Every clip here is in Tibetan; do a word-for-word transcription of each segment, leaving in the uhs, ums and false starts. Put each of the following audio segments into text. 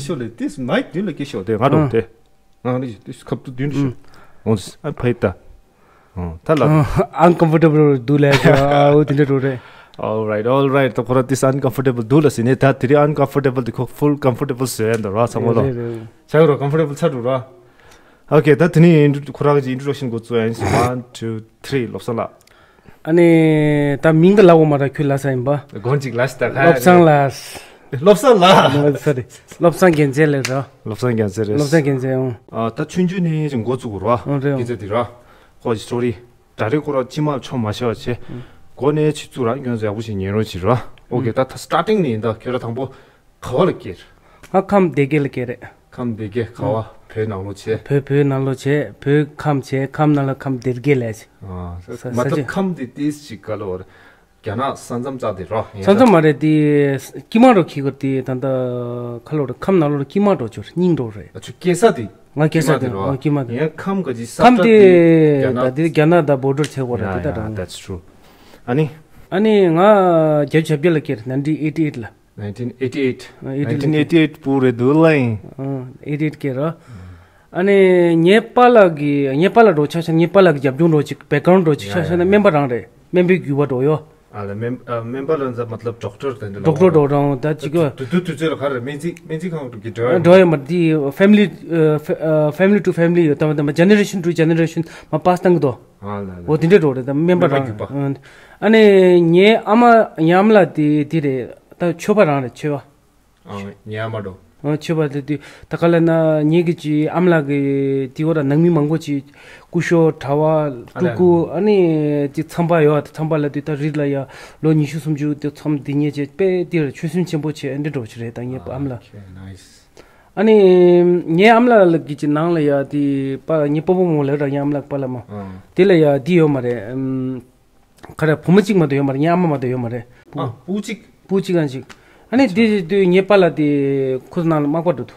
ལ་ཤོག་ལེ། དེ་མའིག་མདུན་ལ་སྐད་ཤོག་དེ་ང་རང་དེ། ང་རེ་དེ་ཁབ་ཏུ་མདུན་ལ་ཤོག་འོང་ཨ་ཕ་ཡི་ད། ཨ་ཕ་ཡི་ད། Uncomfortable འདུག་ལབ་ཤག་ཨ་འོ་དེ་འདྲ་འགྲོ་རེད། All right, all right. ད་ཁོ་ར་this uncomfortable འདུག་ལ་ཟིན་ནས་ད་དེ་རིང་uncomfortable དེ་ཁོ་full comfortable བཟོས་ཡ་འདུག་ར་ཚང་མ་ལོ། རེད་རེད། ཆ་ཡོད་ར་comfortable ཆགས་འགྲོ་ར། Okay, ད་དེ་ནས་ཁོ་ར་གི་introduction འགོ་བཙུགས་ཡ་ཡིན། One, two, three. བློ་བཟང་ལགས། ཨ་ནི་ད་མིང་གི་ལབ་འོ་མ་ར་ཁྱོད་ལབ་ས་ཡིན་པ། དགོངས་གཅིག་ལ་ཤི་ད་ཁ། བློ་བཟང་ལགས། བློ་བཟང་ལགས། མ་སོ་རི། བློ་བཟང་རྒྱལ་མཚན་ལབ་ར། བློ་བཟང་རྒྱལ་མཚན་རེད། བློ་བཟང་རྒྱལ་མཚན་ཨང་། ཨ་ད་ཆུང་ཆུང་ནས་ཅིག་འགོ་བཙུགས་དགོས་ར། ཨང་རེད་ཨང་། སྐད་ཆ་འདི་ར། ཁོ་གི་story ད་རེས་ཁོ་ར་ཅི་མ་ཆོ་མ་ཤེས་པ་བྱས། འགོ་ནས་ཆི་བཙུགས་ར་སྐྱོན་ཟ་ཡག་པོ་ཞིག་ཉན་རོགས་བྱེད་ར། Okay, ད་ད་starting ནས་ཡིན་ད་ཁྱོད་ར་དང་པོ་ག་བ་ལ་སྐྱེས། ང་ཁམས་སྡེ་དགེ་ལ་སྐྱེས་རེད། ཁམས་སྡེ་དགེ་ག་བ་བོད་ནང་ལོགས་བྱས། བོད་བོད་ནང་ལོགས་བྱས། བོད་ཁམས་བྱས། ཁམས་ནང་ལ་ཁམས་སྡེ་དགེ་ལས་བྱས། ཨ་ས་ས་མ་ཐབས་ཆ་ཁམས་དེ་ཏིས་ཅིག་ག་ལོར་རྒྱ་ནག་ས་མཚམས་བཅག་དེ་རོ། ས་མཚམས་མ་རེད་དེ། ཀི་མ་རོ་ཁི་གོ་དེ་ད་ད་ཁ་ལོར་ཁམས་ནང་ལོར་ཀི་མ་རོ་ཅོར་སྙིང་རོ་རེད། ཨ་ཆུ་སྐྱེ་ས་དེ། ང་སྐྱེ་ས་དེ་ཀི་མ་རོ། ཨ་ཀི་མ་དེ། ཡང་ཁམས་ག་ཅི་ས་ཁམས་ཁྲ་དེ་དེ་རྒྱ་ད་ནག་དེ་རྒྱ་ནག་ད་border ཆེ་གོ་ར་དེ་ད་རང་། Yeah, yeah, that's true. ཨ་ནི། ཨ་ནི་ང་བརྒྱད་ཅུ་གྱ་བརྒྱད་ལ་སྐྱེས་རེད། nineteen eighty eight ལ། nineteen eighty eight. ཨ་eighty eight. nineteen eight པུ་རེད་འདུག་ལ་ཡིན། ཨ་eighty eight སྐྱེས་ར། ཨ་ནི་ངའི་པཱ་ལགས་ཀྱི་ངའི་པཱ་ལགས་འགྲོ་ཆ་ཤ་ངའི་པཱ་ལགས་ཀྱི་རྒྱབ་ལྗོངས་འགྲོ་ཅིག་background འགྲོ་ཅིག་ཤ་ཤ་ན་སྨན་པ་རང་རེད། སྨན་པའི་རྒྱུད་པ་འགྲོ་ཡོ། ཨ་ལ་སྨན་ཨ་སྨན་པ་ལ་འཛམ་མ་ལབ་ཌོག་ཊར་དེ་འདྲ་ལ་ཌོག་ཊར་འགྲོ་རང་ད་ཅིག་གི་དུ་དུ་དུས་ཚོད་ལ་ག་རེ་སྨན་རྩིས་སྨན་རྩིས་ཁང་དུ་གི་འགྲོ་ཡ་འགྲོ་ཡ་མ་དེ་ཕེ་མི་ལི་ཕེ་མི་ལི་ཊུ་ཕེ་མི་ལི་ཡོད་དམ་དམ་ཇེ་ནེ་རེ་ཤན་ཊུ་ཇེ་ནེ་རེ་ཤན་མ་པཱ་སི་བཏང་གི་འདུག་ཨ་ལ་ལ། འོ་དེ་འདྲ་འགྲོ་རེད་ད་སྨན་པ་རང་། ཨ་ནི་ངའི་ཨ་མ་ཉམ་ལ་དེ་དེ་རེད་ད་ཆོས་པ་རང་རེད་ཆོས་པ། ཨ་ཉལ་མ་འགྲོ། ཨ་ཆོས་པ་དེ་དུས་ད་ག་ལ་ན་ངེད་ཀྱི་ཅི་ཨམ་ལགས་ཀྱི་དེ་བོ་ར་ནང་མི་མང་པོ་ཅི་ཀུ་ཤོ་གྲྭ་བ་ཨ་ལ་ཕྲུ་གུ་ཨ་ནི་ཅི་ཚམ་པ་ཡོད་ཨ་ཚམ་པ་ལ་དུས་ད་རིགས་ལ་ཡ་ལོ་ཉི་ཤུ་སུམ་ཅུ་དེ་ཚམ་དེ་ཉེ་ཅེ་དཔེ་དེ་ར་ཆོད་སེམས་ཆེན་པོ་ཆེ་ཨ་འདྲི་འགྲོ་ཆི་རེད་ད་ངེད་ཨམ་ལགས། ཨ་ནི་ངའི་ཨམ་ལགས་ཀྱི་ཅི་ནང་ལ་ཡ་དེ་པ་ངའི་སྤོ་བོ་མོ་ལ་ར་ངའི་ཨམ་ལགས་པ་ལ་མ་དེ་ལ་ཡ་དེ་ཡོད་མ་རེད། ཁ་ར་བུ་མོ་གཅིག་མ་གཏོགས་ཡོད་མ་རེད། ངའི་ཨ་མ་མ་གཏོགས་ཡོད་མ་རེད། ཨ་སྤུ་གཅིག་སྤུ་གཅིག་ཨང་གཅིག་ཨ་ནི་དེ་དུས་ངའི་པཱ་ལགས་དེ་ཁོ་ཚོ་ནང་ལ་མག་པ་འགྲོ་འདུག་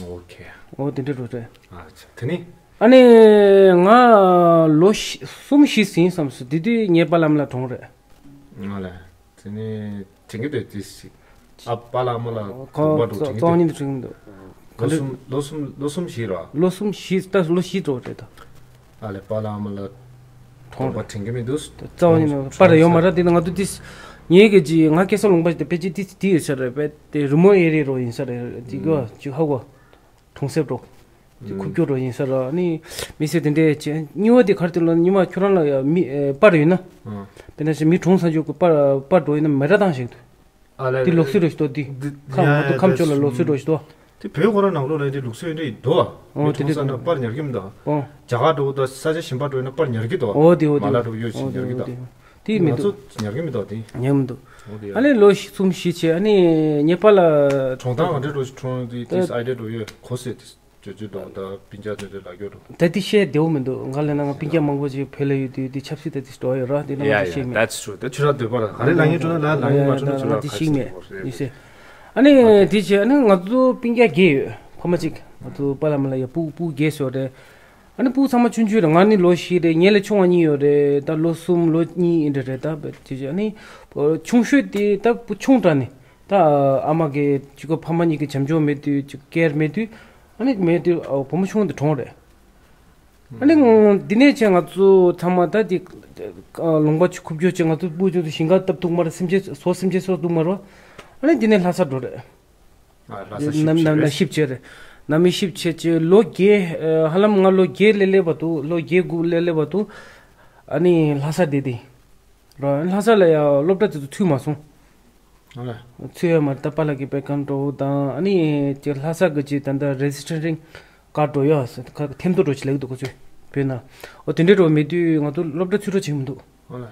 ཨོ་ཁེ། ཨོ་དེ་འདྲ་འགྲོ་རེད། ཨ་ཆ་དེ་ནི། ཨ་ནི་ང་ལོ་བཞི་གསུམ་བཞི་ཟིན་བསམ་སོང་དེ་དུས་ངའི་པཱ་ལགས་ལ་གྲོངས་རེད། ང་ལ་དེ་ནི་དྲན་གྱི་འདུག་དེ་ཞིག་ཨ་པཱ་ལགས་ཨ་མ་ལགས་གྲོངས་པ་འགྲོ་དྲན་གྱི་འདུག་གཉིས་དུ་དྲན་གྱི་འདུག་ལོ་གསུམ་ལོ་གསུམ་ལོ་གསུམ་བཞི་ར། ལོ་གསུམ་བཞི་ད་ལོ་བཞི་འགྲོ་རེད་ད། ཨ་ལས་པཱ་ལགས་ཨ་མ་ལགས་གྲོངས་པ་དྲན་གྱི་མི་འདུག་རྩ་བ་ཉིད་ནས་པར་ཡོད་མ་རེད། དེ་ནི་ང་ཚོ་དེ་ངའི་གི་ཅི་ང་སྐལ་བཟང་ལུང་པ་ཞིག་དེ་ཕལ་ཆེར་དེ་དེ་ཡོད་ས་རེད་པས་དེ་རི་མོ་ཨེ་རེ་རོ་ཡིན་ས་རེད་དེ་གོ་ཅི་ཧ་གོ་གྲོང་གསེབ་རོ་དེ་ཁུག་ཀྱོ་རོ་ཡིན་ས་ར་ནི་མི་སེར་དེ་འདྲས་ཅི་གཉིས་པ་དེ་གར་དེ་ལ་གཉིས་མ་ཁྱོད་རང་ལ་ཡ་མི་པར་ཡོད་ན་དཔེར་ན་ཞིག་མི་གྲོངས་ས་འཇོག་གི་པར་པར་འགྲོ་ཡིན་ན་མེ་ར་བཏང་ཞིག་འདུག་ཨ་ལས་དེ་ལུགས་སྲོལ་རེ་ཞིག་འདུག་དེ་ཁ་ང་ཚོ་ཁམས་ཕྱོགས་ལ་ལུགས་སྲོལ་རེ་ཞིག་འདུག་དེ་བོད་ཁོ་རང་ནང་ལོགས་ལ་དེ་ལུགས་སྲོལ་འདྲ་ཡིན་འདུག་ཨ། ཨོ་མི་དེ་གྲོངས་ས་འདྲ་ན་པར་ཉར་གྱི་མི་འདུག་ཨོ་རྒྱ་གར་འགྲོ་དང་ས་ཆ་གཞན་པ་འགྲོ་ཡིན་ན་པར་ཉར་གྱི་འདུག་ཨོ་དེ་ཨོ་དེ་མ་ལ་འགྲོ་ཡོད་ཅིག་ཉར་གྱི་འདུག་དེ་མི་ང་འདུག་ཚོ་ཉར་གྱི་མི་འདུག་དེ་ཉར་མི་འདུག་ཨོ་དེ་ཨ་ནི་ལོ་གསུམ་བཞི་བྱས་ཨ་ནི་ངའི་པཱ་ལགས་གྲོངས་སྟངས་ག་འདྲ་འགྲོ་གྲོངས་དེ་དེ་ཨ་ཡ་འདྲ་འགྲོ་ཡོད་གོ་སྲིད་དེ། ཅོ་ཅོ་དང་ད་སྤུན་ཀྱག་དེ་འདྲ་ལ་གྱོ་རོ། ད་དེ་བཤད་བདེ་བོ་མི་འདུག་ང་ལ་ན་ང་སྤུན་ཀྱག་མང་པོ་ཅིག་བོད་ལ་ཡོད་དུས་དེ་ཆབ་སྲིད་ད་དེ་འགྲོ་ཡོད་ར་དེ་ན་ང་Yeah, ཚོ་yeah, ཤེས་མེད་that's true. ད་ཁྱོད་རང་འདོད་པ་ར་ག་རེ་ལ་ངས་འགྲོ་ན་ལ་ལ་ངས་མ་འགྲོ་ན་ཁྱོད་རང་ང་དེ་ཤེས་མེད་ཡིན་ཟེར། ཨ་ནི་དེ་བྱས་ཨ་ནི་ང་ཚོ་སྤུན་ཀྱག་བརྒྱད་ཡོད་ཕ་མ་གཅིག་ང་ཚོ་པཱ་ལགས་མ་ལགས་ཡ་སྤུ་སྤུ་བརྒྱད་ཟེར་བ་རེད། ཨ་ནི་སྤུ་ཚང་མ་ཆུང་ཆུང་རེད། ང་ནི་ལོ་བཞི་རེད། ངའི་ལས་ཆུང་བ་གཉིས་ཡོད་རེད། ད་ལོ་གསུམ་ལོ་གཉིས་ཡིན་འདྲ་རེད། ད་དེ་བྱས་ཨ་ནི་ཆུང་ཤོས་དེ་ད་སྤུ་ཆུང་དྲགས་ནི། ད་ཨ་མ་གི་ཅི་གོ་ཕ་མ་གཉིས་ཀྱི་བྱམས་སྐྱོང་མེད་དུས་ཅིག་ཀེར་མེད་དུས་ཨ་ནི་མེད་དུས་ཨ་བུ་མོ་ཆུང་དུ་གྲོངས་རེད། ཨ་ནི་འདི་ནས་ཆེ་ང་ཚོ་ཚང་མ་ད་དེ་ལུང་པ་ཆུ་ཁུབ་རྒྱུ་ཆེ་ང་ཚོ་སྤུ་ཆུང་དུ་ཞིང་ཁ་བཏབ་ཐུག་མ་རེད། སེམས་ཅན་སོ་སེམས་ཅན་སོ་ཐུག་མ་རེད། ཨ་ནི་འདི་ནས་ལྷ་ས་འགྲོ་རེད། ཨ་ལྷ་ས་ཞིབ་ཆེ་ན་རེད། ཞིབ་ཆེ་རེད། ན་མི་ཞིབ་ཆེ་ཆེ་ལོ་བརྒྱད་ཧ་ལམ་ང་ལོ་བརྒྱད་ལས་སླེབས་པ་དུ་ལོ་བརྒྱད་དགུ་ལས་སླེབས་པ་དུ་ཨ་ནི་ལྷ་ས་བསྡད་དེ་ར་ལྷ་ས་ལ་ཡ་སློབ་གྲྭ་དེ་ཚོ་ཚུད་མ་སོང་། ཨ་ལ། ཚུད་ཡོད་མ་རེད། ད་པཱ་ལགས་ཀྱི་བེ་ཀན་འགྲོ་དང་ཨ་ནི་ཅེ་ལྷ་ས་གི་ཅེ་ད་ལྟ་རེ་ཇི་སི་ཊརིང་ཀར་འགྲོ་ཡོད་ཟེར་ཁ་ཐེམ་ཐོ་འགྲོ་ཅི་ལེགས་འདུག་གོ་ཚོད་བོད་ན་ཨོ་དེ་འདྲའི་འགྲོ་མེད་དུས་ང་ཚོ་སློབ་གྲྭ་ཚུད་རོགས་བྱེད་མི་འདུག་ཨ་ལ།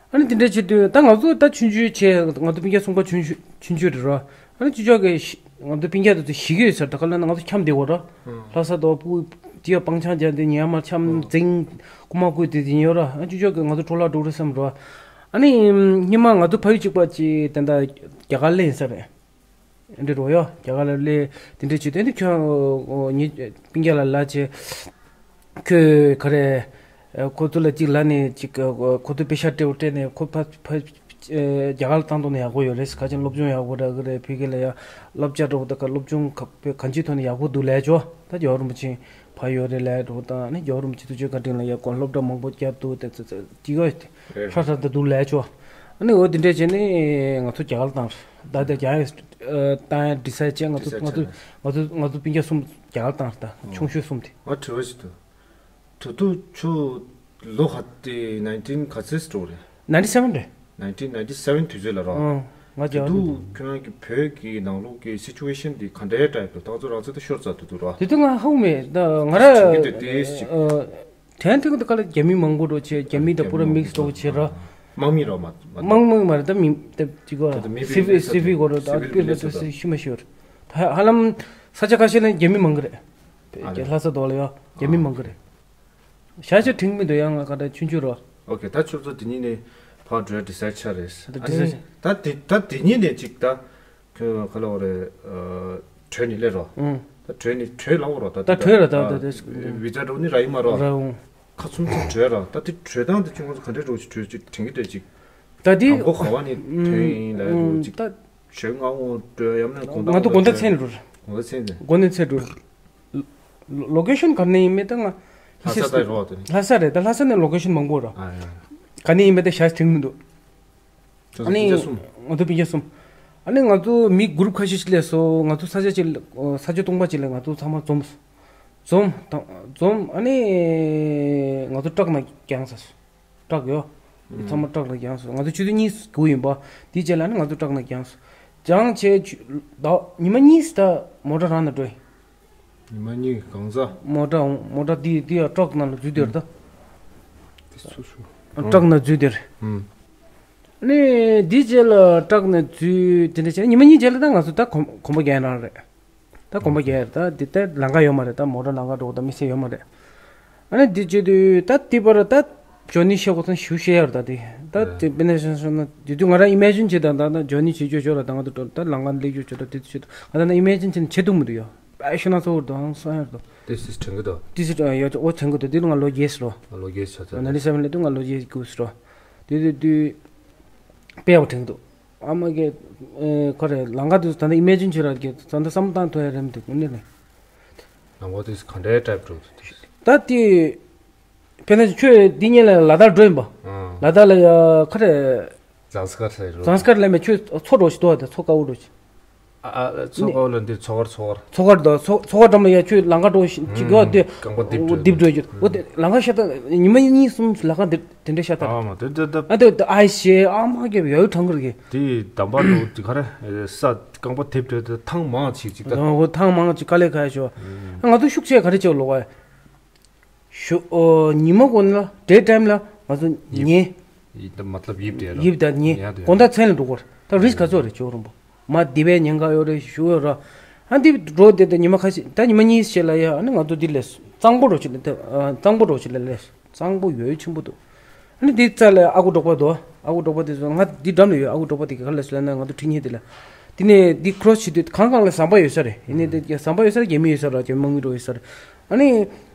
ཨ་ནི་དེ་འདྲ་བྱེད་དུས་ད་ང་ཚོ་ད་ཆུང་ཆུང་བྱས་ང་ཚོ་སྤུན་ཀྱག་གསུམ་ཀ་ཆུང་ཆུང་ཆུང་ཆུང་རེད་ར། ཨ་ནི་ཅུ་ཅོག་གི་ཤི་ང་ཚོ་སྤུན་ཀྱག་དེ་ཚོ་ཤི་གི་ཡོད་ཟེར་ད་ག་ལ་ན་ང་ཚོ་འཁྱམས་བསྡད་གོ་ར། ལྷ་ས་དོ་སྤུ་ཅི་ཡ་སྤང་ཆང་རྒྱག་དེ་ཉལ་མ་འཁྱམས་འཛིང་རྐུ་མ་རྐུས་དེ་དེ་ཡོད་ར། ཨ་ཅུ་ཅོག་གི་ང་ཚོ་འཕྲོ་བརླག་འགྲོ་རེད་བསམ་ར། ཨ་ནི་སྙི་མ་ང་ཚོ་ཕ་ཡུལ་གཅིག་པ་ཅི་དེ་འདྲ་རྒྱ་གར་ལེན་ས་རེད། འདི་རོ་ཡོ་རྒྱ་གར་ལ་ལས་དེ་འདྲ་བྱེད་དེ་འདི་ཁྱོད་ཉི་སྤུན་ཀྱག་ལ་ལ་ཆེ། ཁོས་ག་རེ། ཁོ་ཚོ་ལ་གཅིག་ལ་ནས་གཅིག་ཁོ་ཚོ་པེ་ཤ་སྤྲད་པ་སྤྲད་ནས་ཁོ་ཕ་ཕ་རྒྱ་གར་ལ་བཏང་ཐོག་ནས་ཡག་པོ་ཡོད་རེད། ཁ་ཅན་སློབ་སྦྱོང་ཡག་པོ་རག་གི་རེད། ཕ་གི་ལ་ཡ་བསླབ་བྱ་འགྲོ་བ་ད་ག་སློབ་སྦྱོང་ག་གང་ཅིའི་ཐོག་ནས་ཡག་པོ་འདུག་ལས་ཆོག་ད་རྒྱ་གར་རིན་པོ་ཆེ་ཕ་ཡོད་རེད་ལས་འགྲོ་བ་དང་ནི་རྒྱ་གར་རིན་པོ་ཆེ་ཐུགས་རྗེ་བཀའ་དྲིན་ལ་ཡ་ཁོ་སློབ་གྲྭ་མང་པོ་བརྒྱབ་འདུག་དེ་ཚོ་ཚོ་གཅིག་ཡོད་དེ། ཧྲ་ཧྲ་ད་འདུག་ལས་ཆོག་ཨ་ནི་འོ་དེ་འདྲས་བྱས་ནས་ང་ཚོ་རྒྱ་གར་བཏང་རེད། ད་ལྟ་རྒྱ་ཡིན་བཏང་ཡ་ཌི་སའིཌ་བྱས་ང་ཚོ་ང་ཚོ་ང་ཚོ་ང་ཚོ་སྤུན་ཀྱག་གསུམ་རྒྱ་གར་བཏང་རེད། ད་ཆུང་ཤོས་གསུམ་དེ། ང་དྲི་བ་ཞིག་འདུག་དུ་དུ་ཆུ་ལོ་ཧ་ཏེ་ནའིན་ཊིན་ག་ཚོད་འགྲོ་རེད། ནའིན་ཊི་སེ་ཝེན་རེད། ནའིན་ཊིན་ནའིན་ཊི་སེ་ཝེན་དུས་ཚོད་ལ་རོ། ཨང་། ང་རྒྱ་གར་དུ་ཁྱོད་རང་གི་བོད་ཀྱི་ནང་ལོགས་ཀྱི་སི་ཅུ་ཝེ་ཤན་འདི་ག་འདྲའི་ཊའིབ་ལ་ད་ཚོ་རང་ཚོ་ད་ཤོར་ཚར་དུ་དུ་རོ། དེ་དུས་ང་ཧ་གོ་མེད། ད་ང་ར་དྲན་གྱི་འདུག་དེ་ཞིག་དྲན་ཐུབ་ཀྱི་འདུག་ག་ལ་རྒྱ་མི་མང་པོ་འགྲོ་བྱས་རྒྱ་མི་དང་པུ་ར་མིག་སི་འགྲོ་བྱས་ར། དམག་མི་རོ་མ་མ་དམག་མི་མ་རེད། ད་མི་ད་ཅི་གོ་ད་ད་མི་སི་ཝིལ་སི་ཝིལ་གོ་ར་ད་སི་ཝིལ་སྤེར་ད་ད་སི་ཤི་མ་ཤི་བར་ད་ཧ་ལམ་ས་ཆ་ཁ་ཤས་ལ་རྒྱ་མི་མང་གི་རེད། ཨ་རེད། ལྷ་ས་དོག་ལ་ཡོ་རྒྱ་མི་མང་གི་རེད། ཤ་ཤ་དྲིང་མི་འདུག་ཡང་ང་ག་ད་ཆུང་ཆུང་རོ། ཨོ་ཁེ་ད་ཁྱོད་ཚོ་དེ་ཉིན་ནས་ཕར་འགྲོ་ཌི་སའིཌ་ཆགས་རེད། ད་ཌི་སའིཌ་ཨ་ནི་ད་དེ་ད་དེ་ཉིན་ནས་ཅིག་ད། ཁྱོད་ག་ལ་བ་རེད། ཨ་གྲོས་ནི་ལས་རོ། ཨང་། ད་གྲོས་ནི་གྲོས་ལ་བ་རོ་ད་ད་གྲོས་ར་ད་ད་ད་ད་བི་ཛ་འགྲོ་ནི་ར་ཡིན་མ་རོ། ར་འོང་། ཁ་ཚུམ་ཚུམ་གྲོས་ར་ད་དེ་གྲོས་སྟངས་དེ་ཁྱོད་ཚོ་ག་འདྲས་འགྲོ་ཅིག་གྲོས་ཅིག་དྲན་གི་འདྲ་ཅིག་ད་དེ་དང་པོ་ག་བ་ནི་ཐོན་ཡིན་ལ་འགྲོ་ཅིག་ད་ཞོལ་ང་འོང་འགྲོ་ཡམ་ན་དགོང་དག་ང་ཚོ་དགོང་དག་མཚན་འགྲོ་ར། དགོང་དག་མཚན་འགྲོ་ར། དགོང་དག་མཚན་འགྲོ་ར། ལོ་ལོ་ཀེ་ཤན་ག་ནས་ཡིན་མེད་ད་ང་། ལྷ་ས་ད་རོ་ད་ནི། ལྷ་ས་རེད། ད་ལྷ་ས་ནས་ལོ་ཀེ་ཤན་མང་པོ་ར། ཨ་ཡ། ག་ནས་ཡིན་མེད་ད་ཤ་ཞིག་དྲན་མི་འདུག་ཨ་ནི་སྤུན་ཀྱག་གསུམ། ང་ཚོ་སྤུན་ཀྱག་གསུམ། ཨ་ནི་ང་ཚོ་མི་གུ་རུབ་ཁ་ཤས་ཤིག་སླེབས་སོང་། ང་ཚོ་ས་ཆ་གཅིག་ལ་ས་ཆ་སྟོང་པ་གཅིག་ལ་ང་ཚོ་ཚང་མ་འཛོམས། འཛོམས་དང་འཛོམས། ཨ་ནི་ང་ཚོ་ཊག་ནང་བརྒྱངས་ས། ཊག་ཡོད། ཚང་མ་ཊག་ནང་བརྒྱངས་སོང་། ང་ཚོ་ཆུ་ཚོད་གཉིས་སྒུག་ཡིན་པ། དེའི་རྗེས་ལ་ནི་ང་ཚོ་ཊག་ནང་བརྒྱངས་སོང་། བརྒྱངས་བྱས་ཆུ་ད་ཉི་མ་གཉིས་ད་མོ་ཊ་རང་ནང་འགྲོ་ཡིན། ཉི་མ་གཉིས་གང་ཟག་མོ་ཊ་འོང་། མོ་ཊ་འདི་འདི་ཡང་ཊག་ནང་ལ་འཛུལ་དེར་ད། དེ་སུ་སུ། ཊག་ནང་འཛུལ་དེར། ཨུམ། ནས་འདི་རྗེས་ལ་ཊག་ནང་འཛུལ་དེ་འདྲ་བྱས་ཉི་མ་གཉིས་རྗེས་ལ་ད་ང་ཚོ་ད་གོམ་གོམ་པ་རྒྱག་རང་རེད། ད་གོམ་པ་རྒྱག་ད་འདི་ད་ལམ་ཁ་ཡོད་མ་རེད། ད་མོ་ཊ་ལམ་ཁ་འགྲོ་ད་མི་སེར་ཡོད་མ་རེད། ཨ་ནི་འདི་བྱེད་དུས་ད་དེ་བར་ད་ཇོ་ནི་ཤེས་གོ་ཚང་ཞུ་ཤེས་ཡར་ད་དེ་ད་དེ་དཔེ་ན་ཤང་ཤང་ན་དེ་དུས་ང་རང་ཨི་མེ་ཇིན་བྱེད་ད་ད་ད་ཇོ་ནི་བྱེད་རྒྱུ་ཤོར་ད་ང་ད་ད་ལམ་ཁ་སླེབས་རྒྱུ་ཤོར་ད་དེ་དུས་བྱེད་ད་ང་ད་ན་ཨི་མེ་ཇིན་བྱེད་ན་བྱེད་ཐུབ་མི་འདུག་ཡ། པའི་ཤུ་ན་ཚོ་བར་དུ་ཧང་སང་ཡར་དུ། དེ་སིས་དྲན་གི་དོ། དེ་སིས་ཡོ་ཨོ་དྲན་གི་དོ། དེ་ལ་ང་ལོ་རྒྱས་སི་རོ། ལོ་རྒྱས་ཆ་ཚ། ན་ནི་སེ་བན་ལེ་དུ་ང་ལོ་རྒྱས་དགུ་སི་རོ། དེ་དུས་དུས་དཔེ་ཡག་པོ་དྲན་གི་འདུག་ཨ་མ་གི་ཁོ་རེ་ལང་ཀ་དུས་ད་ནི་ཨི་མེ་ཇིན་བྱེད་ར་གི་ད་ནི་བསམ་བློ་བཏང་ཐུབ་ཡ་རེད་མི་འདུག་ནི་ནི། ལང་ཀ་དུས་ག་འདྲའི་ཊའིབ་འགྲོ་འདུག་ད་དེ། དཔེར་ན་ཁྱོད་འདི་ཉིད་ལ་ལ་དྭགས་འགྲོ་ཡིན་པ། ཨང་། ལ་དྭགས་ལ་ཡ་ཁ་རེ། ཛང་སི་ཀར་ཟེར་རོ། ཛང་སི་ཀར་ལ་མེད་ཁྱོད་མཚོ་འགྲོ་ཞིག་འདུག་ཨ། དེ་མཚོ་དཀར་པོ་འགྲོ་ཞིག་ཨ་ཨ་མཚོ་དཀར་པོ་ལ་འདི་མཚོ་དཀར་མཚོ་དཀར། མཚོ་དཀར་དང་མཚོ་མཚོ་དཀར་འགྲམ་ལ་ཡ་ཁྱོད་ལང་ཀ་འགྲོ་ཞིག་ཅིག་ཡོད་དེ། རྐང་པ་རྡིབ་འགྲོ་རྡིབ་འགྲོ་རྒྱུ། འོ་དེ་ལང་ཀ་ཤ་སྟག་ཉི་མ་གཉིས་གསུམ་ལང་ཀ་འདི་དེ་འདྲ་ཤ་སྟག་ཨ་མ་དེ་དེ་དེ། ཨ་དེ་དེ་ཨའི་ཤེ་ཨ་མ་གེ་ཡོད་ཐང་གར་གེ། དེ་དམ་པ་འགྲོ་དེ་ག་རེ་ས་རྐང་པ་རྡིབ་འགྲོ་དེ་ཐང་མང་ཅིག་ཅིག་ད། འོ་ཐང་མང་ཅིག་དཀའ་ལས་ཁག་ཤོ། ང་ཚོ་ཤུགས་ཆེ་ག་རེ་བྱེད་ལོ་བ། ཞུ་ཨོ་ཉི་མ་གོ་ན་ལ་ཌེ་ཊའིམ་ལ་ང་ཚོ་ཉལ། ཡིབ་ད་མ་ཏ་ལབ་ཡིབ་དེ་ར། ཡིབ་ད་ཉལ་ཡ་དེ་གོང་ད་མཚན་ལ་འགྲོ་གོ་ར། ད་རིས་ག་ཚོད་རེ་ཇོ་རུམ་པོ་མ་དེ་བས་ཉེན་ཁ་ཡོད་རེ་ཞུ་ཡོད་ར། ཨ་འདི་འགྲོ་དེ་ད་ཉི་མ་ཁ་ཤས་ད་ཉི་མ་གཉིས་ཤེས་ལ་ཡ། ཨ་ནི་ང་ཚོ་འདི་ལས་གཙང་པོ་རོ་ཆེ་ལ་ད་གཙང་པོ་རོ་ཆེ་ལ་ལས་གཙང་པོ་ཡོད་ཆེན་པོ་འདུག་ཨ་ནི་འདི་རྩ་ལ་ཨ་ཁུ་འབྲོག་པ་འདུག་ཨ་ཁུ་འབྲོག་པ་དེ་ཚོ་ང་འདི་འགྲམ་ལ་ཡོད། ཨ་ཁུ་འབྲོག་པ་དེ་ག་ལ་སུ་ལ་ན་ང་ཚོ་ཁྲི་ཉེ་དེ་ལ། དེ་ནས་འདི་ཁྲོ་ཆེ་དུས་གང་གང་ལ་ཟམ་པ་ཡོད་ས་རེད། ཡིན་ནས་འདི་ཟམ་པ་ཡོད་ས་རེད། རྒྱ་མི་ཡོད་ས་རེད། རྒྱ་མི་མང་མི་འགྲོ་ཡོད་ས་རེད། ཨ་ནི།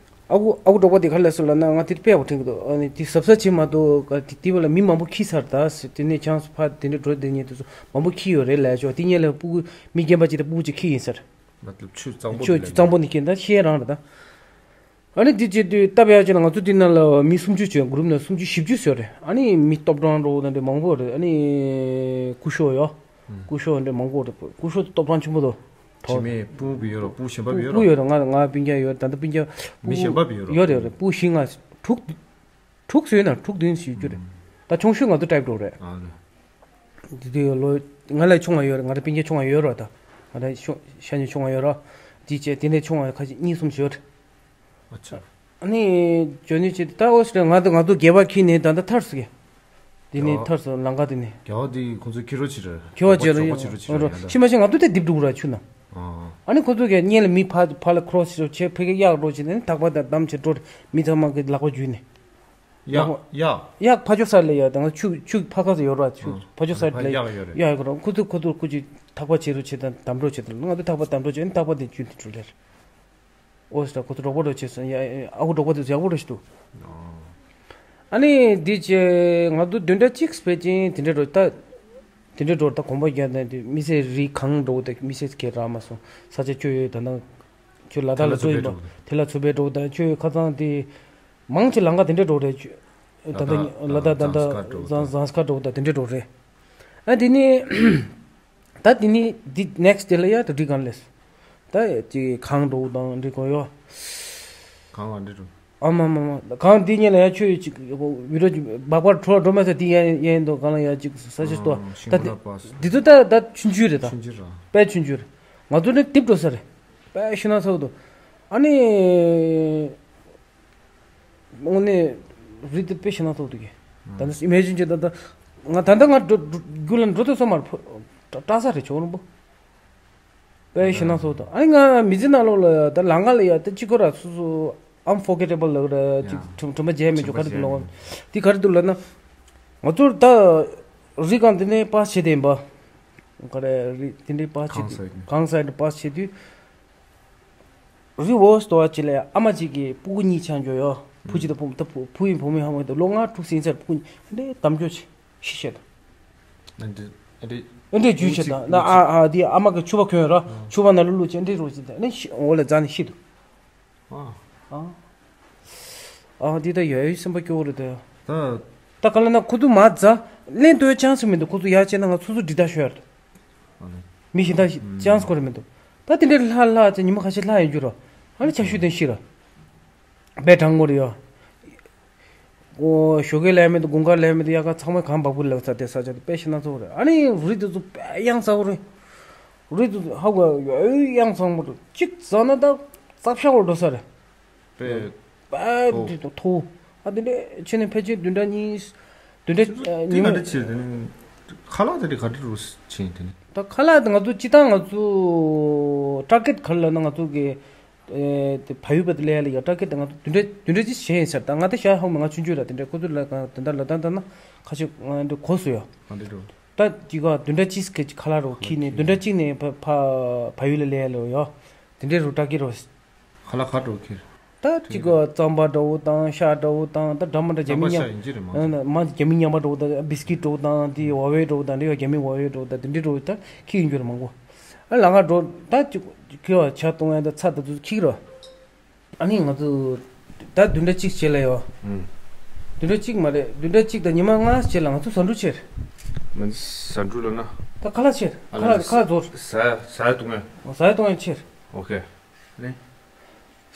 ཨ་ཁུ་ཨ་ཁུ་འབྲོག་པ་དེ་ག་ལ་སུ་ལ་ན་ང་དེ་དཔེ་བ་དྲན་གི་འདུག་ཨ་ནི་དེ་གཟབ་གཟབ་བྱེད་མ་འདུག་ག་དེ་དེ་བ་ལ་མི་མང་པོ་ཁྱི་ཚར་ད་ཟེར། དེ་ནས་ཆང་ས་ཕ་དེ་འདྲ་འགྲོ་དེ་ཉེ་དུ་མང་པོ་ཁྱི་ཡོད་རེད་ལས་ཆོག་དེ་ཉེ་ལ་སྤུ་གུ་མི་རྒན་པ་ཅིག་དང་སྤུ་གུ་ཅིག་ཁྱི་ཡིན་ཟེར། མ་ཏ་ལབ་ཆུ་གཙང་པོ་ཆུ་དེ་ལ་གཙང་པོ་ནི་ཁྱི་ད་ཤེས་རང་རེད་ད། ཨ་ནི་དེ་བྱེད་དུས་སྟབས་ཡག་ཅིག་ལ་ང་ཚོ་དེ་ནང་ལ་མི་སུམ་ཅུ་བྱོན། གུ་རུབ་ནང་སུམ་ཅུ་བཞི་བཅུ་ཟེར་རེད། ཨ་ནི་མི་སྟོབས་དྲང་འགྲོ་བ་དེ་འདྲ་མང་པོ་རེད། ཨ་ནི་སྐུ་ཞོགས་ཡོ། སྐུ་ཞོགས་འདྲ་མང་པོ་རེད། སྐུ་ཞོགས་དེ་སྟོབས་དྲང་ཆེན་པོ་དོ། དྲི་མེད་སྤུ་གུ་ཡོད་རོ། སྤུ་གུ་གཞན་པ་ཡོད་རོ། སྤུ་གུ་ཡོད་རོ། ང་ང་སྤུན་ཀྱག་ཡོད། ད་ལྟ་སྤུན་ཀྱག་མི་གཞན་པ་ཡོད་རོ། ཡོད་རེད་ཡོད་རེད། སྤུ་གུ་བཞི་ལྔ་དྲུག་དྲུག་བཟོས་ན་དྲུག་བདུན་ཞིག་རྒྱུ་རེད། ད་ཆུང་ཤོས་ང་ཚོ་ཊའིབ་འགྲོ་རེད། ཨ་ལེ། དེ་དུས་ལོ་ང་ལས་ཆུང་བ་ཡོད་རེད། ང་རང་སྤུན་ཀྱག་ཆུང་བ་ཡོད་རོ། ད་ང་རང་ཤོ་ཤ་ཉེ་ཆུང་བ་ཡོད་རོ། དེ་བྱས་དེ་ནས་ཆུང་བ་ཁ་ཤས་གཉིས་གསུམ་ཞིག་ཡོད་རེད། ཨ་ཆ། ཨ་ནི་ཇོ་ནི་ཅི་ད་ཨོ་སི་ང་ཚོ་ང་ཚོ་སྒལ་པ་ཁྱི་ནི་ད་ལྟ་ཐར་སི་གི། དེ་ནི་ཐར་སི་ལང་ཀ་དེ་ནི། རྒྱ་བ་དེ་ཁོང་ཚོ་ཁྱི་རོ་ཅི་རེད། ཁྱི་བ་ཅི་རེད། ཁྱི་རོ་ཅི་རེད། ཤི་མ་ཤི་ང་ཚོ་དེ་རྡིབ་འགྲོ་ར་ཆུ་ན། ཨ་ནི་ཁོ་ཚོ་གི་སྔོན་ལ་མི་ཕ་ཕ་ལ་ཁྲོ་ཤི་ཆེ་ཕ་གི་གཡག་འགྲོ་ཅི་ནི་ཐག་པ་དང་བསྡམས་བྱས་འགྲོ་རེད། མི་ཚང་མ་གི་ལག་པ་འཇུས་ནི། གཡག་གཡག་གཡག་ཕ་ཇོ་སར་ལ་ཡ་དང་ཆུ་ཆུ་ཕ་ཁ་ས་ཡོད་ར་ཆུ་ཕ་ཇོ་སར་ལ་གཡག་ཡོད་རེད། གཡག་ཡོད་ར་ཁོ་ཚོ་ཁོ་ཚོ་ཁོ་ཅི་ཐག་པ་བྱེད་རོ་བྱེད་དང་བསྡམས་འགྲོ་བྱེད་དང་ང་ཚོ་ཐག་པ་བསྡམས་འགྲོ་བྱེད་ནི་ཐག་པ་དེ་འཇུས་ནི་འགྲོ་རེད། ཨོ་ས་ཁོ་ཚོ་གྲོགས་པོ་འགྲོ་བྱེད་སོང་། ཡ་ཨ་ཁུ་གྲོགས་པོ་དེ་ཚོ་ཡག་པོ་འགྲོ་ཞིག་འདུག་ཨ་ནི་འདི་བྱས་ང་ཚོ་བདུན་ཕྲག་གཅིག་ཕེབས་ཅིང་དེ་འདྲ་འགྲོ་ད། དེ་འདྲ་འགྲོ་ད་གོམ་པ་རྒྱག་ནས་དེ་མི་སེར་རིགས་གང་འགྲོ་ད་མི་སེར་སྐད་རག་མ་སོང་། ས་ཆ་ཁྱོད་ཡོད་ད་ནང་ཁྱོད་ལ་དྭགས་ལ་ཚུར་ཡིན་པ་དེ་ལ་ཚུར་ཕེབས་འགྲོ་ད་ཁྱོད་ཁ་ཚང་དེ་མང་ཆེ་ལང་ཀ་དེ་འདྲ་འགྲོ་རེད། ད་ལྟ་ལ་དྭགས་ད་ད་ཟངས་དཀར་འགྲོ་ད་དེ་འདྲ་འགྲོ་རེད། ཨ་དེ་ནི། ད་དེ་ནི་འདི་ནེག་སི་ཌེ་ལ་ཡ་ད་འགྲིག་གང་ལས། ད་ཅིག་གང་འགྲོ་དང་འགྲིག་གོ་ཡོ། གང་ལ་འགྲིག་འགྲོ། ཨ་མ་མ་མ་གང་འདི་ཉིད་ལ་ཡ་ཆོས་ཅིག་བི་རོ་ཅིག་སྦག་སྦག་འཕྲོ་འགྲོ་མ་ས་དེ་ཡ་ཡན་དོ་གང་ལ་ཡ་ཅིག་ས་ཆ་ཏོ། ད་འདི་ཚོ་ད་ད་ཆུང་ཆུང་རེད་ད། ཆུང་ཆུང་ར། དཔེ་ཆུང་ཆུང་རེད། ང་ཚོ་ནི་རྡིབ་འགྲོ་ས་རེད། དཔེ་ཤི་ན་ཚ་གི་འདུག་ཨ་ནི། དངོས་གནས་རི་དེ་དཔེ་ཞེ་ན་ཐོག་ཏུ་གི། ད་ནི་ཨི་མེ་ཇིན་བྱེད་ད་ད་ང་ད་ལྟ་ང་འགྲོ་འགྲོ་རྒྱུ་ལ་འགྲོ་ཐུབ་ས་མ་རེད། ཕོ་བཀྲ་ས་རེད་ཇོ་རོང་པོ། དཔེ་ཞེ་ན་ཐོག་ཏུ་ཨ་ནི་ང་མི་ཚེ་ནང་ལོགས་ལ་ད་ལང་ཀ་ལ་ཡ་ད་ཅི་གོ་ར་སོ་སོ་ཨམ་ཕོ་གེ་ཊེ་བལ་ལ་ར་ཅིག་ཡ། དྲི་དྲི་མ་བརྗེད་མེད་ཅོ་ག་རེ་འདུག་ལོ། དྲི་མ་བརྗེད་མེད། དེ་ག་རེ་འདུག་ལབ་ན། ང་ཚོར་ད་རི་སྒང་དེ་ནས་པར་བྱེད་དེ་ཡིན་པ། ག་རེ་རི་དེ་འདྲའི་པར་བྱེད་དུས་གང་ས་ཡིན་པར་བྱེད་དུས། རི་འོ་སྟོ་བ་ཅི་ལ་ཡ་ཨ་མ་ཅིག་གིས་སྤུ་གུ་གཉིས་ཆང་འཇོག་ཡོ། བུ་ཅིག་དང་བུ་ད་བུ་བུ་ཡིན་བུ་མོ་ཡིན་ཧ་མ་ད་ལོ་ལྔ་དྲུག་ཟིན་ཚར་སྤུ་གུ་གཉིས་འདྲེ་དམ་འཇོག་ཆེ་ཤི་ཤེ་ད། ཨ་འདྲེ་ཨ་འདྲེ་ཨ་འདྲེ་ཇུས་ཆེ་ད་ན་ཨ་ཨ་དེ་ཨ་མ་གི་ཕྱུ་པ་གོན་ར་ཕྱུ་པ་ན་ལུ་ལུ་ཅི་འདྲེ་རོ་ཅི་ད་ནི་ཤི་འོ་ལ་ཛ་ནི་ཤི་དུ། ཨ་ཨ་འདི་ད་ཡ་ཡི་སེམས་པ་སྐྱོ་བོ་རེད་ད། ད། ད་ག་ལ་ན་ཁོ་ཚོ་མ་རྫ་ལེན་ཏོའི་ཅང་སུ་མི་འདུག་ཁོ་ཚོ་ཡར་བཅད་ན་ང་ཚོ་ཚོ་འདི་ལྟར་ཤོར་ཡ་འདུག་མི་གཞན་དག་ཅང་སུ་ཁོ་རེ་མི་འདུག་ད་དེ་འདྲའི་ལྷ་ལྷ་ཅེ་ཉི་མ་ཁ་ཤས་ལྷ་ཡིན་རྒྱུ་རོ། ཨ་ནི་ཆ་ཤུ་དེ་ཤི་རོ། དཔེ་དྲང་མོ་རེད་ཡོ། ཨོ་ཞོགས་ཀས་ལས་མེད་དུ་དགུན་ཁར་ལས་མེད་དུ་དབྱར་ཁ་ཚང་མ་གང་འབག་བུ་ལ་ས་དེ་ས་ཆ་དེ་དཔེ་ཤི་ན་ཚོ་རེད། ཨ་ནི་རི་དེ་ཚོ་དཔེ་གཡང་ས་བོ་རེད། རི་དེ་ཚོ་ཧ་གོ་ཡོ་གཡང་ཚང་མོ་རེད། གཅིག་ཟ་ན་ད་རྩབ་ཤ་བོ་འགྲོ་ས་རེད། པའི་པའི་ཐོ། དེ་དང་ཐོ། ཨ་དེ་འདྲས་ཕྱི་ནས་ཕལ་ཆེར་བདུན་ཕྲག་གཉིས། བདུན་ཕྲག་ཨ་དེ་ཉིན་ག་མོ། འདྲ་ཕྱིར་དེ་ནི་ཁ་ལག་དེ་འདྲས་ག་འདྲས་རུ་ཕྱིན་དེ་ནི། ད་ཁ་ལག་དེ་ང་ཚོ་སྤྱི་བཏང་ང་ཚོ་ཊར་གེཊ་ག་རེ་ལབ་ན་ང་ཚོ་གི་ཨེ་དེ་བལ་ཡུལ་པ་དེ་ལས་ཡ་ལ་ཡ་ཊར་གེཊ་དེ་ང་ཚོ་བདུན་ཕྲག་བདུན་ཕྲག་གཅིག་བྱས་ཡིན་ཟེར། ད་ང་དེ་ཤ་ཧོ་མ་ང་ཆུང་ཆུང་ར་དེ་འདྲས་ཁོ་ཚོ་ལ་གང་དེ་འདྲ་ལ་ད་ད་ན་ཁ་ཤས་ང་འདྲ་གོ་སོ་ཡ། ག་འདྲས་འགྲོ། ད་ཅིག་ག་བདུན་ཕྲག་གཅིག་གི་ཁ་ལག་རོ་ཁྱེར་ནས་བདུན་ཕྲག་གཅིག་ནས་ཕ་ཕ་བལ་ཡུལ་ལ་ལས་ཡ་ལོ་ཡ། དེ་འདྲས་རུ་ཊར་གེཊ་རོ། ཁ་ལག་ག་འདྲ་ཁྱེར། ད་ཅིག་ག་རྩམ་པ་འདྲ་བོ་དང་ཤ་འདྲ་བོ་དང་ད་འདྲ་མ་འདྲ་རྒྱ་མི་རྩམ་པ་ཤ་ཉམས་ཡིན་གྱི་རེད་མ་གཏོགས། མ་རྒྱ་མི་ཉམས་པ་འདྲ་བོ་དང་བིས་ཀིཊ་འདྲ་བོ་དང་དེ་ཝ་ཝེ་འདྲ་བོ་དང་འདྲ་བ་རྒྱ་མི་ཝ་ཝེ་འདྲ་བོ་དང་དེ་འདྲས་འདྲ་བོ་ད་ཁྱེར་ཡིན་གྱི་རེད་མང་པོ། ཨ་ལ་ང་འགྲོ་ད་ཅིག་ཁྱེར་བ་ཇ་བཏུང་ཡ་ད་ཚྭ་ད་ཚོ་ཁྱེར་རོ། ཨ་ནི་ང་ཚོ་ད་བདུན་ཕྲག་གཅིག་རྗེས་ལ་ཡོད། ཨུམ། བདུན་ཕྲག་གཅིག་མ་རེད། བདུན་ཕྲག་གཅིག་དང་ཉི་མ་ལྔ་རྗེས་ལ་ང་ཚོ་ཟ་འབྲུ་ཁྱེར། མ་ཟ་འབྲུ་ལ་ན། ད་ཁ་ལག་ཁྱེར། ཨ་ཁ་ལག་ལ་ཁ་ལག་ཟོར། ཟ་ཟ་བཏུང་ཡ། ཟ་བཏུང་ཡ་ཁྱེར། ཨོ་ཁེ། ནི།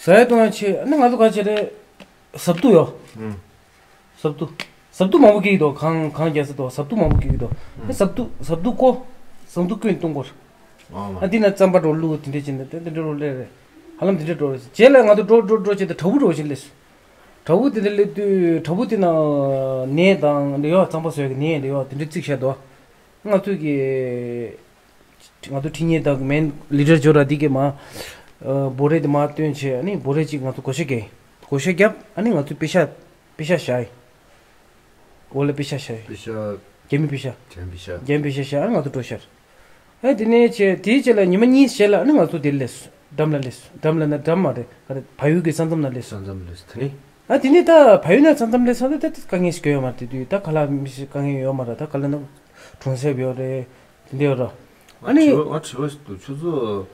ཟ་བཏུང་ཡ་ཁྱེར། ཨ་ནི་ང་ཚོ་ག་ཁྱེར་རེད། ཟབ་ཏུ་ཡོད། ཨུམ། ཟབ་ཏུ། ཟབ་ཏུ་མང་པོ་སྐྱེ་གི་འདུག་ཁང་ཁང་རྒྱ་ས་དུ་ཟབ་ཏུ་མང་པོ་སྐྱེ་གི་འདུག་ཨུམ། ཟབ་ཏུ་ཟབ་ཏུ་ཀོ། ཟབ་ཏུ་ཀོན་བཏུང་གོ། ཨ་འདི་ན་རྩམ་པ་འགྲོ་བླུག་དེ་འདྲས་ཅན་དེ་འདྲས་འགྲོ་ལེ་རེད། ཧ་ལམ་དེ་འདྲས་འགྲོ་རེད། རྗེས་ལ་ང་ཚོ་འགྲོ་འགྲོ་འགྲོ་བྱས་ཏེ་བྲག་ཕུག་འགྲོ་བཞིན་ལས། བྲག་ཕུག་དེ་འདྲས་སླེབས་དུས་བྲག་ཕུག་དེ་ན་ནས་དང་འདྲ་ཡོད། རྩམ་པ་བཟོས་ཀྱི་ནས་འདྲ་ཡོད་དེ་འདྲས་བརྩིགས་བཞག་འདུག་ང་ཚོས་ཀྱི་ང་ཚོ་ཁྲི་ཉེ་དང་མེན་ལི་ཏྲར་ཇོ་ར་འདི་གས་མ་འབོ་རེ་དེ་མ་བཏོན་བྱས་ཨ་ནི་འབོ་རེ་གཅིག་ང་ཚོ་བགོ་བཤའ་བརྒྱབ། བགོ་བཤའ་བརྒྱབ་ཨ་ནི་ང་ཚོས་པེ་ཤ་པེ་ཤ་བཞག་ཡི། འོ་ལ་པེ་ཤ་བཞག་ཡི། པེ་ཤ། རྒྱ་མི་པེ་ཤ། རྒྱ་མི་པེ་ཤ། རྒྱ་མི་པེ་ཤ་བཞག་ཨ་ནི་ང་ཚོ་འགྲོ་ཤར། ཨ་དེ་ནས་བྱས་དེའི་རྗེས་ལ་ཉི་མ་གཉིས་རྗེས་ལ་ཨ་ནི་ང་ཚོ་དེར་སླེབས་སོང་། འགྲམ་ལ་སླེབས་སོང་། འགྲམ་ལ་ན་འགྲམ་མ་རེད་ག་རེ་བལ་ཡུལ་གྱི་ས་མཚམས་ན་སླེབས་སོང་། ས་མཚམས་སླེབས་སོང་དེ་ནི། ཨ་དེ་ནས་ད་བལ་ཡུལ་ན་ས་མཚམས་སླེབས་སོང་ད་ད་དཀའ་ངལ་ཞིག་ཡོད་མ་རེད། དེ་དུས་ད་ག་ལ་མི་ཞིག་དཀའ་ངལ་ཡོད་མ་རེད། ད་ག་ལ་ན་གྲོང་གསེབ་ཡོད་རེད། དེ་འདྲ་ཡོད་ར། ཨ་ནི། དྲི་བ་ང་དྲི་བ་ཞིག་འདུག་ཁྱོད་ཚོ་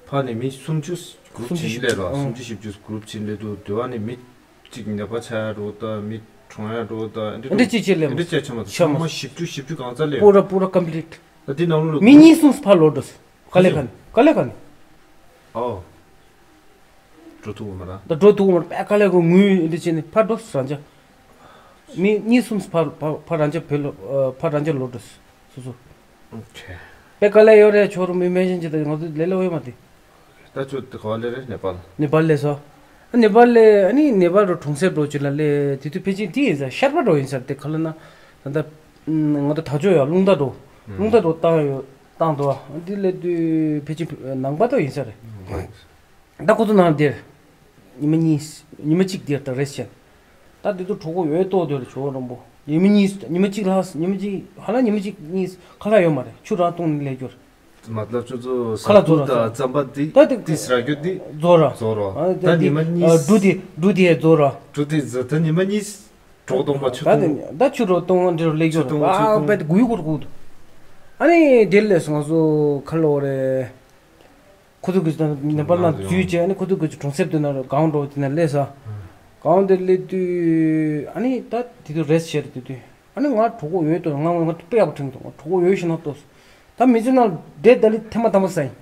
ཕ་ནས་མི་སུམ་ཅུ་གུ་རུབ་སུམ་ཅུ་བྱིན་ལས་ར། ཨང་། སུམ་ཅུ་བཞི་བཅུ་གུ་རུབ་བྱིན་ལས་འདུག་དེ་བ་ནས་མི་གཅིག་ནད་པ་ཆགས་ཡ་འགྲོ་ད་མི་གྲོངས་ཡ་འགྲོ་ད་འདི་འདྲ་ཅིག་ཅིག་ལས་འདི་འདྲ་ཅིག་ཆ་མ་ཆ་མ་ཚང་མ་བཞི་བཅུ་བཞི་བཅུ་གང་ཙམ་ལས། པུ་ར་པུ་ར་ཀམ་པི་ལིཊ། ད་འདི་ནང་ལོགས་ལ་མི་གཉིས་གསུམ་ཕར་ལོག་འགྲོ། དཀའ་ལས་ཁ་ནས་དཀའ་ལས་ཁ་ནས། ཨོ། འགྲོ་ཐུབ་མ་ར། ད་འགྲོ་ཐུབ་མ་ར་པད་དཀའ་ལས་ཁོ་ངུས་འདི་བྱས་ནས་ཕར་འགྲོ་རང་ཅག་མི་གཉིས་གསུམ་ཕར་ཕར་ཕར་རང་ཅག་བོད་ལ་ཕར་རང་ཅག་ལོག་འགྲོ། སོ་སོ། ཨོ་ཁེ། དཔེ་དཀའ་ལས་ཡོད་རེད། ཁྱོད་རུ་མི་མེད་བཞིན་གྱི་ད་ང་ཚོ་ལས་སླ་བོ་ཡོད་མ་རེད། ད་ཁྱོད་དེ་ག་བ་ལས་རེད་ནེ་པཱལ། ནེ་པཱལ་ལས་སོ། ནེ་པཱལ་ལས་ཨ་ནི་ནེ་པཱལ་རུ་གྲོང་གསེབ་འགྲོ་ཅིག་ལ་ལས་དེ་དུས་ཕལ་ཆེར་དེ་ཡིན་ས་ཤར་པ་འགྲོ་ཡིན་ས་རེད། དེ་ག་ལ་ན་ད་ལྟ་ང་ཚོ་ད་ཅོ་ཡ་རླུང་རྟ་འགྲོ་རླུང་རྟ་འགྲོ་བཏང་ཡོད་བཏང་འདུག་འདི་ལས་དུས་ཕལ་ཆེར་ནང་པ་ཏོ་ཡིན་ས་རེད། ད་ཁོ་ཚོ་ནང་དེར། ཉི་མ་གཉིས། ཉི་མ་གཅིག་དེར་ད་རེས་བྱས། ད་དེ་ཚོ་གྲོགས་པོ་ཡོད་ཏོ་དེར་ཇོ་བོ་རིན་པོ། ཉི་མ་གཉིས་ཉི་མ་གཅིག་ལྷག་ཉི་མ་གཅིག་ཧ་ལ་ཉི་མ་གཅིག་གཉིས་ཁ་ལག་ཡོད་མ་རེད། ཆུ་རང་བཏུང་ནས་ལས་རྒྱུར། མ་ལབ་ཆུ་ཚོད་ཁ་ལག་ཟ་བཏུང་དང་རྩམ་པ་དེ་ད་དེ་ཏིས་ར་རྒྱུ་དེ་རྫོ་ར། རྫོ་ར། ཨ་ད་ཉི་མ་གཉིས། འབྲུ་དེ་འབྲུ་དེ་རྫོ་ར། འབྲུ་དེ་རྫོ་ད་ཉི་མ་གཉིས། གྲོགས་སྟོང་པ་ཆུ་ད་བཏུང་། དེ་ད་ཆུ་རོ་བཏུང་འདྲེ་རུ་ལས་རྒྱུར་ཆུ་བཏུང་ཆུ་ཨ་བཏུང་བད་དགུ་ཡུ་གུར་གུ། ཨ་ནི་དེ་ལས་སོང་སོ་ཁ་ལོ་རེད། ཁོ་ཚོ་གི་ནེ་པཱལ་ནང་འཛུལ་བྱས་ཨ་ནི་ཁོ་ཚོ་གི་གྲོང་གསེབ་དེ་ན་སྒང་འགྲོ་དེ་ན་སླེབས་ས། སྒང་དེ་སླེབས་དུས་ཨ་ནི་ད་དེ་དུས་རེས་བྱས་རེད་དེ་དུས་ཨ་ནི་ང་གྲོགས་པོ་ཡོད་དོ་ང་ང་དཔེ་ཡག་པོ་དྲན་འདུག་ང་གྲོགས་པོ་ཡོད་ཤི་ན་ཏོ། ད་མི་ཚེ་ནང་འབྲས་ལྡ་ལི་ཐེངས་མ་དང་པོ་ཟ་ཡིན།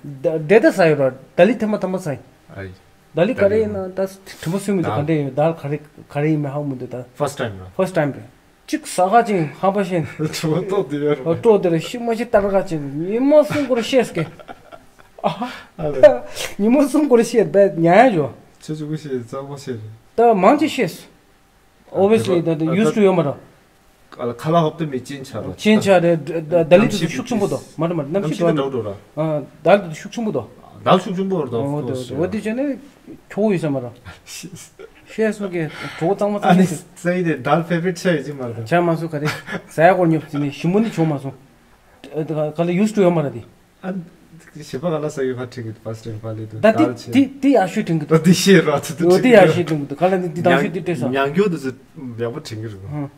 འབྲས་ད་ཟ་ཡོད་ར་ལྡ་ལི་ཐེངས་མ་དང་པོ་ཟ་ཡིན། ཨ་ཡི། ལྡ་ལི་ག་རེ་ཡིན་ན་ད་དྲིན་པ་སུས་མི་འདུག་ག་འདྲ་ཡིན་ལྡ་ལི་ག་རེ་ག་རེ་ཡིན་མིན་ཧ་གོ་མི་འདུག་ད་ཕར་སི་ཊི་ཊེམ་ར། ཕར་སི་ཊི་ཊེམ་རེད། གཅིག་ཟ་ཁ་ཅིག་ཧམ་པ་ཤེས། དྲི་བ་ཏོག་དེ་ཡོད་རེད། ཏོག་དེ་རེད་ཤི་མ་ཤི་ལྟར་ཁ་ཅིག་ཉི་མ་གསུམ་སྐོར་ཤེས་ཀྱི། ཨ་ལེ། ཉི་མ་གསུམ་སྐོར་ཤེས་བས་ཉ་ཡ་ཇོ། ཆུ་ཆུ་གུ་ཤེས་གཙང་པོ་ཤེས་རེད། ད་མང་ཆེ་ཤེས། ཨོ་བི་ཡས་ལི་ད་ཡུ་སི་ཊུ་ཡོད་མ་རེད། ཨ་ལ་ཁ་ལག་ཧོབ་ཏེ་མི་ཅན་ཆ་རོ། ཅན་ཆ་རེད་ད་ལྡ་ལི་དུ་ཤུགས་ཆེན་པོ་དོ་མ་རེད་མ་རེད་གནམ་གཤིས་འགྲོ་འགྲོ་ར། ལྡ་ལི་དུ་ཤུགས་ཆེན་པོ་དོ། ལྡ་ལི་ཤུགས་ཆེན་པོ་རེད་དོ། འོ་དེ་བྱས་ནས་ཁྱོ་བོ་ཡོད་ས་མ་རེད། ཤེས་སོ་གི་གྲོགས་གཙང་མ་ཨ་གཙང་མ་ནི་ཟེར། ས་ཡི་དེ་ལྡ་ལི་ཕེ་བ་རི་ཊི་ཆ་ཡོད་ཅི་མ་རེད། ཆ་མ་སོང་ག་རེ། ཟ་ཡ་སྐོར་ཉོབ་ཟིན་ནས་ཞིམ་པོ་ནི་བྱུང་མ་སོང་། ག་ལ་ཡུ་སི་ཊུ་ཡོད་མ་རེད་དེ། ཨ། ཞེ་པོ་ག་ལ་ས་ཡོད་ཁ་ཁྲིད་གི་ཕ་སི་ཊི་ཊེམ་པ་ལི་དུ་ད་དེ་ལྡ་ལི་ཆེ། དེ་དེ་ཡག་ཤོས་དྲན་གི་འདུག་ད་དེ་ཤེས་ར་ཚོ་དུ་འོ་དེ་ཡག་ཤོས་དྲན་གི་འདུག་ག་ལ་ནི་དེ་དང་ཤོས་དེ་སྤྲད་ས། ཉང་སྐྱོ་དུ་ཚོ་ཡག་པོ་དྲན་གི་རེད།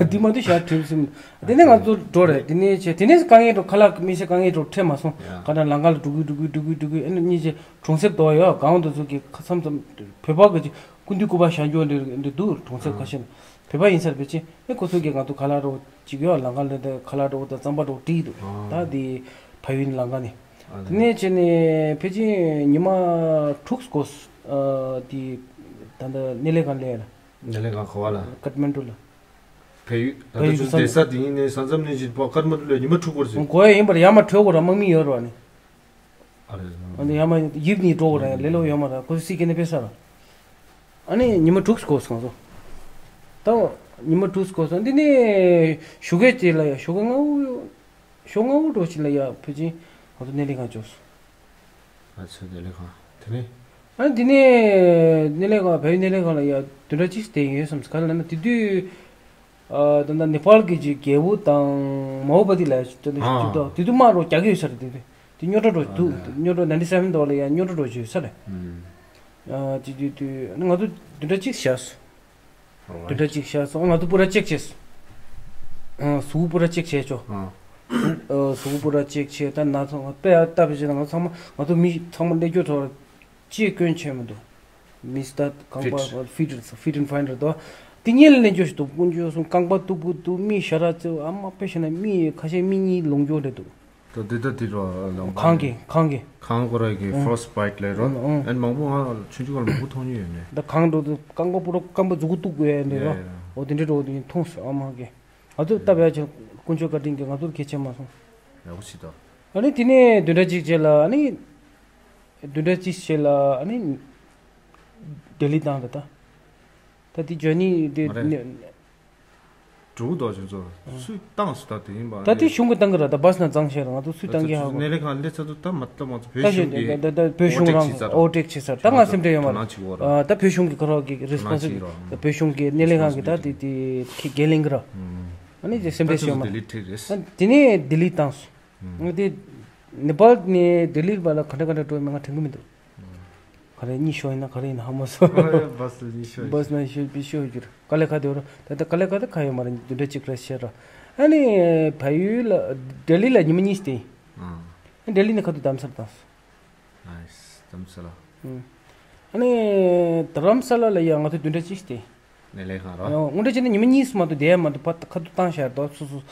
འདི་མ་དུ་ཞག་ཁྲིམས་སེམས། དེ་ནས་ང་ཚོ་འགྲོ་རེད། དེ་ནས་བྱས་དེ་ནས་དཀའ་ངལ་འགྲོ་ཁ་ལག་མི་ཤེས་དཀའ་ངལ་འགྲོ་འཕྲད་མ་སོང་། ཡ། ག་ད་ལང་ཀ་ལ་འགྲོ་གི་འགྲོ་གི་འགྲོ་གི་འགྲོ་གི་ཨ་ནི་གཉིས་ཆེ་གྲོང་གསེབ་དོ་ཡོད་གང་དུ་ཚོ་གི་ཁ་མཚམས་མཚམས་བོད་པ་གི་ཅིག་སྐུ་མདུན་སྐུ་པར་བཞེངས་རྒྱུ་འདི་འདི་འདུག་གྲོང་གསེབ་ཁ་ཤས་ལ། བོད་པ་ཡིན་ས་རེད། ཕལ་ཆེར་ཨེ་ཁོ་ཚོ་གིས་ང་ཚོ་ཁ་ལག་འདྲ་བོ་ཅིག་ཡོད། ལམ་ཁ་ལ་འདི་ཁ་ལག་འདྲ་བོ་དང་རྩམ་པ་འདྲ་བོ་སྤྲད་ཀྱི་འདུག་ཨ། ད་འདི་ཕ་ཡུལ་ལམ་ཁ་ནས། ཨ་དེ་ནས་བྱས་ནས་ཕལ་ཆེར་ཉི་མ་དྲུག་འགོར་སོང་། ཨ་དེ་ད་ལྟ་སྣེ་ལེན་ཁང་སླེབས་ལ། སྣེ་ལེན་ཁང་ག་བ་ལ། ཀཏ་མན་ཌུ་ལ། བལ་ཡུལ་ད་བལ་ལྟ་ཡུལ་ཚོ་ས་བསྡད་ས་དེ་ཡིན་ནའི་ས་མཚམས་ནས་ཅིག་པ་ཀཏ་མན་ཌུ་ལ་ཉི་མ་དྲུག་འགོར་ཟིན། གོ་ཡ་ཡིན་པར་ཡར་མར་བྲོས་དགོས་ར། དམག་མི་ཡོད་ར་ནི། ཨ་རེ། ཨ་ནི་ཡར་མར་ཡིབ་ནས་འགྲོ་དགོས་ར། ལེ་ལོ་ཡོད་མ་ར། ཁོ་ཚོ་སི་ཀེ་ནས་ཕེབས་ས་ར། ཨ་ནི་ཉི་མ་དྲུག་འགོར་སོང་ཚོ། ད་ཉི་མ་དྲུག་འགོར་སོང་། འདི་ནས་ཞོགས་ཀས་དེ་ལ་ཡ་ཞོགས་ཀ་སྔ་པོ། ཞོགས་སྔ་པོ་འགྲོ་ཞིག་ལ་ཡ་ཕལ་ཆེར་ང་ཚོ་སྣེ་ལེན་ཁང་འབྱོར་སོང་། ཨ་ཚོད་དེ་ལས་ཁང་དེ་ནས། ཨ་ནི་དེ་ནས་སྣེ་ལེན་ཁང་། བལ་ཡུལ་སྣེ་ལེན་ཁང་ལ་ཡ་བདུན་ཕྲག་གཅིག་བསྡད་ཡོད་བསམ། ག་རེ་ལབ་ན་དེ་དུས། ཨ་ད་ལྟ་ནེ་པཱལ་གྱི་ཅིག་རྒྱལ་པོ་དང་མ་ཧོ་པ་ཏི་ལ་ཡ་ཅིག་ད་ལྟ་ཨ། ཅིག་ད་དེ་དུས་དམག་རོགས་རྒྱག་གི་ཡོད་ས་རེད། དེ་དུས་དེ་རྙོག་དྲ་རོགས་འདུག་ཨ་ནི། རྙོག་དྲ་ནའིན་ཊི་སེ་ཝེན་དོ་ལ་ཡ་རྙོག་དྲ་རོགས་ཅིག་ཡོད་ས་རེད། ཨ་དེ་དུས་དུས་ཨ་ནི་ང་ཚོ་བདུན་ཕྲག་གཅིག་བཞག་སོང་། བདུན་ཕྲག་གཅིག་བཞག་སོང་། ང་ཚོ་པུ་ར་ཅེག་བྱས་སོང་། ཨ་གཟུགས་པོ་པུ་ར་ཅེག་བྱས་ཆོག་ཨ། གཟུགས་ཨ་གཟུགས་པོ་པུ་ར་ཅེག་བྱས། ད་ན་ཚ་ང་དཔེ་ཡག་ལྟ་བུ་བྱས་ན་ང་ཚང་མ་ང་ཚོ་མི་ཚང་མ་སླེབས་རྒྱུ་ཐོག་ཅིག་སྐྱོན་ཆེ་མི་འདུག་མི་སྟ་རྐང་པ་ཕིཊ་ཕིཊ་ཕིཊ་ཨེན་ཕའིན་རེད་དོ། དེ་གཉིས་ལ་ལེན་རྒྱུ་ཞིག་འདུག་དཀོན་མཆོག་གསུམ། རྐང་པ་སྟུག་པོ་འདུག་མིག་ཞར་ར་བཙེ། ཨ་མ་དཔེ་བྱས་ན་མིག་ཁ་ཤས་མིག་གཉིས་ལོག་འགྱོ་རེད་འདུག་ད་འདི་ད་འདི་རོ་ལམ་གངས་ཀྱི་གངས་ཀྱི་གངས་ཁོ་ར་གི་ཨང་ཕོ་རོ་སི་ཊི་བྷའི་ཊི་ལབ་རོ། ཨང་ཨང་། ཨན་མང་པོ་ང་ཆུང་ཆུང་སྒང་ལ་མང་པོ་མཐོང་མྱོང་ཡོད་ནས། ད་གངས་འགྲོ་དུས་རྐང་པ་པུ་རོ་རྐང་པ་མཛུ་གུ་གཏུབ་དགོས་ཡ་འདི་རོ། ཡ་ཡ། འོ་དེ་འདྲའི་འགྲོ་དུས་མཐོང་སོང་། ཨ་མ་གི་ང་ཚོ་ལྟ་བའི་ཆ་དཀོན་མཆོག་བཀའ་དྲིན་གྱིས་ང་ཚོར་གལ་ཆེ་མ་སོང་། ཡག་པོ་ཞིག་འདུག་ཨ་ནི་དེ་ནས་བདུན་ཕྲག་གཅིག་རྗེས་ལ། ཨ་ནི་བདུན་ཕྲག་གཅིག་རྗེས་ལ་ཨ་ནི་ལྡི་ལི་བཏང་རེད་ད། ད་དེ་ཇར་ནི་དེ་མ་རེད། ནི་འགྲོ་གི་འདུག་ཁྱོད་ཚོ་སུས་བཏང་སོང་། ད་དེ་ཡིན་པ་ད་དེ་གཞུང་གིས་བཏང་གི་ར། ད་བྷ་སི་ནང་བརྫངས་བཞག་ར། ང་ཚོ་སུས་བཏང་གི་ཧ་གོ། སྣེ་ལེན་ཁང་སླེབས་ཚར་དུས་ད་མ་ལྟ་མ་ཚོ་བོད་གཞུང་གིས་ད་ད་ད་བོད་གཞུང་རང་ཨོ་ཊེག་བྱས་ཚར། ད་ང་སེམས་ཁྲལ་ཡོད་མ་རེད། ད་བོད་གཞུང་གི་ཁོ་རང་གི་རེ་སི་པོན་སི་བྷི་ལི་ཊི། ད་བོད་གཞུང་གི་སྣེ་ལེན་ཁང་གི་ད་དེ་དེ་འགན་ལེན་གི་ར། ཨ་ནི་དེ་སེམས་ཁྲལ་བྱས་ཡོད་མ་རེད། ད་དེ་ནས་ལྡི་ལི་བཏང་སོང་། ང་དེ་ནེ་པཱལ་ནས་ལྡི་ལི་བར་ལ་ག་འདྲ་ག་འདྲ་འགྲོ་ཡོད་མེད་ང་དྲན་གི་མི་འདུག་ག་རེ་གཉིད་ཤོར་ཡིན་ན་ག་རེ་ཡིན་ན་ཧ་མ་སོང་། ཨ་ཡ་བྷ་སི་ལ་གཉིད་ཤོར་ཡིན། བྷ་སི་ནང་ཤོར་པའི་ཤོར་རྒྱུར་དཀའ་ལས་ཁག་དེ་བར་ད་ལྟ་དཀའ་ལས་ཁག་དེ་ཁག་ཡོད་མ་རེད། བདུན་ཕྲག་གཅིག་རེ་བཤད་ར། ཨ་ནི་བལ་ཡུལ་ལ་ལྡི་ལི་ལ་ཉི་མ་གཉིས་བསྡད་ཡིན། ཨ། ལྡི་ལི་ནས་ཁ་ཐུག་རྡ་རམ་ས་ལ་བཏང་སོང་། ནའིས། རྡ་རམ་ས་ལ། ཨ་ནི་རྡ་རམ་ས་ལ་ལ་ཡ་ང་ཚོ་བདུན་ཕྲག་གཅིག་བསྡད་ཡིན། སྣེ་ལེན་ཁང་ར། དངོས་འབྲེལ་བྱས་ན་ཉི་མ་གཉིས་སུ་མ་གཏོགས་བསྡད་ཡ་མ་གཏོགས་ཕར་ཁ་ཐུག་བཏང་བཞག་རེད་དོ། སོ་སོ།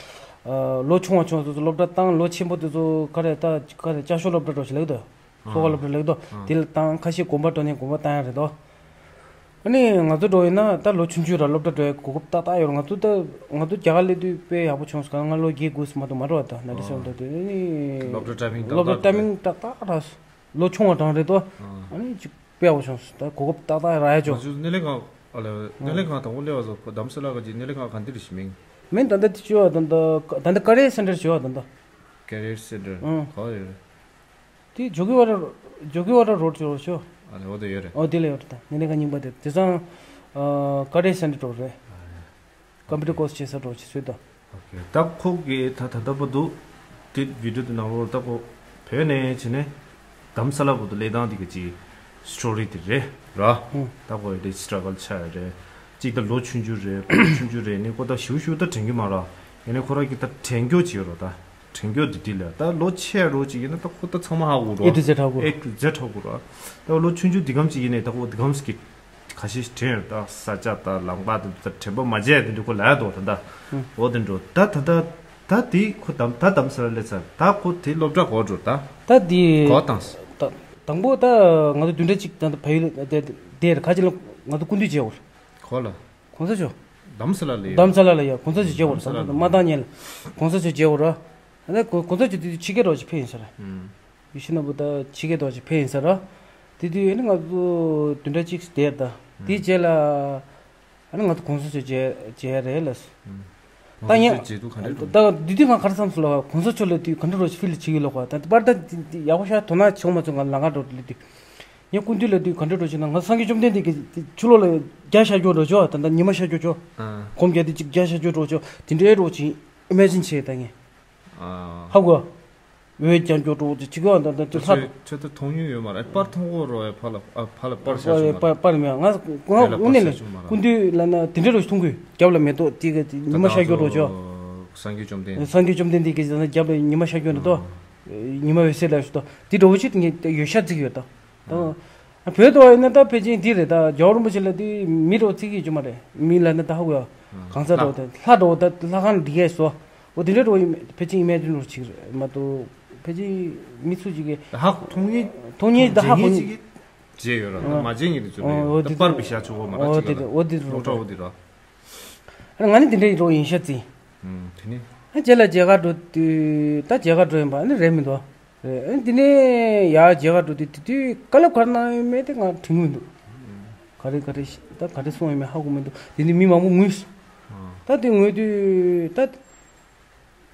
ཨ། ལོ་ཆུང་བ་ཆུང་བ་སོ་སོ་སློབ་གྲྭ་བཏང་། ལོ་ཆེན་པོ་དེ་ཚོ་ག་རེ་ད་ག་རེ་ལྕགས་ཤོག་སློབ་གྲྭ་འགྲོ་ཞིག་ལེགས་དོ། ཨ། མཚོ་ཁ་སློབ་གྲྭ་ལེགས་དོ། ཨ། དེ་ལ་བཏང་། ཁ་ཤས་དགོན་པ་འགྲོ་ནས་དགོན་པ་བཏང་ཡ་རེད་དོ། ཨ་ནི་ང་ཚོ་འགྲོ་ཡིན་ན་ད་ལོ་ཆུང་ཆུང་ར་སློབ་གྲྭ་འགྲོ་ཡ་གོ་སྐབས་ཏག་ཏག་ཡོད་རེད། ང་ཚོ་ད་ང་ཚོ་རྒྱ་གར་སླེབས་དུས་དཔེ་ཡག་པོ་བྱུང་སོང་། ང་ལོ་བརྒྱད་དགུ་སུ་མ་གཏོགས་མ་འགྲོ་བ། ད་ནའིན་ཊི་སེ་ཝེན་དེ་ནི་སློབ་གྲྭ་ཊའི་མིང་ཏག་ཏག་སློབ་གྲྭ་ཊའི་མིང་ཏག་ཏག་ར། ལོ་ཆུང་བ་གྲངས་རེད་དོ། ཨ། ཨ་ནི་ཅིག་དཔེ་ཡག་པོ་བྱུང་སོང་། ད་གོ་སྐབས་ཏག་ཏག་རག་ཡ་ང་ཅོ། ཚོ་སྣེ་ལེན་ཁང་། ཨ་ལེ། སྣེ་ལེན་ཁང་དང་པོ་སླེབས་པ་ཚོ་རྡ་རམ་ས་ལ་ག་ཅིག་སྣེ་ལེན་ཁང་ག་འདི་རེད་ཞིག་མིང་། མིང་ད་ལྟ་དེ་ཅོ་བ་ད་ལྟ་ད་ལྟ་ཀ་རི་ཡར་སེན་ཊར་ཅོ་བ་ད་ལྟ། ཀ་རི་ཡར་སེན་ཊར། ཨང་། ག་རེ་རེད། དེ་ཇོ་གི་ཝ་ར། ཇོ་གི་ཝ་ར་རོཌ་ཅོ་ཅོ། ཨ་ལེ། འོ་དེ་ཡོད་རེད། འོ་དེ་ལ་ཡོད་རེད། ད་སྣེ་ལེན་ཁང་རྙིང་པ་དེ་དེ་སང་། ཨ། ཀ་རི་ཡར་སེན་ཊར་འགྲོ་རེད། ཀམ་པུ་ཊར་ཀོར་སི་བྱེད་ས་འགྲོ་ཅིག་སུས་ད། ཨོ་ཁེ། ད་ཁོ་གིས་ད་ད་ལྟ་བར་དུ་དེ་བི་ཌི་ཡོ་དེ་ནང་ལོགས་ད་ཁོ་བོད་ནས་བྱས་ནས་རྡ་རམ་ས་ལ་བར་དུ་སླེབས་སྟངས་དེ་ག་ཅིག་སི་ཊོ་རི་དེ་རེད་ར། ཨུ། ད་ཁོ་དེ་སི་ཊྲ་གལ་ཆགས་ཡ་རེད། གཅིག་ད་ལོ་ཆུང་ཆུང་རེད། ཕོ་ཆུང་ཆུང་རེད། ནི་ཁོ་ད་ཞུ་ཞུ་ད་དྲན་གྱི་མ་ར། ཡིན་ནའི་ཁོ་རང་གིས་ད་དྲན་སྐྱོར་བྱེད་རོགས་ད། དྲན་སྐྱོར་དེ་དེ་ལ་ད་ལོ་ཆེ་རོགས་ཅིག་ཡིན་ན་ད་ཁོ་ད་ཚང་མ་ཧ་གོ་རོགས། ཨེ་ཊུ་ཛེཌ་ཧ་གོ་རོགས། ཨེ་ཊུ་ཛེཌ་ཧ་གོ་རོགས། ད་ལོ་ཆུང་ཆུང་འདི་གམ་ཅིག་ཡིན་ནའི་ད་ཁོ་འདི་གམ་ཞིག་གི་ཁ་ཤས་ཤིག་དྲན་ཡོད། ད་ས་ཆ་དང་ལམ་ཁ་དང་ད་དྲན་པ་མ་བརྗེད་དེ་འདྲ་ཁོ་ལ་ཡ་འདུག་ད་ད། ཨུ། འོ་དེ་འགྲོ་ད་ད་ད་ད་དེ་ཁོ་དམ་ད་དམ་ས་ར་སླེབས་ཚར། ད་ཁོ་དེ་སློབ་གྲྭ་གོ་འགྲོ་ད། ད་དེ་གོ་བཏང་སོང་། ད་དང་པོ་ད་ང་ཚོ་བདུན་ཕྲག་གཅིག་ད་ད་བལ་ཡུལ་དེ་དེ་རེད། ཁ་ཅིག་ལ་ང་ཚོ་སྐུ་མདུན་མཇལ་བར། གོ་ལ། གོང་ས་མཆོག་དྷ་རམ་ས་ལ་ལ་ཡོད། དྷ་རམ་ས་ལ་ལ་ཡོད། གོང་ས་མཆོག་མཇལ་བར། དྷ་རམ་ས་ལ་ལ་མ་བཏང་ཉལ། གོང་ས་མཆོག་མཇལ་བར། ཨ་ནི་གོ་གོང་ས་མཆོག་དེ་དུས་ཕྱི་རྒྱལ་རོགས་ཅིག་ཕེབས་ཡིན་ས་རེད། ཨུམ། ཡེ་ཤེས་ནོར་བུ་ད་ཕྱི་རྒྱལ་རོགས་ཅིག་ཕེབས་ཡིན་ས་རེད། དེ་དུས་ཨ་ནི་ང་ཚོ་བདུན་ཕྲག་གཅིག་བསྡད་ད། དེའི་རྗེས་ལ་ཨ་ནི་ང་ཚོ་གོང་ས་མཆོག་མཇལ་མཇལ་རེད་ལ། ཨུམ། ད་ཡང་གོང་ས་མཆོག་མཇལ་དུས་ག་འདྲ་འདུག་ད་དེ་དུས་ང་ག་རེ་བསམ་སོང་ལ། གོང་ས་མཆོག་ལ་དུས་ག་འདྲ་རོགས་ཅིག་ཕི་ལ་བྱེད་ཀྱི་ལོག་པ། ད་པར་ད་ཡག་པོ་ཤ་དོ་སྣང་བྱུང་མ་བྱུང་ང་ལ་ང་འགྲོ་ལ་དུས། ངས་སྐུ་མདུན་ལ་དུས་ག་འདྲ་འགྲོ་ཞིག་ན། ང་སངས་རྒྱས་བཅོམ་ལྡན་འདས་ཀྱི་ཆུ་ལོག་ལ་རྒྱ་བཞག་རྒྱུ་འགྲོ་ཆོག་ད་ལྟ་ཉི་མ་བཞག་རྒྱུ་ཆོག་ཨ། སྒོམ་རྒྱག་དུས་གཅིག་རྒྱ་བཞག་རྒྱུ་འགྲོ་ཆོག་དེ་འདྲའི་རོགས་ཅིག་ཨི་མེ་ཇིན་བྱས་ད་ངས། ཨ། ཧ་གོ། འོད་རྒྱག་རྒྱུ་འགྲོ་ཅིག་ཅིག་ཡོད་ད་ད་ཅིག་ལྷག་ཁྱོད་ད་མཐོང་མྱོང་ཡོད་མ་རེད། པར་མཐོང་གོ་རོ་ཡ། ཕ་ལ་ཨ་ཕ་ལ་པར་བཞག་བྱུང་མ་རེད། པར་པར་མེད། ང་ང་དངོས་གནས་ལ་སྐུ་མདུན་ལ་ན་དེ་འདྲའི་རོགས་ཅིག་མཐོང་གི་རྒྱབ་ལ་མེ་ཏོག་དེ་ག་ཉི་མ་བཞག་རྒྱུ་འགྲོ་ཆོག་སངས་རྒྱས་བཅོམ་ལྡན། སངས་རྒྱས་བཅོམ་ལྡན་འདས་ཀྱི་ན་རྒྱབ་ལ་ཉི་མ་ཤར་རྒྱུ་འདི་དོ། ཉི་མ་འོད་ཟེར་ལ་ཞུ་དོ། འདི་འདྲ་བོ་ཞིག་ངས་ཡོད་ཤ་བརྩིགས་ཡོད་དོ། དོ། བོད་དུ་ཡིན་ན་ད་ཕལ་ཆེར་འདི་རེད། ད་རྒྱལ་བ་རིན་པོ་ཆེ་ལ་འདི་མི་འདྲ་བོ་བརྩི་གི་ཡོད་རྒྱུ་མ་རེད། མི་ལ་ན་ད་ཧ་གོ་ཡ། གང་ཟག་འགྲོ་དེ་ལྷ་འགྲོ་ད་ལྷ་ཁང་འདི་གས་སོ། འོ་དེ་འདྲ་འགྲོ་ཡིན་ཕལ་ཆེར་ཡིན་མེད་དུ་འགྲོ་ཅིག་རེད་མ་གཏོགས་ཕལ་ཆེར་མི་ཚོ་ཅིག་གིས་ཧ་མཐོང་ཉེ་མཐོང་ཉེ་ད་ཧ་གོ་ཉེ་ཅིག་བྱས་ཡོད་ར་ད་མ་བྱས་ཉེ་དུ་ཚོ་ཡོད་ད་པར་བི་ཤ་ཆོག་གོ་མ་ར་ཅིག་ལ་འོ་དེ་རོ་ལོག་ཁྲ་འོ་དེ་ར་ང་ནི་དེ་འདྲ་ཡིན་འགྲོ་ཡིན་ཤ་ཙི་དེ་ནི་ཨ་རྗེས་ལ་རྒྱ་གར་འགྲོ་དུས་ད་རྒྱ་གར་འགྲོ་ཡིན་པ་ནི་རེད་མི་འདུག་རེད། ཨ་ནི་དེ་ནས་ཡར་རྒྱ་གར་འགྲོ་དུས་དེ་དུས་བཀའ་སློབ་ག་རེ་གནང་ཡོད་མེད་དེ་ང་དྲན་གྱི་མི་འདུག་ག་རེ་ག་རེ་ཤ་ད་ག་རེ་གསུངས་ཡོད་མེད་ཧ་གོ་མི་འདུག་དེ་ནི་མི་མང་པོ་ངུས་སོང་། ད་དེ་ངུས་དུས་ད་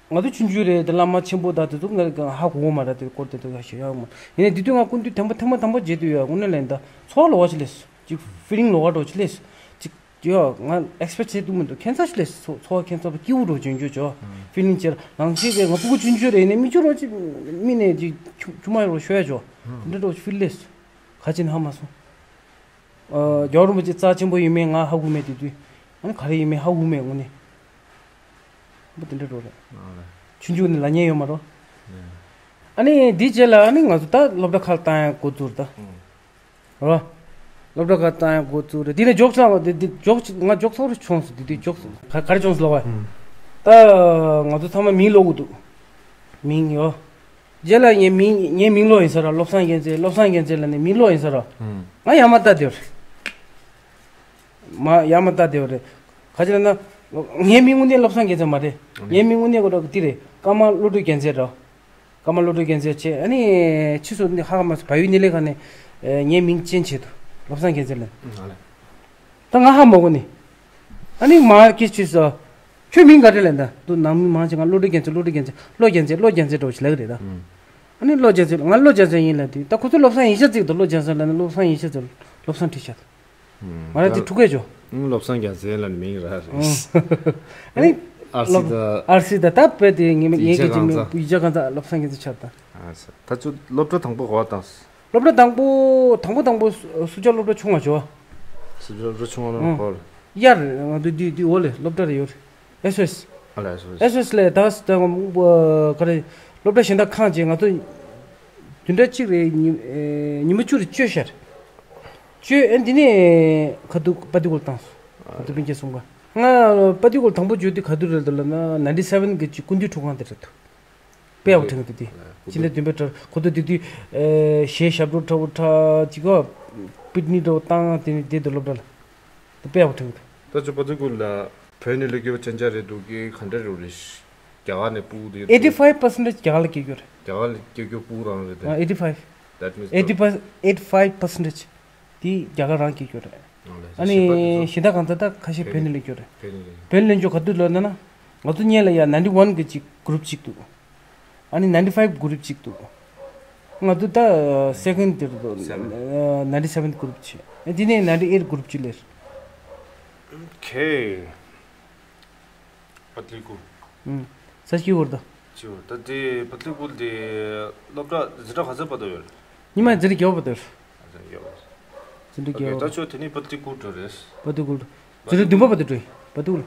ང་ཚོ་ཆུང་ཆུང་རེད་དེ་བླ་མ་ཆེན་པོ་དང་དེ་ཚོ་ང་ཧ་གོ་གི་མ་རེད། དེ་སྐོར་དེ་ཚོ་ཡག་ཤོས་ཡག་མ་ཡིན་ནའི་དེ་དུས་ང་སྐུ་མདུན་ཐེངས་མ་ཐེངས་མ་དང་པོ་མཇལ་དུས་ཡ་དངོས་གནས་ལན་ད་ཚོར་བ་ལོགས་ཀ་ཅིག་སླེབས་སོང་། ཅིག་ཕི་ལིང་ལོགས་ཀ་འདྲ་པོ་ཅིག་སླེབས་སོང་། ཅིག་ཡ་ང་ཨེག་སི་པེག་བྱེད་ཐུབ་མི་འདུག་ཁྱད་མཚར་ཞིག་སླེབས་སོང་། ཚོར་བ་ཁྱད་མཚར་པོ་སྐྱིད་པོ་འདྲ་པོ་བྱུང་བྱུང་ཅོ་ཧུམ། ཕི་ལིང་བྱེད་ལ་ནང་བཞིན་རེད། ང་སྤུ་གུ་ཆུང་ཆུང་རེད་ནས་མི་ཆུང་རོགས་ཅིག་མི་ནས་ཅིག་ཆུང་ཆུང་མ་རོགས་ཤོད་ཡ་ཅོ་ཧུམ། དེ་འདྲ་འདྲ་པོ་ཕི་ལིང་སླེབས་སོང་། ག་ཅི་ནས་ཧ་མ་སོང་། རྒྱལ་བ་རིན་པོ་ཆེ་རྩ་ཆེན་པོ་ཡིན་མིན་ང་ཧ་གོ་མེད་དེ་དུས། ཨ་ནི་ག་རེ་ཡིན་མིན་ཧ་གོ་མེད་དངོས་གནས། འབུ་དེ་འདྲ་འགྲོ་རེད། ཨ་ལས། ཆུང་ཆུང་ནས་ལ་ཉན་ཡོད་མ་རོ། ཨ་ནི་འདི་རྗེས་ལ་ཨ་ནི་ང་ཚོ་ད་སློབ་གྲྭ་ཁག་བཏང་ཡ་འགོ་བཙུགས་ད། རོ། སློབ་གྲྭ་ཁག་བཏང་ཡ་འགོ་བཙུགས་རེད། དེ་ནས་འཇོག་ཚང་བ་དེ་དེ་འཇོག་ང་འཇོག་ཚོགས་རེ་བྱུང་སོང་། དེ་དུས་འཇོག་སོང་། ག་ག་རེ་བྱུང་སོང་ལོ་བ། ད་ང་ཚོ་ཚང་མ་མིང་ཀློག་གི་འདུག་མིང་ཡོ། རྗེས་ལ་ངའི་མིང་ངའི་མིང་ཀློག་ཡིན་ས་ར། བློ་བཟང་རྒྱལ་མཚན། བློ་བཟང་རྒྱལ་མཚན་ལ་ནི་མིང་ཀློག་ཡིན་ས་ར། ང་ཡ་མ་ལྟ་དེ་རེད། མ་ཡ་མ་ལྟ་དེ་རེད། ག་ཅི་ལ་ན། ངའི་མིང་དངོས་གནས་བློ་བཟང་རྒྱལ་མཚན་མ་རེད། ངའི་མིང་དངོས་གནས་ཁོ་ར་དེ་རེད། ཀརྨ་བློ་གྲོས་རྒྱལ་མཚན་ར། ཀརྨ་བློ་གྲོས་རྒྱལ་མཚན་བྱས། ཨ་ནི་ཕྱིས་སུ་ནི་ཧ་ག་མ་སོང་། བལ་ཡུལ་གནས་ལས་ཁང་ནས་ངའི་མིང་ཅན་བྱས་འདུག་བློ་བཟང་རྒྱལ་མཚན་ལ། ད་ང་ཧ་མ་གོ་ནི། ཨ་ནི་མ་སྐད་ཆ་ཟ། ཁྱོད་མིང་ག་རེ་ལབ་ན། འདུག་ནང་མི་མང་ཆེ་ང་བློ་གྲོས་རྒྱལ་མཚན། བློ་གྲོས་རྒྱལ་མཚན། བློ་རྒྱལ་མཚན། བློ་རྒྱལ་མཚན་འདྲ་པོ་ཞིག་ལབ་གི་རེད་ད། ཨ་ནི་བློ་རྒྱལ་མཚན། ང་བློ་རྒྱལ་མཚན་ཡིན་ལབ་དུས་ད་ཁོ་ཚོ་བློ་བཟང་ཡིན་ཤག་ཅིག་འདུག་བློ་རྒྱལ་མཚན་ལབ་ན་བློ་བཟང་ཡིན་ཤག་ཅིག་བློ་བཟང་བྲིས་ཤག་ང་རང་དེ་ཐུག་གས་ཅོ། ཨང་། བློ་བཟང་རྒྱལ་མཚན་ལབ་ནི་མིང་ར་རེད། ཨ་ནི་ཨར་སི་ད། ཨར་སི་ད་ད་དཔེ་དེ་ངེད་ངེད་ཀྱི་ཅི་མི་ཡིག་ཆ་གང་ཚ། ཡིག་ཆ་གང་ཚ་བློ་བཟང་རྒྱལ་མཚན་ཆགས་ད། ཨ་ས་ད་ཚོ་སློབ་གྲྭ་དང་པོ་ག་པར་བཏང་། སློབ་གྲྭ་དང་པོ་དང་པོ་དང་པོ་སུ་ཇཱ་སློབ་གྲྭ་ཆུང་བ་ཅོ། སུ་ཇཱ་སློབ་གྲྭ་ཆུང་བ་ལ་ཧོལ། ཡར་ང་དུ་དུ་དུ་འོ་ལེ་སློབ་གྲྭ་རེ་ཡོད་རེད། ཨེས་ཨོ་ཨེས། ཨ་ལ་ཨེས་ཨོ་ཨེས། ཨེས་ཨོ་ཨེས་ལས་ད་ད་ག་རེ་སློབ་གྲྭ་གཞན་དག་ཁང་བྱས་ང་ཚོ་བདུན་ཕྲག་གཅིག་རེ་ཉི་ཉི་མ་བཅུ་རེ་བཅོས་ཤར། བཅོས་ཨེ་འདི་ནས་ཁ་ཐུག་པ་ཏི་ཀུལ་བཏང་སོང་། ཁ་ཐུག་སྤུན་ཀྱག་གསུམ་ཀ། ང་པ་ཏི་ཀུལ་དང་པོ་བརྗོད་དུས་ག་དུས་རེད་འདུག་ལབ་ན་ནའིན་ཊི་སེ་ཝེན་གི་ཅིག་སྐུ་མདུན་ཁྲུས་ཁང་དེ་རེད་འདུག་དཔེ་ཡག་པོ་དྲན་གི་འདུག་དེ། ཕྱི་ཟླ་བདུན་པའི་གྲ་ཁོ་ཚོ་དེ་དུས་གཞས་ཞབས་བྲོ་འཁྲབ་པོ་འཁྲབ་ཅིག་ག་པིག་ནིག་འདྲ་བོ་བཏང་དེ་ནས་བསྡད་འདུག་སློབ་གྲྭ་ལ། དེ་དཔེ་ཡག་པོ་དྲན་གི་འདུག་ད་ཚོ་པ་ཏི་ཀུལ་ལ་བོད་ནས་སླེབས་ཡོད་པ་ཅན་ཅན་རེད་འདུག་གི་ག་འདྲ་རེད་རེད། རྒྱ་གར་ནས་སྤུ་གུ་དེ་ཡོད་eighty five percentage རྒྱ་གར་ལ་སྐྱེས་ཡོད་རེད། རྒྱ་གར་ལ་སྐྱེས་ཡོད་སྤུ་གུ་རང་རེད་དེ། ཨ་eighty five། That means eighty five eighty five percentage དེ་རྒྱ་གར་རང་སྐྱེས་ཡོད་རེད། ཨ་ནི་གཞན་དག་གང་ཚ་ད་ཁ་ཤས་བོད་ནས་སླེབས་ཡོད་རེད། བོད་ནས་སླེབས་ཡོད་ག་དུས་ལོ་ན་ན། ང་ཚོ་སྔོན་ལ་ཡ་ninety one གི་ཅིག་གུ་རུབ་ཅིག་འདུག་ཨ་ནི་ninety five གུ་རུབ་ཅིག་འདུག་ང་ཚོ་ད་སེ་ཀེན་དེ་རུ་ninety seven གུ་རུབ་ཅིག་ཨ་དེ་ནས་ninety eight གུ་རུབ་ཅིག་སླེབས། ཨོ་ཁེ། པ་ཏི་ཀུལ། ཨུམ། ས་སྐྱིད་བོར་ད། ཅིའོ་ད་དེ་པ་ཏི་ཀུལ་དེ་སློབ་གྲྭ་འཛིན་གྲྭ་ག་ཚོད་བར་དུ་ཡོད་རེད། ཉི་མ་འཛིན་གྲྭ་བརྒྱད་པ་བར་དུ་ཡོད་རེད། ཨ་འཛིན་གྲྭ་བརྒྱད་པ། ད་ཆོ་དེ་ནི་པ་ཏི་ཀུལ་འགྲོ་རེད། པ་ཏི་ཀུལ། འཛིན་གྲྭ་བདུན་པ་བར་དུ་འགྲོ་ཡིན། པ་ཏི་ཀུལ།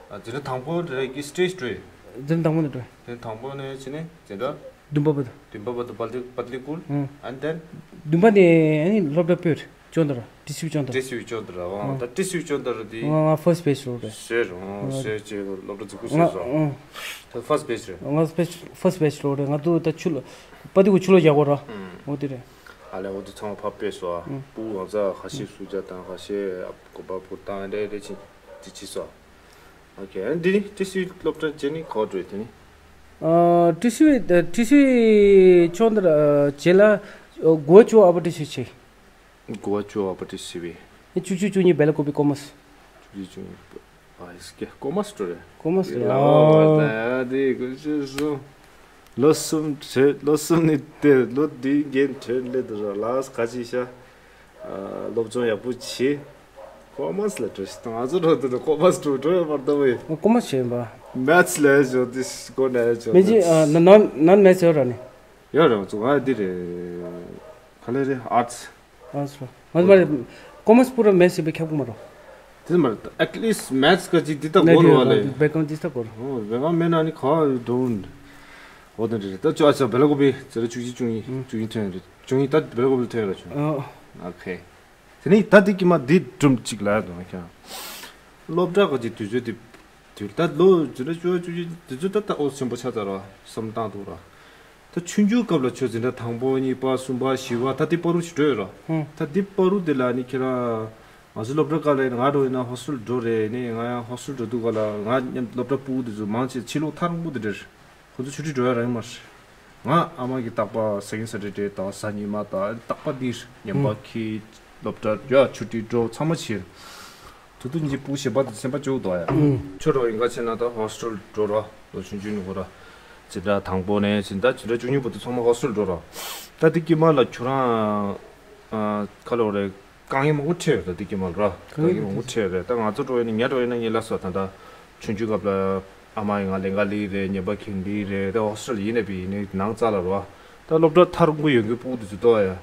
ཨ་འཛིན་གྲྭ་དང་པོ་རེད་ཀི་སི་ཊེ་ཇི་འགྲོ་ཡིན། འཛིན་གྲྭ་དང་པོ་ནས་འགྲོ་ཡིན། དེ་དང་པོ་ནས་ཕྱིན་ནས་འཛིན་གྲྭ། བདུན་པ་བར་དུ། བདུན་པ་བར་དུ་པ་ཏི་པ་ཏི་ཀུལ། ཨུམ། And then བདུན་པ་ནས་ཨ་ནི་སློབ་གྲྭ་སྤོས་རེད། ཅོན་ཏ་ར། ཏི་སི་ཝི་ཅོན་ཏ་ར། ཏི་སི་ཝི་ཅོན་ཏ་ར། ཨང་། ད་ཏི་སི་ཝི་ཅོན་ཏ་ར་དེ། ང་ང་ཕར་སི་ཊི་བེ་ཅི་རོ་རེད། ཟེར་རོ་ཟེར་ཅེ་སློབ་གྲྭ་འཛུགས་སྐུ་ཟེར་སོ། ང་ད་ཕར་སི་ཊི་བེ་ཅི་རེད། ང་ཕར་སི་ཊི་ཕར་སི་ཊི་བེ་ཅི་རོ་རེད། ང་ཚོ་ད་ཆུ་ལོ་པ་ཏི་ཀུལ་ཆུ་ལོ་ཡག་པོ་ར། ཨང་། འོ་དེ་རེད། ཨ་ལས་འོ་དེ་ཚང་མ་ཕར་སྤོས་སོ། ཨང་། སྤུ་གུ་གང་ཚ་ཁ་ཤས་སུ་ཇཱ་དང་ཁ་ཤས་གོ་པ་པུར་དང་རེ་རེ་ཕྱིན་དེ་ཕྱིན་སོ། ཨོ་ཁེ། ཨ་འདི་ནི་ཏི་སི་ཝི་སློབ་གྲྭ་བྱས་ནི་ག་པར་འགྲོ་ཡི་དེ་ནི། ཨ་ཏི་སི་ཝི་ཏི་སི་ཝི་ཅོན་ཏ་ར་བྱས་ལ་གོ་ཅོ་ཨ་པ་ཏི་སི་ཝི་བྱས། གོ་ཅོ་ཨ་པ་ཏི་སི་ཝི། ཨེ་བཅུ་གཅིག་བཅུ་གཉིས་བེ་ལ་ཀོ་པི་ཀོ་མར་སི། བཅུ་གཅིག་བཅུ་གཉིས། ཨ་ཡིས་ཀེ་ཀོ་མར་སི་འགྲོ་རེད། ཀོ་མར་སི་རེད། ལ་ཨོ་ད་ཡ་དེ་གོ་ཅོ་སོང་། ལོ་གསུམ་བྲོས། ལོ་གསུམ་ནི་དེ་ལོ་བདུན་རྒན་བྲོས་སླེབས་འདུག་ར། ལགས་ག་ཅི་ཤ། ཨ་སློབ་སྦྱོང་ཡག་པོ་བྱེད། ཀོ་མར་སི་ལ་འགྲོ་ཤི་ང་ཚོ་འགྲོ་འདུག་ཀོ་མར་སི་འགྲོ་འགྲོ་བར་ད་བས། ཀོ་མར་སི་བྱས་པ། མེ་ཐི་སི་ལ་ཡ་ཇོ་དིས་གོ་ན་ཡ་ཇོ་མེ་ཇི་དིས། ཨ་ནན་ནན་མེ་ཐི་སི་ཡོད་ར་ནི། ཡོད་ར་ང་ཚོ་ང་འདི་རེད། ག་ལེ་རེད། ཨར་ཊི་སི། ཨ་སོ། ང་ཚོ་མ་རེད། ཀོ་མར་སི་པུ་ར་མེ་ཐི་སི་བས་ཁྱབ་གི་མ་རོ། དེ་མ་རེད། ཨེཊ་ལིསི་ཊི་མེ་ཐི་སི་ག་ཅིག་འདི་ལྟ་དགོས་རེད་བ་ལེ། བེག་གི་རའུན་ཌི་འདི་ལྟ་དགོས་རེད། ཨོ་བེག་གི་རའུན་ཌི་མེད་ན་ནི་ག་བ་ཡོད་འགྲོ། འོ་དེ་འདྲ་རེད། ད་ཅོ་ཨ་ཅོ་བེ་ལ་ཀོ་པི་ཟེར་བཅུ་གཅིག་བཅུ་གཉིས་བཅུ་གཉིས་ཐོན་རེད། བཅུ་གཉིས་ད་བེ་ལ་ཀོ་པི་ཐོན་ར་བྱུང་། ཨོ་ཁེ། དེ་ནི་ད་འདི་ཀྱི་མ་འདི་སྒྲུང་གཅིག་ལ་ཡ་དོ་ན་ཁྱང་། སློབ་གྲྭ་ག་ཅིག་དུས་ཚོད་དེ། དུས་ད་ལོ་འཛིན་གྲྭ་བཅུ་པ་བཅུ་གཅིག་དུས་ཚོད་ད་ད་ཨོ་ཆེན་པོ་ཆགས་ཚར་ར་བསམ་བཏང་འདུག་ར། ད་ཆུང་ཆུང་སྐབས་ལ་ཁྱོད་འཛིན་གྲྭ་དང་པོ་གཉིས་པ་གསུམ་པ་བཞི་པ་ད་དེ་བར་དུ་ཞིག་འགྲོ་ཡོད་ར། ཧུང་། ད་དེ་བར་དུ་དེ་ལ་ནི་ཁྱེད་རང་། ང་ཚོ་སློབ་གྲྭ་སྐབས་ལ་ཡིན་ན་ང་འགྲོ་ཡིན་ན་ཧོ་སི་ཊེལ་འགྲོ་རེད། ནི་ང་ཡང་ཧོ་སི་ཊེལ་འགྲོ་དུས་སྐབས་ལ་ང་མཉམ་སློབ་གྲྭ་ཕྲུ་གུ་དེ་ཚོ་མང་ཆེ་ཕྱི་ལོགས་ཐག་རིང་པོ་དེ་འདྲ་རེད། ཁོ་ཚོ་ཆུ་ཊི་འགྲོ་ཡ་རག་གི་མ་རེད། ང་ཨ་མ་གིས་རྟག་པར་སེ་ཀེན་ཌ་སེ་ཊར་ཌེ་དང་གཟའ་ཉི་མ་དང་རྟག་པར་འདིར་ཉམས་པ་ཁྱི་སློབ་གྲྭ་ཡ་ཆུ་ཊི་འགྲོ་ཚང་མ་བྱེད། དུ་དུ་གཉིས་པུ་ཞེས་པ་དེ་སེམས་པ་སྐྱོ་འདུག་ཡ། ཆོ་རོགས་ཡིན་ག་བྱས་ན་ད་ཧོ་སི་ཊེལ་འགྲོ་ར་ལོ་ཆུང་ཆུང་ནི་གོ་ར། འཛིན་གྲྭ་དང་པོ་ནས་འཛིན་གྲྭ་འཛིན་གྲྭ་བཅུ་གཉིས་པོ་དེ་ཚང་མ་ཧོ་སི་ཊེལ་འགྲོ་ར། ད་དེ་དཀྱིལ་མ་ལ་ཁྱོད་རང་ཁ་ལོ་རེ། དཀའ་ངལ་མང་པོ་འཕྲད་ཡོད་ད་དེ་དཀྱིལ་མ་ལ་ར། དཀའ་ངལ་མང་པོ་འཕྲད་ཡོད་རེད། ད་ང་ཚོ་འགྲོ་ཡིན་ན་ཉལ་འགྲོ་ཡིན་ན་ངས་ལབ་སོང་ད་ད། ཆུང་ཆུང་སྐབས་ལ་ཨ་མ་ཡིས་ང་ལེན་ག་ལི་རེད། ཉན་པ་ཁྱེར་འདི་རེད། ད་ཧོ་སི་ཊེལ་ཡིན་ན་བི་ཡིན་ནི་ནང་རྩ་ལ་རོ། ད་སློབ་གྲྭ་ཐག་རིང་པོ་ཡོད་མཁན་ཕྲུ་གུ་དེ་ཚོ་ལྟོས་ཡ།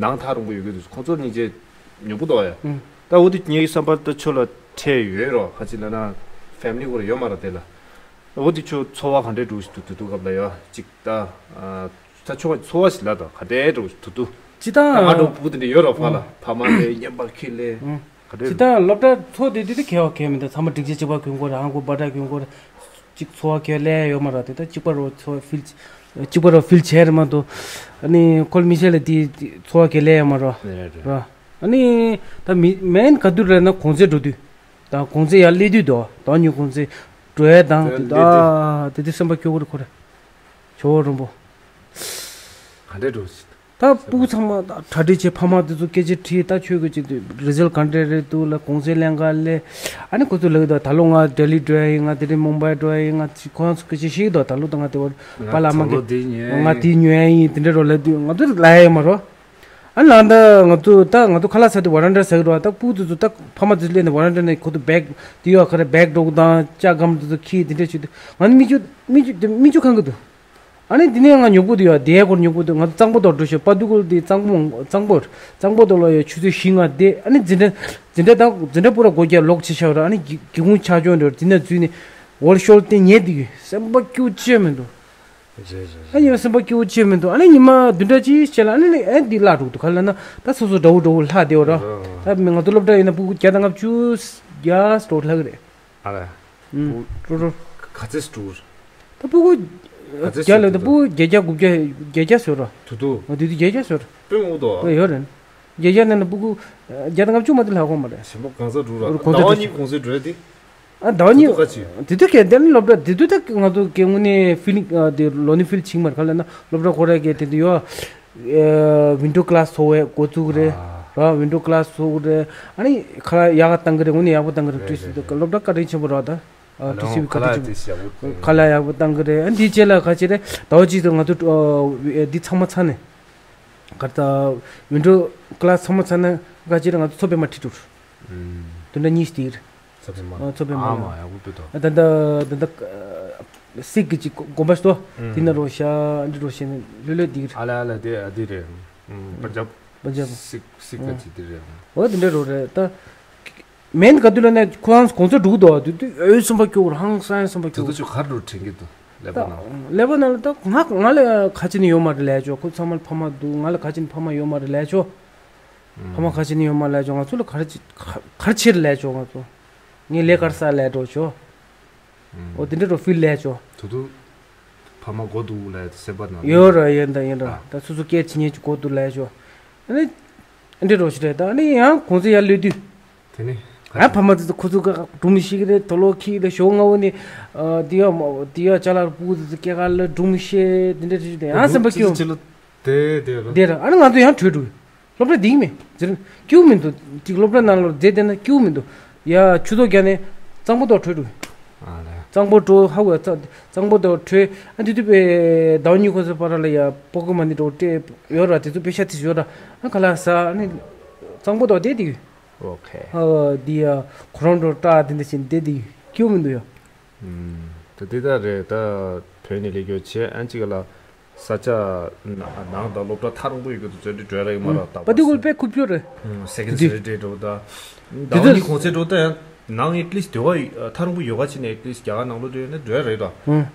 ནང་ཐག་རིང་པོ་ཡོད་མཁན་དེ་ཚོ་ཁོང་ཚོ་སྙིང་རྗེ་ཉོབ་པོ་ལྟོས་ཡ། ད་འོ་དེ་ངའི་བསམ་པར་ད་ཆོ་ལ་འཕྲད་ཡོད་རོ། ཁ་ཅིག་ལ་ན་ཕེ་མི་ལི་གོ་ར་ཡོད་མ་ར་དེ་ལ། འོ་དེ་ཆོ་འཚོ་བ་ག་འདྲས་འགྲོ་བཞིན་འདུག་དུ་དུ་སྐབས་ལ་ཡ་ཅིག་ད། ད་ཆོ་འཚོ་བ་ཞིག་ལ་ད་ག་འདྲས་འགྲོ་བཞིན་དུ་དུ། ཅི་ད་ང་འགྲོ་བུ་དེ་འདྲ་ཡོད་རོ་ཕ་ལ་ཕ་མ་ལས་ཉན་པ་ཁྱེར་ལས། ག་འདྲས་ཅི་ད་སློབ་གྲྭ་ཚོ་དེ་དེ་དེ་གལ་བ་གལ་མི་འདུག་ཚང་མ་སྒྲིག་ཆས་གཅིག་པ་གྱོན་དགོས་རེད། ཧང་གོ་བ་ཏྲ་གྱོན་དགོས་རེད། གཅིག་འཚོ་བ་གལ་ལས་ཡོད་མ་རེད། དེ་ད་གཅིག་པ་རོ་འཚོ་བ་ཕིལ་གཅིག་པ་རོ་ཕིལ་བྱས་རེད་མ་གཏོགས། ཨ་ནི་ཁོལ་མི་ཤེས་ལ་དེ་འཚོ་བ་གལ་ལས་ཡོད་མ་རོ། རེད་རེད། ར། ཨ་ནི་ད་མི་མེན་ག་དུས་རེད་ན་གུང་སེང་འགྲོ་དུས། ད་གུང་སེང་ཡར་སླེབས་དུས་དོ་ད་ཉིན་གུང་སེང་འགྲོ་ཡ་དང་དེ་ད་དེ་དེ་སེམས་པ་སྐྱོ་གི་རེད་ཁོ་རེ། ཇོ་བོ་རིན་པོ། ག་འདྲས་འགྲོ་ཞིག་ད་སྤུ་གུ་ཚང་མ་ད་གྲ་སྒྲིག་བྱས་ཕ་མ་དེ་ཚོ་སྐད་ཆ་དྲིས། ད་ཁྱོད་ཀྱི་ཅིག་རི་ཛལ་ག་འདྲས་རེད་འདུག་ལ་གུང་སེང་ལེན་ག་ལས། ཨ་ནི་ཁོ་ཚོ་ལབ་ཀྱི་འདུག་ད་ལོ་ང་ལྡི་ལི་འགྲོ་ཡ་ཡིན། ང་དེ་རིང་མུམ་བྷའི་འགྲོ་ཡ་ཡིན། ང་ཁོ་རང་ཚོ་སྐད་ཆ་བཤད་ཀྱི་འདུག་ད་ལོ་ད་ང་དེ་བར་པཱ་ལགས་མ་གི་ང་དེ་ཉོ་ཡ་ཡིན་དེ་འདྲས་རོ་ལབ་དུས་ང་ཚོ་ལབ་ཡ་ཡོད་མ་རོ། ཨ་ནི་ལགས་ད་ང་ཚོ་ད་ང་ཚོ་ཁ་ལག་ཟ་དུས་ཝ་རན་ཌ་ཟ་གི་རོ། ད་སྤུ་གུ་དེ་ཚོ་ད་ཕ་མ་དེ་ཚོ་སླེབས་ནས་ཝ་རན་ཌ་ནས་ཁོ་ཚོ་བེག་དེ་ཡོད་ག་རེ་བེག་འགྲོ་གི་དང་ལྕགས་སྒམ་དེ་ཚོ་ཁྱེར་དེ་འདྲས་བྱེད་དུས་ང་ནི་མིག་ཆུ་མིག་ཆུ་མིག་ཆུ་གང་གི་འདུག་ཨ་ནི་འདི་ནས་ང་ཉོབ་པོ་འདུག་ཡ། དེའི་སྐོར་ཉོབ་པོ་འདུག་ང་ཚོ་གཙང་པོ་དོག་འགྲོ་ཤོག་པ་འདུག་གོ། འདི་གཙང་པོ་གཙང་པོ་གཙང་པོ་དོག་ལ་ཡ་ཆུ་ཚོད་བཞི་ལྔ་བསྡད། ཨ་ནི་འཛིན་གྲྭ་འཛིན་གྲྭ་དང་འཛིན་གྲྭ་པུ་ར་སྒོ་རྒྱག་ལོག་བྱེད་ཤག་ར། ཨ་ནི་སྒེའུ་ཁུང་ཆག་ཆོག་འདྲ་འདི་ནས་འཛུལ་ནས་འོལ་ཤོལ་སྟེ་ཉལ་འདུག་ཡ། སེམས་པ་སྐྱིད་པོ་ཅི་ཡང་མི་འདུག་རེད་རེད། ཨ་ཉི་མ་སེམས་པ་སྐྱིད་པོ་ཅི་ཡང་མི་འདུག་ཨ་ནི་ཉི་མ་བདུན་ཕྲག་གཅིག་བྱས་ལ་ཨ་ནི་ཨ་འདི་བརླག་འགྲོ་གི་འདུག་ག་ལ་ན་ད་སོ་སོ་འདྲ་བོ་འདྲ་བོ་ལྷག་བསྡད་ཡོད་ར། ད་ང་ཚོ་སློབ་གྲྭ་ཡིན་ན་སྤུ་གུ་བརྒྱ་དང་ལྔ་བཅུ་བརྒྱ་འདྲ་བོ་ལྷག་གི་རེད། ཨ་ལས། ཨུམ། ཀྲུ་ཀྲུ། ག་ཚོད་སྤྲུལ། ད་སྤུ་གུ། ག་ཚོད་བརྒྱ་ལ་ད་སྤུ་གུ་བརྒྱད་བརྒྱ་དགུ་བརྒྱ་བརྒྱད་བརྒྱ་ཟེར་ར། དུ་དུ། ང་དུས་དུས་བརྒྱད་བརྒྱ་ཟེར་ར། དཔེ་མང་པོ་འདུག་ཨ། ཡོད་རེད། བརྒྱད་བརྒྱ་ནང་ན་སྤུ་གུ། བརྒྱ་དང་ལྔ་བཅུ་མ་དེ་ལྷག་གོ་མ་རེད། ཞིམ་པོ་གང་ས་འགྲོ་ར། ཟླ་བ་གཉིས་གུང་སེང་འགྲོ་ཡ་དེ། ཨ་ཟླ་བ་གཉིས། དུ་དུ་ག་ཅི། དེ་དུས་གལ་ཏེ་ནི་སློབ་གྲྭ་དེ་དུས་ད་ང་ཚོ་སྐྱེ་དངོས་གནས་ཕི་ལིང་དེ་ལོ་ནི་ཕིལ་ཆིང་མར་ག་ལ་ན་སློབ་གྲྭ་ཁོ་ར་གི་དེ་དུས་ཡོད། ཝིན་ཌོ་ཀ་ལཱ་སི་ཚོགས་པའི་འགོ་བཙུགས་རེད། ར་ཝིན་ཌོ་ཀ་ལཱ་སི་ཚོགས་རེད། ཨ་ནི་ཁ་ལག་ཡག་ག་བཏང་གི་རེད། དངོས་གནས་ཡག་པོ་བཏང་གི་རེད། བཀྲ་ཤིས་སློབ་གྲྭ་བཀའ་དྲིན་ཆེན་པོ་ར་ད། ཨ་ཏི་སི་བི་བཀའ་དྲིན་ཆེན་པོ། ཁ་ལག་ཡག་པོ་བཏང་གི་རེད། ཨ་འདི་རྗེས་ལ་ཁ་ཅིག་རེད། ཟླ་བ་གཅིག་ཏུ་ང་ཚོ་འདི་ཚང་མ་ཚར་ནས། ག་ད་ཝིན་ཌོ་ཀ་ལཱ་སི་ཚང་མ་ཚར་ནས་ཁ་ཅིག་རེད། ང་ཚོ་མཚོ་པདྨ་ཁྲིད་འགྲོ། བདུན་ཕྲག་གཉིས་ཤིག་དེ་རེད། མཚོ་པདྨ། ཨ་མཚོ་པདྨ། ཨ་མ་ཡག་པོ་འདུག་ད། ད་ད་ད་ད་སིག་གི་ཅིག་དགོན་པ་ཞིག་འདུག་དེ་ན་རོ་ཤ་འདི་རོ་ཤ་ནི་ལྷོད་ལྷོད་དེ་རེད། ཨ་ལ་ཨ་ལ་དེ་ཨ་དེ་རེད། པན་ཇབ། པན་ཇབ། སིག་སིག་ག་ཅིག་དེ་རེད། འོ་དེ་འདྲ་རོ་རེད་ད། མེན་ག་དུས་ལ་ནས་ཁོ་རང་གོང་ཚད་འགྲོ་གི་འདུག་དུས་དུས་ཨོའི་སེམས་པ་སྐྱོ་བོར་ཧང་སང་སེམས་པ་སྐྱོ་དུ་དུ་ཆུ་གར་འགྲོ་དྲན་གི་འདུག་ཀླད་པ་ནང་། ཀླད་པ་ནང་ལ་ད་ང་ང་ལ་ཁ་ཆེ་ནི་ཡོད་མ་རེད་ལས་ཆོག་ཁོ་ཚང་མ་ཕ་མ་འདུག་ང་ལ་ཁ་ཆེ་ནི་ཕ་མ་ཡོད་མ་རེད་ལས་ཆོག་ཕ་མ་ཁ་ཆེ་ནི་ཡོད་མ་ལས་ཆོག་ང་ཚོ་ལ་གར་ཆེ་གར་ཆེར་ལས་ཆོག་ང་ཚོ། ངས་ལས་ཀར་ས་ལས་འགྲོ་ཆོག་འོ་དེ་འདྲ་འགྲོ་ཕིལ་ལས་ཆོག་དུ་དུ་ཕ་མ་མགོ་འདུག་ལས་སེམས་པ་ནང་ཡོད་ར་ཡོད་ད་ཡིན་ར་ད་སོ་སོ་སྐད་ཆེ་ཉེ་ཆུ་མགོ་འདུག་ལས་ཆོག་ཨ་ནི་འདྲ་འགྲོ་ཞིག་རེད་ད་ཨ་ནི་ཡང་གོང་ཚད་ཡར་ལོས་དུས། དེ་ནི། ང་ཕ་མ་ཚོ་ཁོ་ཚོ་ག་སྒྲུང་མི་ཤེས་ཀྱི་རེད། དོ་ལོ་ཁྱི་རེད། ཞོགས་སྔ་བོ་ནི་དེ་ཡ་དེ་ཡ་ཅ་ལག་སྤུ་གུ་ཚོ་སྐྱེ་ག་ལ་སྒྲུང་མི་ཤེས་དེ་འདྲ་དེ་ཡང་སེམས་པ་སྐྱིད། ཕྱི་ལོ་དེ་དེ་ར། དེ་ར་ཨ་ནི་ང་ཚོ་ཡང་བྲོས་འགྲོ། སློབ་གྲྭ་འདིག་མེད་ཟེར་སྐྱིད་མི་འདུག་ཅིག་སློབ་གྲྭ་ནང་ལོ་རྫས་བསྡད་ན་སྐྱིད་མི་འདུག་ཡ་ཆུ་ཚོད་བརྒྱ་ནས་གཙང་པོ་དོག་བྲོས་འགྲོ། ཨ་ལས། གཙང་པོ་འགྲོ་ཧ་གོ་ཡ་གཙང་པོ་དོག་བྲོས་ཨ་དེ་དུས་པའི་ཟླ་བ་གཉིས་ཁོ་ཚོ་བར་ལ་ཡ་པོ་ཀི་མ་ནི་འགྲོ་སྤྲད་ཡོད་ར་དེ་ཚོ་པེ་ཤ་དེ་ཡོད་ར་ཨ་ཁ་ལག་ཟ་ཨ་ནི་གཙང་པོ་དོག་བསྡད་དེ་ཡོད། ཨོ་ཁེ། ཨ་འདི་ཡ་ཁོ་རང་འགྲོ་སྐྲག་དེ་འདྲ་བྱས་བསྡད་དེ་སྐྱིད་མི་འདུག་ཡ། ད་འདི་ད་རེད་ད། བོད་ནས་ལས་རྒྱུ་བྱས་ཨན་ཅིག་ལ་ས་ཆ་ནང་དང་སློབ་གྲྭ་ཐག་རིང་པོ་ཡོད་གི་འདུག་ཚོད་འདྲི་བྲོས་ར་ཡོད་མ་ར་ད་པ་དེ་ཀུལ་པེ་ཁུབ་ཅོ་རེད། སེ་ཀེན་ཌ་སེ་ཀེན་ཌ་འགྲོ་ད། ཟླ་བ་གཉིས་གོང་ཚད་འགྲོ་ད་ཡང་ནང་ཨེ་ཊི་ལིསཊ་དེ་བ་ཐག་རིང་པོ་ཡོད་ག་ཅི་ནས་ཨེ་ཊི་ལིསཊ་རྒྱ་གར་ནང་ལོ་འགྲོ་ཡོད་ན་འགྲོ་ཡ་རེད་ད།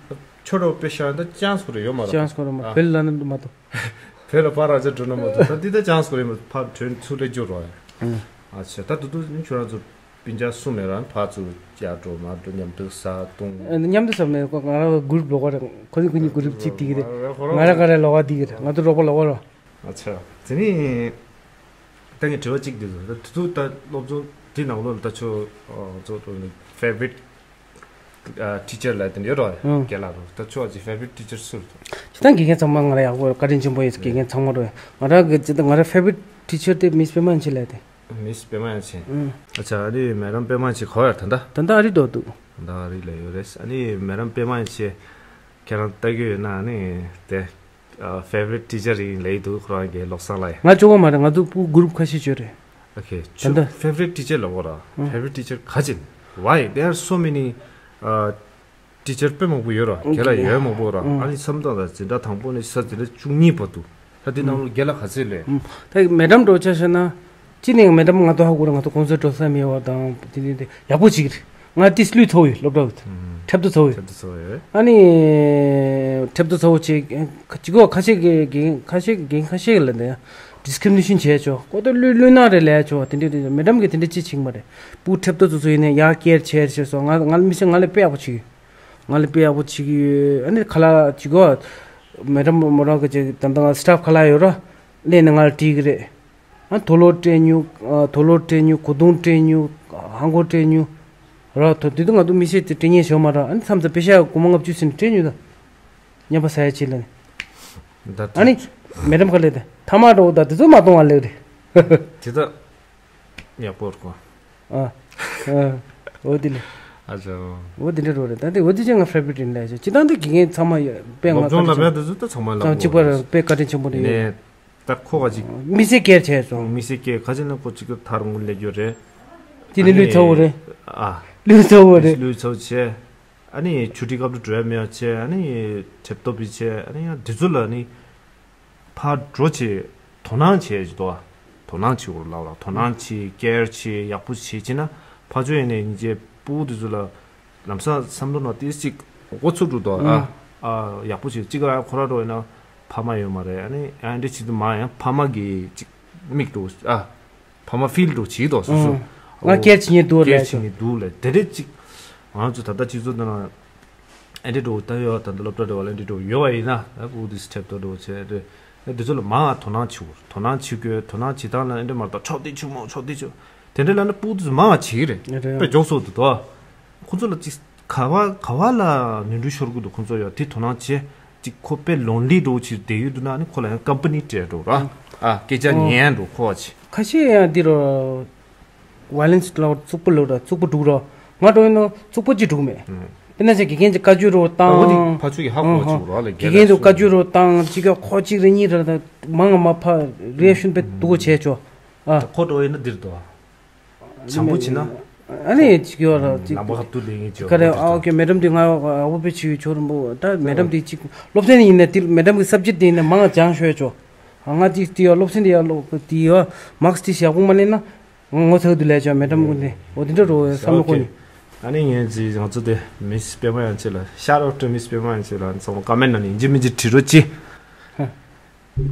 ཆོ་རོ་པེ་ཤ་ཡང་ད་ཅང་སུ་རེ་ཡོད་མ་ར། ཅང་སུ་རེ་མ་བོད་ལ་ན་མ་ཏོ། བོད་ལ་ཕར་ར་ཅ་འགྲོ་ན་མ་ཏོ་ད་འདི་ད་ཅང་སུ་རེ་མ་ཕར་བྲོས་ཚུར་ལས་འགྱུར་རོ་ཡ། ཨ་ཆེ་ད་དུ་དུ་ནི་ཁྱོད་རང་ཚོ། སྤུན་ཀྱག་གསུམ་མེད་རང་ཕར་ཚུར་ཡར་འགྲོ་མར་འགྲོ་མཉམ་དུ་ཟ་བཏུང་། མཉམ་དུ་ཟ་མེད། ང་རང་གུ་རུབ་ལོག་པ་རེད། ཁོ་ཚོ་ཁོ་གཉིས་གུ་རུབ་གཅིག་དེ་གི་རེད། ང་རང་ང་རང་ལོག་པ་དེ་གི་རེད། ང་ཚོ་རོགས་པ་ལོག་པ་རོ། ཨ་ཆ། དེ་ནི། ད་ངས་དྲི་བ་གཅིག་འདི་ཚོ་ད་དུས་ཚོད་ད་སློབ་སྦྱོང་འདི་ནང་ལོགས་ལ་ད་ཆོ་ཚོ་ཕེ་ཝ་རིཊ་ཊི་ཆར་ལ་དེ་འདྲ་ཡོད་རོ། རྒན་ལགས་རོ། ད་ཆོ་ཨ་ཅི་ཕེ་ཝ་རིཊ་ཊི་ཆར་སུ་རེད། ཅི་ད་དགེ་རྒན་ཚང་མ་ང་ལ་ཡག་པོ་བཀའ་དྲིན་ཆེན་པོ་ཡིན། དགེ་རྒན་ཚང་མ་རོ། ང་རང་གི་ཅི་ད་ང་རང་ཕེ་ཝ་རིཊ་ཊི་ཆར་དེ་མིས་པད་མ་ཡན་ཆད་ལ་དེ། མིས་པད་མ་ཡན་ཆད། ཨ་ཆ། ཨ་ནི་མེ་ཌམ་པད་མ་ཡན་ཆད་ག་བར་ད་ད། ད་ད་ཨ་རི་འགྲོ་འདུག་ད་ཨ་རི་ལ་ཡོད་རེད། ཨ་ནི་མེ་ཌམ་པད་མ་ཡན་ཆད་ཁྱེད་རང་ལྟ་གི་ཡོད་ན་ཨ་ནི་དེ། ཕེ་ཝ་རིཊ་ཊི་ཆར་ཡིན་ལབ་འདུག་ཁོ་རང་གི་བློ་བཟང་ལགས། ང་གཅིག་པོ་མ་རེད། ང་ཚོ་སྤུ་གུ་རུབ་ཁ་ཤས་ཡོད་རེད། ཨོ་ཁེ། ད་ལྟ་ཕེ་ཝ་རིཊ་ཊི་ཆར་ལབ་དགོས་ར། ཕེ་ཝ་རིཊ་ཊི་ཆར་ག་ཅིན། Why there are so many teacher དཔེ་མང་པོ་ཡོད་ར། ཁྱེད་ལ་ཡོད་མང་པོ་ར། ཨ་ནི་བསམ་སྟངས་ལ་འཛིན་གྲྭ་དང་པོ་ནས་ས་འཛིན་གྲྭ་བཅུ་གཉིས་བར་དུ་ད་འདི་ནང་ལོ་རྒན་ལགས་ག་ཚོད་ལས། ད་མེ་ཌམ་འགྲོ་ཆ་བཞག་ན། ཅི་ནས་མེ་ཌམ་ང་ཚོ་ཧ་གོ་རེད། ང་ཚོ་གོང་ས་འགྲོ་ས་མེད་པ་དང་དེ་འདྲ་དེ་ཡག་པོ་ཅིག་རེད། ང་ཏིས་ལུས་ཚོ་ཡོད་སློབ་གྲྭ་འོད། ཁྲེབ་ཏུ་ཚོ་ཡོད། ཁྲེབ་ཏུ་ཚོ་ཡོད། ཨ་ནི། ཁྲེབ་ཏུ་ཚོ་ཆེ་གཅིག་གོ་ཁ་ཤས་ཀྱི་རྒན་ཁ་ཤས་རྒན་ཁ་ཤས་ལ་འདི་ཌིས་ཀི་རི་མི་ནེ་ཤན་བྱས་ཆོག་ཀོ་ཏོ་ལུས་ལུས་ན་རེ་ལས་ཆོག་དེ་འདྲ་དེ་མེ་ཌམ་གི་དེ་འདྲ་ཅི་ཆིག་མ་རེད། སྤུ་ཁྲེབ་ཏུ་ཚོ་ཚོ་ཡིན་ནས་ཡག་ཀེར་བྱས་ཆོག་སོ། ང་ང་མི་ཤེས། ང་ལ་དཔེ་ཡག་པོ་ཆིག་ཡོད། ང་ལ་དཔེ་ཡག་པོ་ཆིག་ཡོད། ཨ་ནི་ཁ་ལག་ཅིག་གོ་མེ་ཌམ་མོ་རང་གི་ཅིག་ད་ལྟ་ང་སི་ཊཕ་ཁ་ལག་ཡོད་ར། སླེབས་ནས་ང་ལ་སྤྲད་གི་རེད། ཨ་དུག་ལོག་སྤྲད་མྱོང་། ཨ་དུག་ལོག་སྤྲད་མྱོང་། གོས་ཐུང་སྤྲད་མྱོང་། ཧང་གོ་སྤྲད་མྱོང་། ར་ཐོ་དེ་དུས་ང་ཚོ་མི་ཤེས་དེ་སྤྲད་མཁན་ཞོ་མ་ར། ཨ་ནི་མཚམས་དུ་པེ་ཤ་སྒོར་མོ་ལྔ་བཅུ་ཟིན་སྤྲད་མྱོང་ད། ཉམས་པ་ཟ་ཡ་ཆེ་ལ་ནི། ད་ཨ་ནི་མེ་ཌམ་ག་ལེ་དེ་ཐ་མག་འགྲོ་ད་དེ་ཚོ་མ་གཏོང་བ་ལེ་རེད། དེ་ད་ཡག་པོ་རེད་གོ། ཨ་ཨ་འོ་དེ་ལེ། ཨ་ཅོ། འོ་དེ་འདྲ་རོ་རེད། ད་དེ་འོ་དེ་ཅན་ང་ཕེ་ཝ་རིཊ་ཡིན་ལ་ཅོ། ཅི་ད་འདི་དགེ་རྒན་ཚང་མ་ཡོད་པས་ང་སློབ་སྦྱོང་ལ་བས་དེ་ཚོ་ད་ཚང་མ་ལ་ཚང་གཅིག་པ་རེད། པས་བཀའ་དྲིན་ཆེན་པོ་རེད། ནས་ད་ཁོ་ག་ཅིག་མི་སེར་སྐད་བྱས་སོང་། མི་སེར་སྐད་ག་ཅིག་ན་ཁོ་གཅིག་ཐར་ངུ་ལེ་རྒྱུ་རེད། དེ་ནི་ལུས་ཚ་བོ་རེད། ཨ་ལུས་ཚ་བོ་རེད། ལུས་ཚ་བོ་བྱས། ཨ་ནི་ཆུ་ཊི་སྐབས་དུ་འགྲོ་ཡ་མེད་ཡ་བྱས། ཨ་ནི་ཁྲེབ་ཏོ་བི་བྱས། ཨ་ནི་ཡང་དེ་ཚོ་ལ་ནི་ཕར་འགྲོ་བྱས་དོ་སྣང་བྱས་ཀྱི་འདུག་ཨ། དོ་སྣང་བྱེད་དགོས་ལབ་ལ་དོ་སྣང་བྱེད་ཀེར་བྱེད་ཡག་པོ་བྱེད་ཅེ་ན་ཕར་ཕྱོགས་ཡིན་ནས་ཉིན་རྗེས་སྤུ་གུ་དེ་ཚོ་ལ་ལམ་སང་བསམ་བློ་ནང་ཏིས་ཅིག་འགོ་ཚུགས་འགྲོ་འདུག་ཨ། ཨ་ཡག་པོ་བྱེད་ཅིག་ཨ་ཁོ་ར་འགྲོ་ཡིན་ན་ཕ་མ་ཡོད་མ་རེད། ཨ་ནི་ཨ་འདྲ་བྱེད་དུ་མ་ཡང་ཕ་མ་གི་ཅིག་མིག་འགྲོ་ཨ། ཕ་མ་ཕིལ་འགྲོ་བྱེད་དོ་སོ་སོ། ང་ཀེར་བྱེད་ཉེ་འདུག་ལ་ཀེར་བྱེད་ཉེ་འདུག་ལ་དེ་འདྲ་ཅིག་ང་ཚོ་ད་ལྟ་སྤྱི་ཚོགས་ནང་ཨ་འདྲ་འགྲོ་ད་ཡོད། ད་ལྟ་སློབ་གྲྭ་འགྲོ་བ་ལ་འདྲ་འགྲོ་ཡོད་བ་ཡིན་ན་ཨ་ཁུ་དིས་ཁྲེབ་ཏོ་འགྲོ་བྱས་འདྲ་འདི་ཚོ་ལ་མང་ང་དོ་སྣང་བྱེད་དགོས། དོ་སྣང་བྱེད་དགོས། དོ་སྣང་བྱེད་སྟངས་ལ་ཨ་འདྲ་མ་རེད་ད་ཕྱོགས་འདི་ཆུ་མོ་ཕྱོགས་འདི་ཆུ་དེ་འདྲ་ལ་ནི་སྤུ་གུ་དེ་ཚོ་མང་ང་བྱེད་ཀྱི་རེད། རེད། དཔེ་མགྱོགས་སོ་འདུག་དོ། ཁོ་ཚོ་ལ་ཅིག་ག་བ་ག་བ་ལ་ནོར་འཁྲུལ་ཤོར་གི་འདུག་ཁོ་ཚོ་ཡང་དེ་དོ་སྣང་བྱེད། ཅིག་ཁོ་དཔེ་ལོན་ལི་འགྲོ་ཕྱིར་བསྡད་ཡོད་འདུག་ན་ནི་ཁོ་ལ་ཡང་ཀམ་པ་ནི་སྤྲད་འགྲོ་ར། ཨ་སྐད་ཆ་ཨོ། ཉན་འགྲོ་ཁོ་བ་ཆེ། ཁ་ཤས་ཡང་འདི་རུ་ཝའི་ལེན་སི་ལ་རྩུག་པོ་ལོ་ར་རྩུག་པོ་འགྲུག་ར། ང་འགྲོ་ཡིན་ནོ་རྩུག་པོ་ཅི་འགྲུག་མེད། དཔེར་ན་ཆ་དགེ་རྒན་གྱི་བཀའ་བརྒྱུད་རོ་ཨ་འོ་དེ་བཏང་། ཕ་ཚུ་གི་ཧ་གོ་ཨོ་ཧོ། ཆུ་རོ་ལ་དགེ་རྒན་ཚོ་བཀའ་བརྒྱུད་རོ་བཏང་ཅིག་ཡ་ཁོ་གཅིག་རེ་གཉིས་རེ་ད་མང་ང་མ་ཕ་རེ་ཤུན་པའི་འདུག་བྱས་ཆོ། ཨ་ཁོ་འགྲོ་ཡིན་ན་འདིར་འདུག་ཨ། བྱང་བུ་ཕྱིན་ན། ཨ་ནི་ཅིག་ཡོད་ར་ཅིག་ལམ་བུ་ཧབ་ཏུ་ལེན་ངེས་ཅོ། ག་རེ་ཨ་ཨོ་ཁེ་མེ་ཌམ་དེ་ང་ཨ་བོ་པེ་ཆི་ཆོ་རུ་འབུ་ད་མེ་ཌམ་དེ་ཅིག་སློབ་ཚན་ཡིན་ན་དེ་མེ་ཌམ་གི་སབ་ཇེག་དེ་ཡིན་ན་མང་ང་སྦྱང་ཤོད་ཆོ། ང་ཅིག་དེ་ཡོད་སློབ་ཚན་དེ་ཡོད་སློབ་དེ་ཡོད་མག་སི་དེ་ཞག་པོ་མ་ལེན་ན་ངོ་ཚ་དུ་ལས་ཆོ་མེ་ཌམ་ཀུན་དེ་འོ་དེ་འདྲ་རོ་བསམ་བློ་ཁོ་ནི། ཨ་ནི་ངས་ཅི་ང་ཚོ་དེ་མིས་པད་མ་ཡན་ཆད་ལ་ཤར་ཨོ་ཏྲ་མིས་པད་མ་ཡན་ཆད་ལ་ཚང་མ་ཀ་མེན་ན་ནི་ཡིན་གཅིག་མིན་གཅིག་བྲིས་རོགས་གྱིས།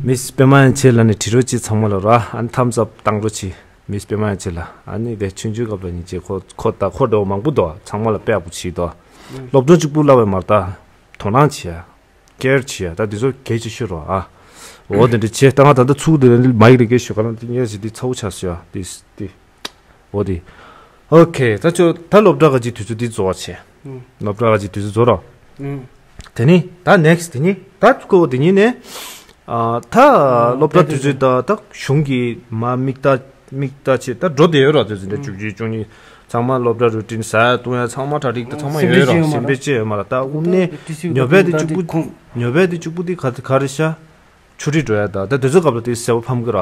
མིས་པད་མ་ཡན་ཆད་ལ་ནི་བྲིས་རོགས་གྱིས་ཚང་མ་ལ་ར་ཨ་ནི་ཐམ་སི་ཨབ་བཏང་རོགས་གྱིས། མིས་པད་མ་ཡན་ཆད་ལ་ཨ་ནི་དེ་ཆུང་ཆུང་སྐབས་ལ་ཉིན་བྱེད་ཁོ་ཁོ་ད་ཁོ་འདྲ་བོ་མང་པོ་འདུག་ཚང་མ་ལ་དཔེ་ཡག་པོ་བྱེད་དོ། སློབ་སྦྱོང་གཅིག་པུ་བསླབ་པའི་མ་རེད་ད། དོ་སྣང་བྱེད་ཡ། ཀེར་བྱེད་ཡ་ད་འདི་ཚོ་གལ་ཆེ་ཤོས་རོ་ཨ། འོ་དེ་འདྲ་བྱེད་ད་ང་ད་ལྟ་ཚུགས་དེ་མ་ཡིག་རེ་སྐད་ཤོད་ག་ལ་འདི་ངས་ཞིག་འདི་ཚ་བོ་ཆགས་སོ་ཡ་འདི་འདི། འོ་དེ། ཨོ་ཁེ་ད་ཆོ་ད་སློབ་གྲྭ་ག་ཅིག་དུས་ཚོད་འདི་རྫོགས་བ་བྱེད། སློབ་གྲྭ་ག་ཅིག་དུས་ཚོད་རྫོགས་རོ། དེ་ནི་ད་ནེག་སི་དེ་ནི་ད་ཁོ་དེ་ནི་ནས། ཨ་ད་སློབ་གྲྭ་དུས་ཚོད་ད་ད་གཞུང་གི་མ་མིག་ལྟ་མིག་ལྟ་བྱེད་ད་འགྲོ་བསྡད་ཡོད་ར་དུས་ཚོད་འདྲ་བཅུ་གཅིག་བཅུ་གཉིས་ཚང་མ་སློབ་གྲྭ་རུ་ཊིན་ཟ་ཡ་བཏུང་ཡ་ཚང་མ་གྲ་སྒྲིག་ད་ཚང་མ་ཡོད་ར་སེམས་པའི་ཅི་ཡོད་མ་ར་ད་དབུ་མའི་ཉོ་བས་དེ་གཅིག་པུ་ཉོ་བས་དེ་གཅིག་པུ་དེ་ག་ག་རེ་ཤ་ཆུ་རི་འགྲོ་ཡ་ད་ད་དུས་ཚོད་སྐབས་ལ་དེ་གསལ་པོ་ཕམ་གི་ར་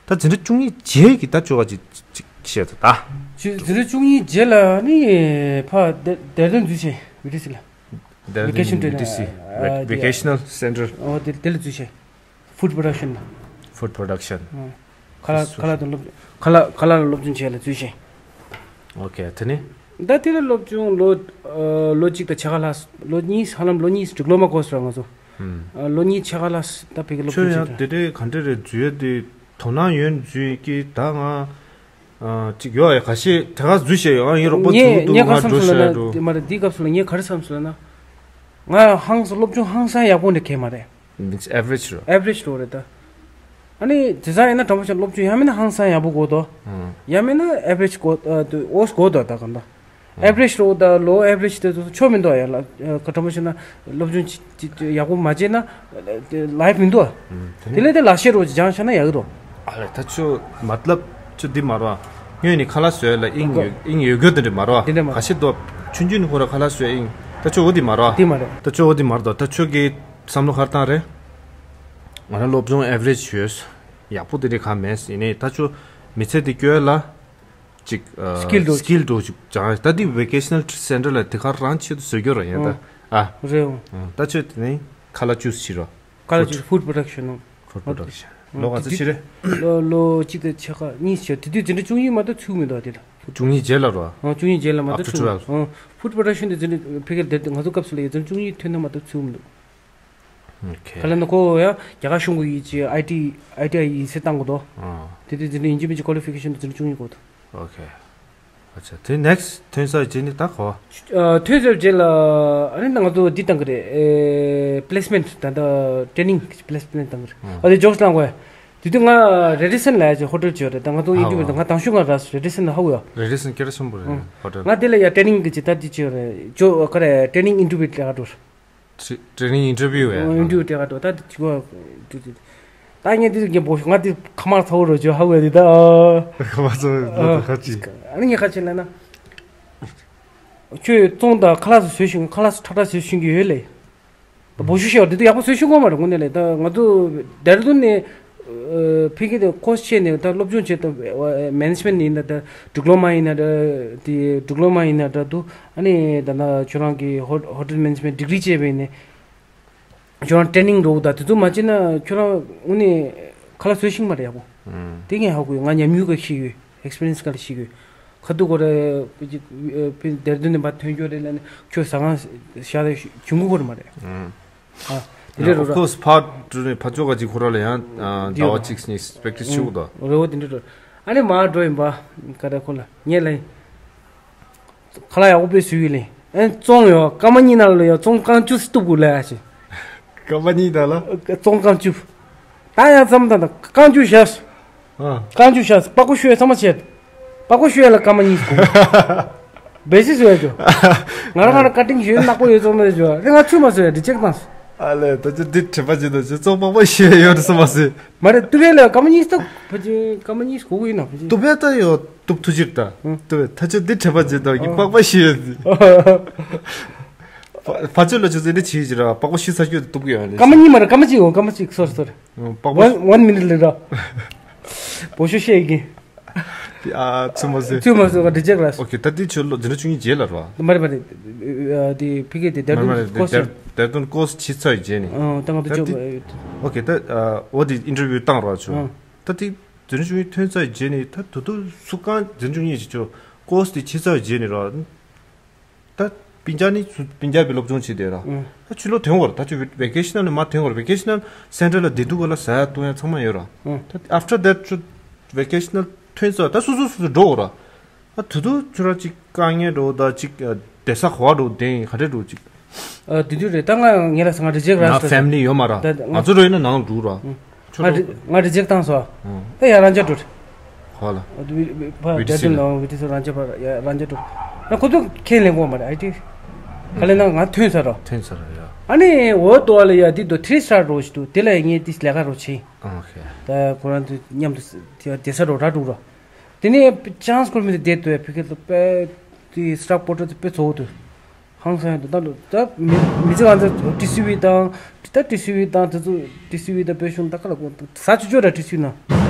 ད་འཛིན་གྲྭ་བཅུ་གཉིས་རྗེས་ཀྱི་ད་ཅོ་ག་ཅིག་ཅིག་བཤད་ད་ད་ཆུ་འཛིན་གྲྭ་བཅུ་གཉིས་རྗེས་ལ་ནི་ཕ་དེ་དེར་དོན་འཛུལ་ཤེས་བི་ཏི་སི་ལ། དེར་དོན་བི་ཏི་སི་ཨ་དེ་Vocational Center། ཨོ་དེ་དེ་ལ་འཛུལ་ཤེས། Food production. Food production. ཁ་ལག་ཁ་ལག་དང་སློབ་ཁ་ལག་ཁ་ལག་ལ་སློབ་སྦྱོང་བྱས་ལ་འཛུལ་ཤེས། ཨོ་ཁེ་དེ་ནི། ད་དེ་ལ་སློབ་སྦྱོང་ལོ་ཨ་ལོ་གཅིག་དང་ཕྱེད་ཀ་ལྷག་ལོ་གཉིས་ཧ་ལམ་ལོ་གཉིས་ཌི་པི་ལོ་མ་ཀོར་སི་ར་ང་ཚོ། ཨ་ལོ་གཉིས་ཕྱེད་ཀ་ལྷག་ད་ཕ་གི་སློབ་ཁྱོད་སྦྱོང་ཡང་བྱས་དེ་འདྲའི་ག་འདྲ་རེད་འཛུལ་ཡ་དེ་དོ་སྣང་ཡོད་འཛུལ་གི་ད་ང་། ཨ་ཅིག་ཡོད་ཡ། ཁ་ཤས་དེ་ག་འཛུལ་བཤད་ཡོད། ཨ་ཡིན་རོགས་པ་ངས་ཚུར་འདུག་ངས་ང་ག་འགྲོ་བསམ་ཤ་སོང་ཡ་ལབ་ན་འགྲོ། དེ་མ་རེད། འདིའི་སྐབས་སུ་ལ་ངས་ག་རེ་བསམ་སོང་ལབ་ན། ང་ཧང་སང་སློབ་སྦྱོང་ཧང་སང་ཡག་པོ་འདྲ་གས་མ་རེད། Means average རོ། Average རོ་རེད་ད། ཨ་ནི་དེ་ཚང་ཡིན་ན་དྲང་པོ་བཤད་སློབ་སྦྱོང་ཡང་མིན་ན་ཧང་སང་ཡག་པོ་དགོས་དོ། ཨང་། ཡང་མིན་ན་average དགོས་ཨ་དུ་ཨོས་དགོས་དོ་ད་གང་ད། Average རོ་ད་low average དེ་ཚོ་ཆོ་མི་འདུག་ཡ་ལ། ཨ་དྲང་པོ་བཤད་ན་སློབ་སྦྱོང་ཅི་ཅི་ཡག་པོ་མ་བྱས་ན་life མི་འདུག་ཨ། དེ་ལས་དེ་ལག་ཤེས་རོ་ཅི་སྦྱང་བྱས་ན་ཡག་གི་རོ། ཨ་ལས་ད་ཆོ་མ་ལབ་ཆོ་འདི་མ་རོ། ངོས་ནི་ཁ་ལག་བཟོས་ལ་དབྱིངས་ཡོད་དབྱིངས་ཡོད་རྒྱུ་དེ་འདྲ་མ་རོ། དེ་འདྲ་མ་རོ། ཁ་ཤས་དོ་ཆུང་ཆུང་ནི་ཁོ་ར་ཁ་ལག་བཟོས་དབྱིངས་ད་ཆོ་འོ་དེ་མ་རོ། དེ་མ་རེད། ད་ཆོ་འོ་དེ་མ་རོ། ད་ཆོ་གི་བསམ་བློ་ག་རེ་བཏང་རེད། ང་རང་སློབ་སྦྱོང་average ཡོད། ཡག་པོ་དེ་འདྲ་གང་མེད་ཡིན་ནའི་ད་ཆོ་མི་ཚེ་འདི་སྐྱོལ་ལ། ཅིག་ཨ། Skill འགྲོ་ཅིག skill འགྲོ་ཅིག་སྦྱང་ད་འདི་vocational center ལ་དེ་ག་རང་ཆེད་དུ་བཟོ་རྒྱུ་ར་ཡིན་ད། ཨ། རེད་འོ། ད་ཆོས་དེ་ནི་ཁ་ལག་ཅུས་བྱེད་རོགས། ཁ་ལག་ཅུས་food production འོ། Food production ལོ་ག་ཚོད་ཕྱིན་རེད། ལོ་ལོ་གཅིག་དང་ཕྱེད་ཀ་གཉིས་ཤོག་དེ་དུས་འཛིན་གྲྭ་བཅུ་གཉིས་མ་གཏོགས་ཚུགས་མི་འདུག་དེ་ལ། བཅུ་གཉིས་རྗེས་ལ་རོ། ཨ་བཅུ་གཉིས་རྗེས་ལ་མ་གཏོགས་ཚུགས་མི་འདུག་ཨ་food production དེ་འཛིན་གྲྭ་ཕ་གིར་དེ་ང་ཚོ་སྐབས་སུ་ལ་ཡོད་ཚད་བཅུ་གཉིས་ཐོན་ན་མ་གཏོགས་ཚུགས་མི་འདུག་ག་ལ་ན་ཁོ་ཡང་རྒྱ་གར་གཞུང་གི་ཡིད་ཀྱི་ཨའི་ཊི་ཨའི་ཊི་ཨའི་ཡིན་ཟེར་བཏང་དགོས་དོ། དེ་དུས་འཛིན་གྲྭ་ཡིན་གཅིག་མིན་གཅིག་ཀོ་ལི་ཕི་ཀེ་ཤན་དུ་འཛིན་གྲྭ་བཅུ་གཉིས་དགོས་དོ། ཨོ་ཁེ། ཨ་ཅག་དེ་next ཐོན་ས་རྗེས་ནི་ད་གོ། ཐོན་ས་རྗེས་ལ་ཨ་ནི་ད་ང་ཚོ་འདི་བཏང་གི་རེད། placement ད་ད་training placement བཏང་གི་རེད། ཨ་དེ་ཇོག་སི་བཏང་གོ། དེ་དུས་ང་Radisson ལ་ཡ་ཅིག་ཧོ་ཊེལ་ཅིག་ཡོད་རེད། ད་ང་ཚོ་ཨིན་ཊར་བིའུ་ད་ང་དང་ཤུ་ང་ར་Radisson ལ་ཧ་གོ་ཡ། Radisson སྐད་གྲགས་ཆེན་པོ་རེད་ཧོ་ཊེལ། ང་དེ་ལ་ཡ་training གི་ཅིག་ད་འདི་ཅིག་ཡོད་རེད། ཇོ་ག་རེ་training interview ལ་ཡ་འགྲོ། Tra- training interview ཡ། ཨིན་ཊར་བིའུ་སྤྲད་ག་འགྲོ་ད་དེ་གོ། ད་ངས་དེ་རྒན་པོ་ང་དེ་ཁ་མར་ཚ་བོ་རོ་ཇོ་ཧ་གོ་ཡ་དེ་ད། ཁ་མར་ཚ་བོ་ཁ་ཅིག་ཨ་ནི་ངས་ཁ་ཆེ་ལ་ན། ཁྱོད་བཙོང་དང་ཁ་ལག་སུ་བཟོས་ཤིང་ཁ་ལག་སུ་ཁྲག་ཁྲག་བཟོས་ཤིང་གི་ཡོད་ལེ། ད་བོ་ཤུ་ཤེ་བ་དེ་དུས་ཡག་པོ་བཟོས་ཤིང་གོ་མ་རེད་དངོས་གནས་ལེ། ད་ང་ཚོ་ལྡེར་ལྡུན་ནས་ཕི་གི་དེ་ཁོ་སི་ཆེ་ནས་ད་སློབ་སྦྱོང་བྱེད་ད་management ཡིན་ན་ད་diploma ཡིན་ན་ད་དེ་diploma ཡིན་ན་ད་དུ་ཨ་ནི་ད་ན་ཁྱོད་རང་གི་hotel management degree བྱས་པ་ཡིན་ནས། ཁྱོད་རང་training འགྲོ་གི་ད་དེ་ཚོ་མ་བྱས་ན་ཁྱོད་རང་དངོས་གནས་ཁ་ལག་བཟོས་ཤིང་མ་རེད་ཡག་པོ། དེ་ངས་ཧ་གོ་ཡོད། ང་ཉམས་མྱོང་ག་ཤེས་ཡོད། experience ག་ལ་ཤེས་ཡོད། ཁ་ཐུག་གོ་རེ་ལྡེར་ལྡུན་ནས་མ་ཐོན་རྒྱུ་རེད་ལ་ནི་ཁྱོད་ཟ་ཁང་ཤ་རེ་གྱོང་གུ་གོ་རེ་མ་རེད། ཨ་དེ་འདྲ་རོ་ར། Of course ཕར་འགྲོ་ནས་ཕར་ཕྱོགས་ག་ཅིག་ཁོ་ར་ལ་ཡང་ཟླ་བ་གཅིག་གཉིས་practice བྱེད་དགོས་ད། རེ་བ་དེ་འདྲ་རོ། ཨ་ནི་མ་འགྲོ་ཡིན་པ་ག་རེ་ཁོ་ལ་ངས་ལ་ཡིན། ཁ་ལག་ཡག་པོ་དཔེ་བཟོས་ཡོད་ལེ། ཨེ་བཙོང་ཡོད་སྐར་མ་གཉིས་ནང་ལ་ཡོད་བཙོང་རྐང་བཅུ་སྟུག་པོ་ལ་ཡ་ཞེ། སྐར་མ་གཉིས་ནང་ལ། བཙོང་རྐང་བཅུ། ད་ཡང་བསམ་ད་ད་རྐང་བཅུ་བཞག་ཨ། རྐང་བཅུ་བཞག་པགས་པ་བཤུས་ཚང་མ་བྱས། པགས་པ་བཤུས་ལ་སྐར་མ་གཉིས་སྐུ། བེ་སི་བཟོས་ཡོད་ང་རང་ང་རང་ཀ་ཊིང་ཞུས་ནག་པོ་ཡོད་ཚོང་མ་བཟོས་རེ་ང་ཚུར་མ་བཟོས་རི་ཇེག་བཏང་སོང་། ཨ་ལས་ད་ཅི་འདི་དྲན་པ་ཅི་ད་ཅི་བཙོང་པགས་པ་བཤུས་ཡོད་རེད་བསམ་མ་ཟེར། མ་རེད་ཏུ་བེ་ལ་སྐར་མ་གཉིས་སྟུག་ཕ་ཅི་སྐར་མ་གཉིས་སྐུ་གུ་ཡིན་ན་ཕ་ཅི། ཏུ་བེ་ད་ཡོད། གཏུབ་ཐུབ་ཕྱིར་ད། ཨང་། གཏུབ་པའི་ཐ་ཆད་འདི་དྲན་པ་བརྗེད་དང་གི་ཨང་། པགས་པ་ཤི་ཡོད་འདི། ཕ་ཕ་ཆོས་ལ་ཆུ་ཚོད་འདི་ཆི་ཡོད་ཅི་ར་པགས་པ་ཤི་ས་སྐྱོད་དུ་གཏུབ་གི་ཡོད་ལེ། སྐར་མ་གཉིས་མ་རེད་སྐར་མ་གཅིག་ཡོང་སྐར་མ་གཅིག་སོ་རི་སོ་རི། ཨང་པགས་པ། One one minute ལེ་ར། བོ་ཤོ་ཤེ་གི། ཨ་ཚུ་མ་ཟེ། ཚུ་མ་ཟེ་ག་འདི་ཅེག་ར། ཨོ་ཁེ་ད་འདི་ཆོས་ལོ་འདི་འདྲ་ཆུང་ངི་རྗེས་ལ་ར། མ་རེད་མ་རེད། འདི་ཕི་ཀེ་དེ་མ་རེད་མ་རེད་ཌེར་ཌུན་ཀོ་སི་ཌེར་ཌེར་ཌུན་ཀོ་སི་ཕྱི་ཚ་ཡི་རྗེས་ནི། ཨང་ད་ང་ད་ཚོ་ཅོག་འདི་ཨོ་ཁེ་ད་ཨོ་དེ་ཨིན་ཊར་བིའུ་བཏང་ར་ཆོ། ཨང་། ད་འདི། དེ་རིང་ཆུང་ཡིན་ཐོན་ཚར་རྗེས་ནས་ད་དུ་དུ་སུ་གང་དེ་རིང་ཆུང་ཡིན་ཞིག་ཆོ་ཀོ་སི་དེ་ཕྱི་ཚར་རྗེས་ནས་ར། ད་སྤུན་ཀྱག་ནི་སུ་སྤུན་ཀྱག་པའི་སློབ་སྦྱོང་བྱེད་དེ་ར། ད་ཆུ་ལོ་ཐོན་བར་ད་ཆུ་བེ་ཀེ་ཤི་ནལ་ནས་མ་ཐོན་བར་བེ་ཀེ་ཤི་ནལ་སེན་ཊར་ལ་བདེ་སྡུག་ག་ལ་ཟ་ཡ་བཏུང་ཡ་ཚང་མ་ཡོད་ར། ད་after that ཆུ་བེ་ཀེ་ཤི་ནལ་ཐོན་ཚར་ད་སུ་སུ་སུ་སུ་འགྲོ་འོ་ར། ད་དུ་དུ་ཆུ་ར་ཅིག་དཀའ་ངལ་འགྲོ་ད་ཅིག་བསྡད་ས་ག་བ་འགྲོ་བསྡད་ཡིན་ག་འདྲས་འགྲོ་ཅིག་ཨ་དེ་དུས་རེད་ད་ང་ངེད་ལ་ང་རི་ཇེག་ར་ང་སོ་ཕེ་མི་ལི་ཡོད་མ་ར། ད་ང་ང་ཚོ་རོ་ཡིན་ན་ནང་འགྲོ་ར། ང་རི་ང་རི་ཇེག་བཏང་སོ། ད་ཡ་རང་ཅག་འགྲོ། ཧོ་ལ། བི་ཏི་སི་ལ་བི་ཏི་སི་རང་ཅག་པ་ཡ་རང་ཅག་འགྲོ། ང་ཁོ་ཚོ་ཁས་ལེན་གོ་མ་རེད་ཨའི་ཊི། ག་ལེ་ན་ང་ཐོན་ས་རོ། ཐོན་ས་ར་ཡ། ཨ་ནི་འོ་ཏོ་ལ་ཡ་དེ་དུ་ཐི་རི་སི་ཊར་རོ་ཞིག་འདུག་དེ་ལ་ངས་དེ་ལས་ཀ་རོ་བྱེད། ཨོ་ཁེ། ད་ཁོ་རང་ཚོ་མཉམ་དུ་བསྡད་ས་རོ་ར་འགྲོ་རོ། དེ་ནས་ཅང་སི་ཁོར་མི་དེ་བསྡད་དུ་ཡ་ཕི་ཁེ་ལ་པེ་དེ་སི་ཊ་ཕ་པོ་ཊར་དེ་དཔེ་ཚོགས་འདུག་ཧང་སང་ཡོད་འདུག་ད་ལོ་ད་མི་མི་ཚེ་ང་ཚོ་ཊི་སི་ཝི་དང་ད་ཊི་སི་ཝི་དང་དེ་ཚོ་ཊི་སི་ཝི་དང་དཔེ་གཞུང་ད་ག་ལ་གོ་ཟ་ཆོག་ཆོག་ར་ཊི་སི་ཝི་ན་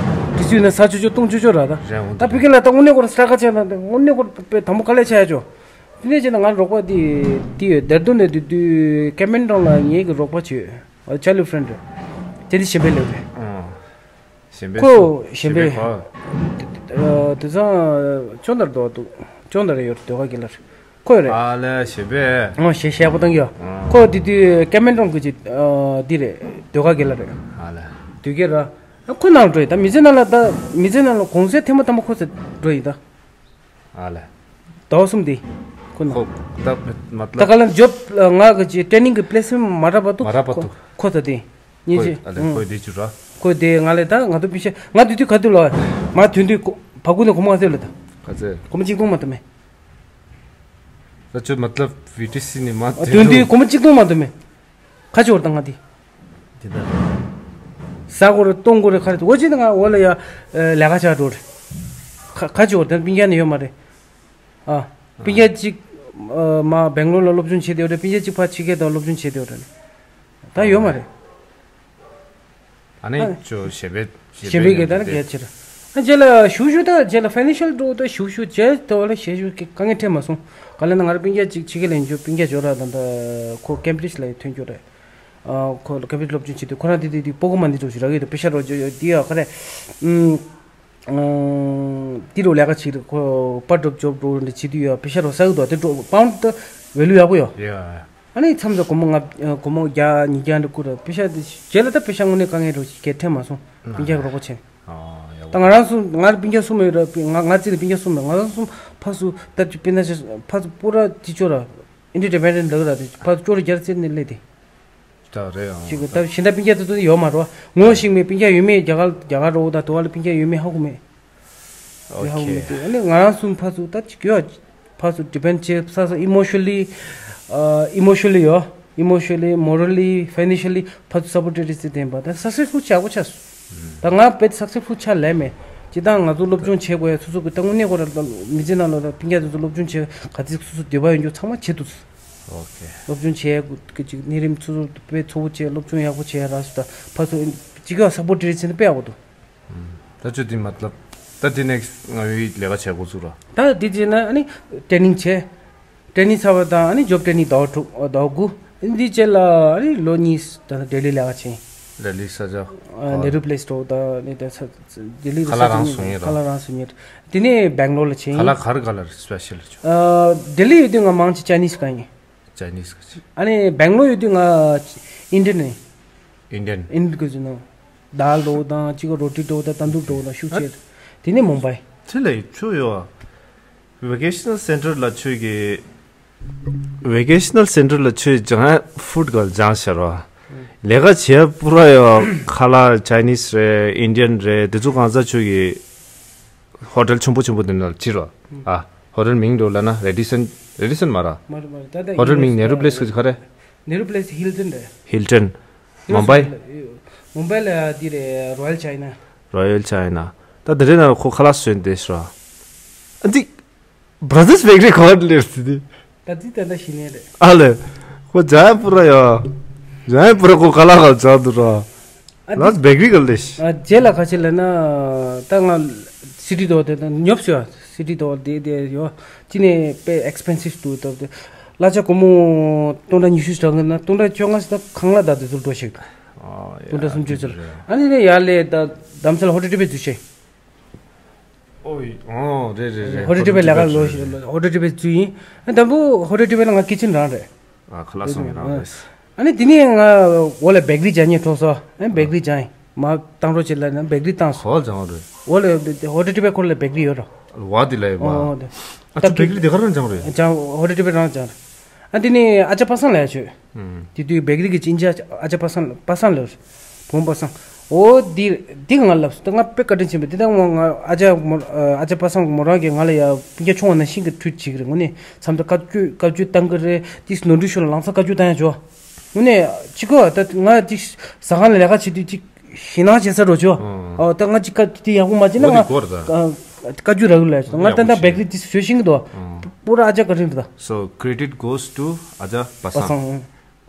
ཊི་སི་ཝི་ན་ཟ་ཆོག་ཆོག་བཏུང་ཆོག་ཆོག་ར་ད་རེད་འོང་ད་ཕི་ཁེ་ལ་ད་དངོས་གནས་ཁོ་ར་སི་ཊ་ཁ་ཆེ་ན་ད་དངོས་གནས་ཁོ་ར་དཔེ་དང་པོ་དཀའ་ལས་ཆེ་ཡ་ཆོ། དེ་ནས་བྱས་ན་ང་རོགས་པ་དེ་དེ་ཡོད་ལྡེར་ལྡུན་ནས་དུས་དུས་ཀེ་མན་ཀྲོང་ལ་ངེད་ཀྱི་རོགས་པ་བྱོས་ཆ་ལུ་ཕྲེན་ཌི་དེ་འདི་གཞན་པའི་ལས་རེད། གཞན་པའི་ཁོ་སུ་གཞན་པའི་གཞན་པའི་ག་དེ་ཚང་ཅོང་དར་དོ་འདུག་ཅོང་དར་ཡོད་ཟློས་གར་དགེ་ལགས་ཁོ་རེད། ཨ་ལས་གཞན་པའི་ཨོ་ཞེ་ཞེ་པོ་བཏང་གི་ཡོད། ཨ། ཁོ་དེ་དུས་ཀེ་མན་ཀྲོང་གི་ཅི་འདི་རེད་ཟློས་གར་དགེ་ལགས་རེད། ཨ་ལས། དུས་རྒྱུན་ར་ ཁོ་ནང་འགྲོ་ཡི་ད། མི་ཚེ་ནང་ལ་ད། མི་ཚེ་ནང་ལ་གོང་ཚད་ཐེངས་མ་དང་པོ་ཁོ་ཚོ་འགྲོ་ཡི་ད། ཨ་ལས། ཟླ་བ་གསུམ་དེ། ཁོ་ནང་། ཁོ་ད་མ་ད་ལ་ག་ལ་ཇོབ་ང་གི་ཅི་ཊེ་ནིང་གི་པི་ལེ་སི་མེན་ཊི་མ་རག་བར་དུ། མ་རག་བར་དུ། ཁོ་ཁོ་ད་དེ། ཉེ་ཆེ། ཨ་ལས། ཁོ་དེ་ཅུ་ར། ཁོ་དེ་ང་ལས་ད་ང་ཚོ་པི་ཤ་ང་དུས་དུས་ག་དུས་ལ་མ་དུས་དུས་བ་གུ་ནས་གོ་མ་ཚེ་ལ་ད། ག་ཚེ། གོ་མ་གཅིག་སྟོང་མ་ད་མེ། ད་ཆོ་མ་ད་ལ་བི་ཊི་སི་ནི་མ་དུས་དུས་གོ་མ་གཅིག་སྟོང་མ་ད་མེ། ཁ་ཆོར་དང་ང་དེ། དེ་ལྟར། ས་གོ་རེ་སྟོང་གོ་རེ་ཁ་རེ་འོ་ཅི་ང་འོ་ལ་ཡ། ལས་ཀ་ཆགས་འགྲོ་རེ། ཁ་ཁ་ཆོར་དང་སྤུན་ཀྱག་ནི་ཡོད་མ་རེད། ཨ། སྤུན་ཀྱག་གཅིག་ཨ། མ་སྦེང་ལོར་ལ་སློབ་སྦྱོང་བྱེད་དེ་ཡོད་རེད། སྤུན་ཀྱག་གཅིག་ཕ་ཕྱི་རྒྱལ་དང་སློབ་སྦྱོང་བྱེད་དེ་ཡོད་རེད། ད་ཡོད་མ་རེད། ཨ་ནི་ཨ། ཅོ་ཞེ་བེ་ཞེ་བེ་གི་ད་ནི་གལ་ཆེ་རེད། ཨ་རྗེས་ལ་ཞུ་ཞུ་ད་རྗེས་ལ་ཕའི་ནན་ཤལ་འགྲོ་ད་ཞུ་ཞུ་རྗེས་ད་བ་ལ་ཞེ་ཞུ་གི་དཀའ་ངལ་འཕྲད་མ་སོང་། ག་ལ་ན་ང་རང་སྤུན་ཀྱག་ཅིག་ཕྱི་རྒྱལ་ལ་ཡིན་རྒྱུ་སྤུན་ཀྱག་ཇོ་ར་དང་ད་ཁོ་ཀེམ་བི་རིཇ་ལ་ཐོན་རྒྱུ་རེད། ཨ་ཁོ་ལ་ཀེམ་བི་རིཇ་སློབ་སྦྱོང་བྱེད་དུས་ཁོ་རང་དེ་དེ་དེ་སྤོ་གོ་མ་འདི་འགྲོ་ཞུ་ར་གི་ད་པེ་ཤ་རོ་ཇོ་ཡོ་དེ་ཡོ་ག་རེ། ཨུམ། ཨ། དེ་རུ་ལས་ཀ་བྱེད་རེད་ཁོ་པར་སྒྲོབ་ཇོབ་འགྲོ་འདི་བྱེད་དུས་ཡོ་པེ་ཤ་རོ་ས་གི་དོ་དེ་འགྲོ་པའུན་ད་ཝེ་ལུ་ཡག་པོ་ཡོ། ཡ། ཨ་ནི་མཚམས་སུ་སྒོར་མོ་ལྔ་སྒོར་མོ་བརྒྱ་ཉིས་བརྒྱ་འདྲ་བསྐུར་ར་པེ་ཤ་དེ་རྗེས་ལ་ད་པེ་ཤ་དངོས་གནས་དཀའ་ངལ་འགྲོ་ཞིག་གལ་འཕྲད་མ་སོང་སྤུན་ཀྱག་རོགས་པ་བྱས། ཨ་ཡག་ད་པོ། ང་རང་གསུམ་ང་རང་སྤུན་ཀྱག་གསུམ་ཡོད་ར་ང་ང་རྩིས་ལ་སྤུན་ཀྱག་གསུམ་ཡོད་ང་རང་གསུམ་ཕར་ཚུར་ད་ཅི་དཔེར་ན་ཆ་ཕར་ཚུར་པུ་ར་ཅི་ཅོ་ར་ཨིན་ཌི་པེན་ཌེན་ཊི་ལབ་ར་དེ་ཕར་ཚུར་ཅོ་ར་རྒྱ་རྩེ་ནས་སླེབས་དེ། ད་རེད་ཨང་། ཅིག་ད་གཞན་དག་སྤུན་ཀྱག་དེ་ཚོ་ཡོད་མ་རེད་བ། ངོ་ཤེས་མེད་སྤུན་ཀྱག་ཡོད་མེད་རྒྱ་གར་རྒྱ་གར་འགྲོ་ད་དུ་བ་ལ་སྤུན་ཀྱག་ཡོད་མེད་ཧ་གོ་མེད། ཨོ་ཧ་གོ་མེད་ཁེ། དེ་ཨ་ནི་ང་རང་གསུམ་ཕར་ཚུར་ད་ཅིག་ཡོད། ཕར་ཚུར་ཌི་པེན་ཌི་བྱེད་ས་ས་ཨི་མོ་ཤོ་ལི། ཨ་ཨི་མོ་ཤོ་ལི་ཡོད། ཨི་མོ་ཤོ་ལི་མོ་རལ་ལི་ཕའི་ནན་ཤལ་ལི་ཕར་ཚུར་སབ་པོར་ཊི་རེ་སི་ལྡན་པ་ད་སག་སེ་སི་ཕུལ་ཆགས་པོ་ཆགས་སོང་། ད་ང་དཔེ་སག་སེ་སི་ཕུལ་ཆགས་ལས་མེད། ཅི་ད་ང་ཚོ་སློབ་སྦྱོང་བྱེད་དགོས་ཡ་སོ་སོ་གི་ད་དངོས་གནས་ཁོ་ར་མི་ཚེ་ནང་ལ་ད་སྤུན་ཀྱག་དེ་ཚོ་སློབ་སྦྱོང་བྱེད་ག་ཚོད་སོ་སོ་འདོད་པ་ཡོད་རྒྱུ་ཚང་མ་བྱེད་ཐུབ་སོང་། ཨོ་ཁེ། སློབ་སྦྱོང་བྱས་ཀྱི་ཅིག་གནས་རིམ་སོ་སོ་དཔེ་གཙོ་བོ་བྱས་སློབ་སྦྱོང་ཡག་པོ་བྱས་རག་སོང་ད་ཕར་ཚུར་གཅིག་ཡང་སབ་པོར་ཊི་རེ་བྱས་ན་དཔེ་ཡག་པོ་འདུག་ད་ཆོས་དེ་མ་ལབ། ད་དེ་ནེག་སི་ང་ཡོའི་ལས་ཀ་བྱེད་འགོ་བཙུགས་ར། ད་དེ་བྱས་ན་ཨ་ནི་ཊེ་ནིང་བྱས། ཊེ་ནིང་ཚར་བ་དང་ཨ་ནི་ཇོབ་ཊེ་ནིང་ཟླ་བ་དྲུག་ཟླ་བ་དགུ། འདི་རྗེས་ལ་ཨ་ནི་ལོ་གཉིས་ད་ལྟ་ལྡི་ལི་ལས་ཀ་བྱས། ལྡི་ལི་ས་ཆ། ཨ་ནེ་རུ་པི་ལེ་སི་འགྲོ་ད་ནི་ད་ས་ལྡི་ལི་ཁ་ལག་རང་བཟོ་མཁན་ར། ཁ་ལག་རང་བཟོ་མཁན། དེ་ནས་སྦེང་ལོར་ལ་བྱས། ཁ་ལག་ག་རེ་ག་ལ་སི་པེ་ཤལ་བྱུང་། ཨ་ལྡི་ལི་ཡོད་དུས་ང་མང་ཆེ་ཅའི་ནིས་ག་ཡིན། ཅའི་ནིས་ག་ཅི། ཨ་ནི་སྦེང་ལོར་ཡོད་དུས་ང་ཨིན་ཌི་ཡན་ཡིན། ཨིན་ཌི་ཡན། ཨིན་ཌི་ཡན་གི་ཟེར་ནོ། དཱལ་འགྲོ་དང་གཅིག་ག་རོ་ཊི་འགྲོ་དང་ཏན་དུར་འགྲོ་དང་ཤུགས་ཆེ། དེ་ནས་མུམ་བྷའི། དེ་ལས་ཆོས་ཡོད་ཨ། ཝེ་ཀེ་ཤ་ནལ་སེན་ཊར་ལ་ཆོས་ཀྱི། ཝེ་ཀེ་ཤ་ནལ་སེན་ཊར་ལ་ཆོས་ཇང་ཧའེ་ཕུཌ་ག་ལ་སྦྱངས་ཤར་བ། ལས་ཀ་བྱེད་པུ་ར་ཡོད་ཁ་ལག་ཅའི་ནིས་རེད་ཨིན་ཌི་ཡན་རེད་དེ་ཚོ་གང་ཟག་ཆོས་ཀྱི། ཧོ་ཊེལ་ཆེན་པོ་ཆེན་པོ་དེ་ནང་ལ་ཕྱིར་རོ། ཨ། ཧོ་ཊེལ་མིང་འདྲ་ལབ་ན་རེ་ཌི་སན་རེ་ཌི་སན་མ་ར། མ་རེད་མ་རེད་ད་ལྟ་ཧོ་ཊེལ་མིང་ནེ་རུ་པི་ལེ་སི་གི་ག་རེ། ནེ་རུ་པི་ལེ་སི་ཧིལ་ཊོན་རེད། ཧིལ་ཊོན། མུམ་བྷའི། མུམ་བྷའི་ལ་འདི་རེད་རོ་ཡལ་ཅའི་ན། རོ་ཡལ་ཅའི་ན། ད་དེ་འདྲའི་ནང་ཁོ་ཁ་ལག་བཟོས་འདི་ཤི་ར། ཨ་འདི། བྷ་ར་དར་སི་བེ་ཀ་རི་ག་པར་སླེབས་སི་དེ། ད་ཙི་ད་ད་ཤི་ནས་རེད། ཨ་ལེ། ཁོ་ཇ་ཡ་པུ་ར་ཡ། ཇ་ཡ་པུ་ར་ཁོ་ཁ་ལག་ག་ཇ་དུ་ར། ཨ་ལ་སི་བེ་ཀ་རི་ག་ལེ་ཤི། ཨ་རྗེས་ལ་ཁ་ཆེ་ལ་ན། ད་ང་སི་ཊི་དོ་དེ་ད་ཉོབ་སི་ཡ། སི་ཊི་དོ་དེ་དེ་ཡོ། ཅི་ནས་པེ་ཨེག་སི་པེན་སིབ་དུ་ད་དེ། གླ་ཆ་སྒོར་མོ་སྟོང་ཕྲག་ཉི་ཤུ་ཞིག་གྲངས་ན་སྟོང་ཕྲག་བཅོ་ལྔ་ཞིག་ད་ཁང་གླ་ད་དེ་ཚོར་འགྲོ་ཞིག་ད། སྟོང་ཕྲག་སུམ་ཅུ་ཚོར། ཨ་ནི་ནས་ཡར་ལས་ད་དམ་སེལ་ཧོ་ཊེལ་ཊི་བེ་འཛུལ་ཤེ། ཨོ་ཡི། ཨོ་རེད་རེད་རེད། ཧོ་ཊེལ་ཊི་བེ་ལས་ཀ་ལོ་ཞིག་ཧོ་ཊེལ་ཊི་བེ་འཛུལ་ཡིན། ཨ་དང་པོ་ཧོ་ཊེལ་ཊི་བེ་ལ་ང་ཀི་ཆན་རང་རེད། ཨ་ཁ་ལག་བཟོ་མཁན་རང་རེད། ཨ་ནི་དེ་ནས་ང་འོ་ལ་བེ་ཀ་རི་སྦྱང་ཉེ་འཕྲོ་སོ། ཨ་བེ་ཀ་རི་སྦྱང་ཡིན། མ་བཏང་རོགས་བྱེད་ལ་ན་བེ་ཀ་རི་བཏང་སོ། ག་པར་སྦྱང་རེད། འོ་ལ་ཧོ་ཊེལ་ཊི་བེ་ཁོ་ལ་བེ་ཀ་རི་ཡོད་རོ། ཝ་དེ་ལ་ཡོད་པ། ཨོ་དེ། ཨ་ད་ཅི་བེ་ཀ་རི་དེ་ག་རང་སྦྱང་རེད། སྦྱང་ཧོ་ཊེལ་ཊི་བེ་རང་སྦྱང་རེད། ཨ་དེ་ནས་ཨ་ཅག་པ་སངས་ལ་ཡ་ཆོད། དེ་དུས་བེ་ཀ་རི་གི་ཅིན་ཅ་ཨ་ཅག་པ་སངས་པ་སངས་ལ། བུ་མོ་པ་སངས། འོ་འདི་འདི་ང་ལབ་སོང་ད་ང་དཔེ་བཀའ་དྲིན་ཆེན་པོ་འདི་ད་ང་ང་ཨ་ཅག་མོ་ཨ་ཅག་པ་སངས་མོ་རང་གིས་ང་ལ་ཡ་སྤུན་ཀྱག་ཆུང་བ་ནང་བཞིན་གྱི་ཁྲུས་བྱེད་ཀྱི་རེད་ངོ་ནས་མཚམས་ད་བཀའ་བཀྱོན་བཀའ་བཀྱོན་བཏང་གི་རེད་དེ་ནོར་འཁྲུལ་ཤོར་ལ་ལམ་སང་བཀའ་བཀྱོན་བཏང་ཡ་ཆོག་ངོ་ནས་ཅི་གོ་ད་ང་ཅིག་ཟ་ཁང་ལ་ལས་ཀ་བྱེད་དུས་ཅིག་ཞེད་སྣང་བྱེད་ས་རོ་ཆོ། ཨོ་ད་ང་ཅིག་བཀའ་དེ་ཡག་པོ་མ་བྱེད་ན་ང་བཀའ་བཀའ་བཀྱོན་རག་གི་ལ་ང་ད་ད་བེ་ཀ་རི་དེ་བཟོས་ཤིང་གི་འདུག་པོ་ར་ཨ་ཅག་བཀའ་དྲིན་རེད་ད། So credit goes to ཨ་ཅག་པ་སངས།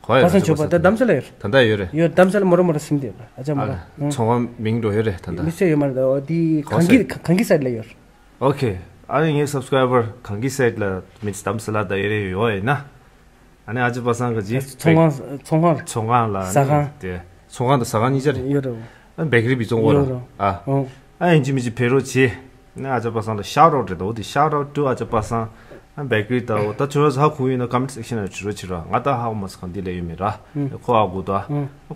པ་སངས་ཆོས་པ་ད་གདམ་ས་ལ་ཡོད། ད་ལྟ་ཡོད་རེད། ཡོད་གདམ་ས་ལ་མོ་ར་མོ་ར་སིམ་དེ་ཨ་ཅག་མོ་ར། ཚོང་ཁང་མིང་འགྲོ་ཡོད་རེད་ད་ལྟ། མི་སེ་ཡོད་མ་རེད་ད་འོ་དེ་གངས་སྐྱིད་གངས་སྐྱིད་སའིཌ་ལ་ཡོད། ཨོ་ཁེ། ཨ་ནི་ངའི་སབ་སི་ཀ་རའི་བར་གངས་སྐྱིད་སའིཌ་ལ་མི་གདམ་ས་ལ་ད་ཡོད་རེད་ཡོད་ཡིན་ན། ཨ་ནི་ཨ་ཅག་པ་སངས་ག་ཅི། ཚོང་ཁང་ཚོང་ཁང་ཚོང་ཁང་ལ་ཟ་ཁང་དེ་ཚོང་ཁང་དང་ཟ་ཁང་གཉིས་ཆ་རེད། ཡོད་རེད། ཨ་བེ་ཀ་རི་བི་ཚོང་ཁང་ལ་ཨ་ཨ་ཡིན་གཅིག་མིན་གཅིག་ཕེབས་རོགས་བྱེད། ཨ་ཅག་པ་སངས་ལ་ཤའོ་ཊི་ཨའུ་ཊི་རེད་ད་འོ་དེ་ཤའོ་ཊི་ཨའུ་ཊི་ཊུ་ཨ་ཅག་པ་སངས། ཨ་བེ་ཀ་རི་ད་འོ་ད་ཁྱོད་རང་ཧ་གོ་ཡིན་ན་ཀོ་མེན་ཊི་སེག་ཤན་ལ་བྲིས་རོགས་བྱེད་རོགས། ང་ད་ཧ་གོ་མ་སོང་། གང་འདི་ལས་ཡོད་མེད་ར། ཁོ་ཧ་གོ་ད།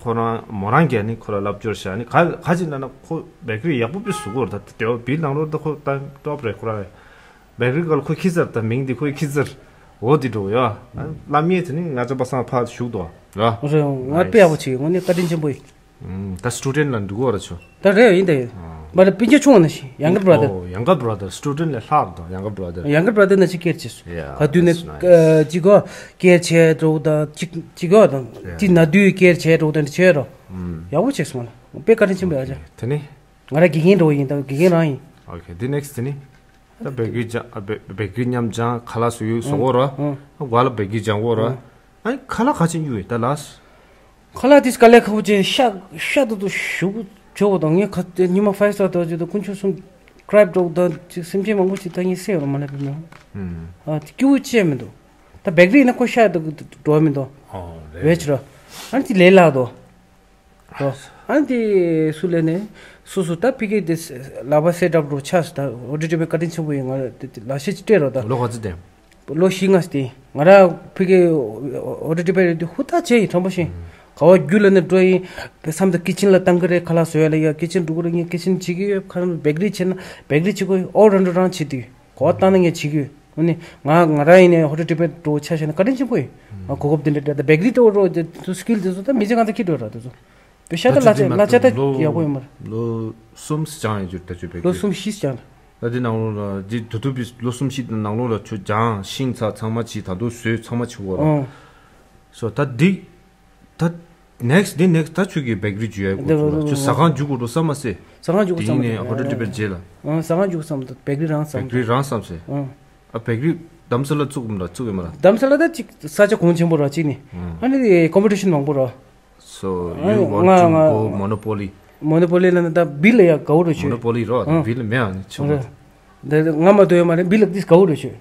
ཁོ་རང་མོ་རང་གིས་ནི་ཁོ་ལ་ལབ་སྐྱོར་བྱ་ནི་ག་ག་ཅི་ན་ན་ཁོ་བེ་ཀ་རི་ཡག་པོ་པི་བཟོ་གོ་ར། ད་དེ་བ་བིལ་ནང་ལོགས་ད་ཁོ་ད་ཊོབ་རེད་ཁོ་ར། བེ་ཀ་རི་ག་ལ་ཁོ་ཁྱི་ཟེར། ད་མིང་འདི་ཁོའི་ཁྱི་ཟེར། འོ་འདི་འགྲོ་ཡ། ཨ་བླ་མའི་དེ་ནི་ང་ཚོ་པ་སངས་ཕ་བཞུགས་དོ་ར། རེད། ང་དཔེ་ཡག་པོ་བྱེད་ཡོད། དངོས་གནས་བཀའ་དྲིན་ཆེན་པོ་ཡིན། ད་སི་ཊུ་ཌེན་ཊི་ལ་འགྲོ་གི་ཡོད་ར་ཁྱོད། ད་རེད་ཡིན་ད་ཡིན། མ་རེད་སྤུན་ཀྱག་ཆུང་བ་ནང་བཞིན་ཡང་གར་བྷ་ར་དར། ཨོ་ཡང་གར་བྷ་ར་དར། སི་ཊུ་ཌེན་ཊི་ལས་ལྷག་དང་ཡང་གར་བྷ་ར་དར། ཡང་གར་བྷ་ར་དར་ནང་བཞིན་ཀེར་བྱས་སོང་། Yeah, ག་དུས་ནས that's nice. ཅི་གོ་ཀེར་བྱས་འགྲོ་དང་ཅིག་ཅི་གོ་དང་དེ་ན་དུས་ཀེར་བྱས་འགྲོ་དང་བྱས་རོ། ཡག་པོ་བྱས་སོང་ལ། དཔེ་བཀའ་དྲིན་ཆེན་པོ་ཡ་ཅག་དེ་ནི། ང་ར་དགེ་རྒན་འགྲོ་ཡིན་ད་དགེ་རྒན་རང་ཡིན། Okay, the next thing. ད་བེ་ཀ་རི་སྦྱང་ཨ་བེ་བེ་ཀ་རི་མཉམ་སྦྱང་ཁ་ལག་བཟོ་ཡུལ་བཟོ་གོ་ར། ཨ་ག་ལ་བེ་ཀ་རི་སྦྱང་གོ་ར། ཨ་ཁ་ལག་ག་ཅིག་ཉོ་ཡི་ད་ལགས། ཁ་ལག་དེ་དཀའ་ལས་ཁག་པོ་བྱས། ཤ་ཤ་དུ་དུ་ཞུགས་བྱོ་བ་དང་ངས་ཁ་ཉི་མ་ཕའི་སི་ཊར་དུ་བྱོ་དུ་དཀོན་མཆོག་གསུམ་ཀྲེབ་འགྲོ་དང་ཅིག་སེམས་ཅན་མང་པོ་ཞིག་ད་ངས་སེ་ཡོད་མ་ལས་པའི་མྱོང་། ཨ་དེ་སྐྱིད་པོ་ཅི་ཡང་མི་འདུག་ད་བེ་ཀ་རི་ཡིན་ན་ཁོ་ཤ་དུ་འགྲོ་བ་མི་འདུག་ཨོ་རེད། ཝེ་ཇི་ར། ཨ་དེ་ལས་སླ་དོ། ཨ་དེ་སུ་ལས་ནས་སུ་སུ་ད་ཕི་ཀེ་དེ་ལ་བ་སེ་ཊར་འགྲོ་ཆགས་སུ་ད་འོ་དེ་དེ་བས་བཀའ་དྲིན་ཆེན་པོ་ཡིན། ང་ལ་ཤེད་ཅིག་སྤྲད་རོགས་ད། ལོ་ག་ཚོད་དེ། ལོ་བཞི་ལྔ་ཙམ་དེ། ང་ར་ཕ་གི་ཨོ་ཊོ་ཊི་པ་རེད་དེ་ཧུར་ཐག་བྱས་ཡིན་དྲང་པོ་བཤད། ག་བ་རྒྱུ་ལ་ནས་འགྲོ་ཡིན་པའི་མཚམས་དུ་ཀི་ཆན་ལ་བཏང་གི་རེད། ཁ་ལག་བཟོ་ཡ་ལ་ཡ་ཀི་ཆན་འགྲོ་གི་རེད། ངས་ཀི་ཆན་བྱེད་ཀྱི་ཡོད། ཁ་ལག་བེ་ཀ་རི་བྱེད་ན་བེ་ཀ་རི་བྱེད་དགོས་ཡོད། ཨོ་ར་འགྲོ་རང་བྱེད་དུས་ག་བ་བཏང་ན་ངས་བྱེད་ཀྱི་ཡོད། འོ་ནི་ང་ང་ར་ཡིན་ནས་ཨོ་ཊོ་ཊི་པ་འགྲོ་ཆ་བཞག་ན་བཀའ་དྲིན་ཆེན་པོ་ཡིན། ང་གོ་སྐབས་དེ་འདྲ་སྤྲད། ད་བེ་ཀ་རི་འགྲོ་རོགས་དེ་ཚོ་སི་ཀིལ་དེ་ཚོ་ད་མི་ཚེ་གང་ཚ་ཁྱི་འགྲོ་ར་དེ་ཚོ། པེ་ཤ་ད་ད་ལ་ཆ་ལ་ཆ་ད་ལོ་ཡག་པོ་ཡོད་མ་རེད། ལོ་གསུམ་སྦྱངས་ཡོད་རྒྱུ་ད་ཆོས་བེད་ལོ་སྐྱོད། གསུམ་བཞི་སྦྱངས། ད་འདི་ནང་ལོགས་ལ་འདི་དུ་དུ་བི་ལོ་གསུམ་བཞི་ནང་ལོགས་ལ་ཆོས་སྦྱངས་ཤིང་ཚ་ཚང་མ་བྱིས། ད་དུ་བཟོས་ཚང་མ་བྱིས་བོ་ར། ཨོ། སོ་ད་འདི་ད་ནེག་སི་འདི་ནེག་སི་ད་ཆོས་ཀྱི་བེ་ཀ་རི་འཇུ་ཡ་གོ་ཚུལ་ལ་ཆོས་ཟ་ཁང་འཇུ་གོ་འགྲོ་བསམ་མ་སེ། ཟ་ཁང་འཇུ་གོ་བསམ་འདི་ནས་ཧོ་ཊེལ་འདི་བེད་རྗེས་ལ། ཨོ་ཟ་ཁང་འཇུ་གོ་བསམ་འདུག་བེ་ཀ་རི་རང་བསམ་བེ་ཀ་རི་འདུག་རང་བསམ་སེ། ཨོ། ཨ་བེ་ཀ་རི་དྷ་རམ་ས་ལ་བཙུགས་མ་ར་བཙུགས་ཡོད་མ་ར། དྷ་རམ་ས་ལ་ད་ཅིག་ས་ཆ་གོང་ཆེན་པོ་ར་གཅིག་ནི། ཨ་ནི་ཀོམ་པི་ཊི་ཤན་མང་པོ་ར། So you want to go Monopoly? Monopoly ལ་ནི་ད་བིལ་ལ་ཡ་གའུ་རུ་ཆོས། Monopoly རོ་ཨ། བིལ་མེ་ཨ་ནི་ཆུང་མ། ད་ང་མ་དོ་ཡོད་མ་རེད། བིལ་ལ་ཏིས་གའུ་རུ་ཆོས།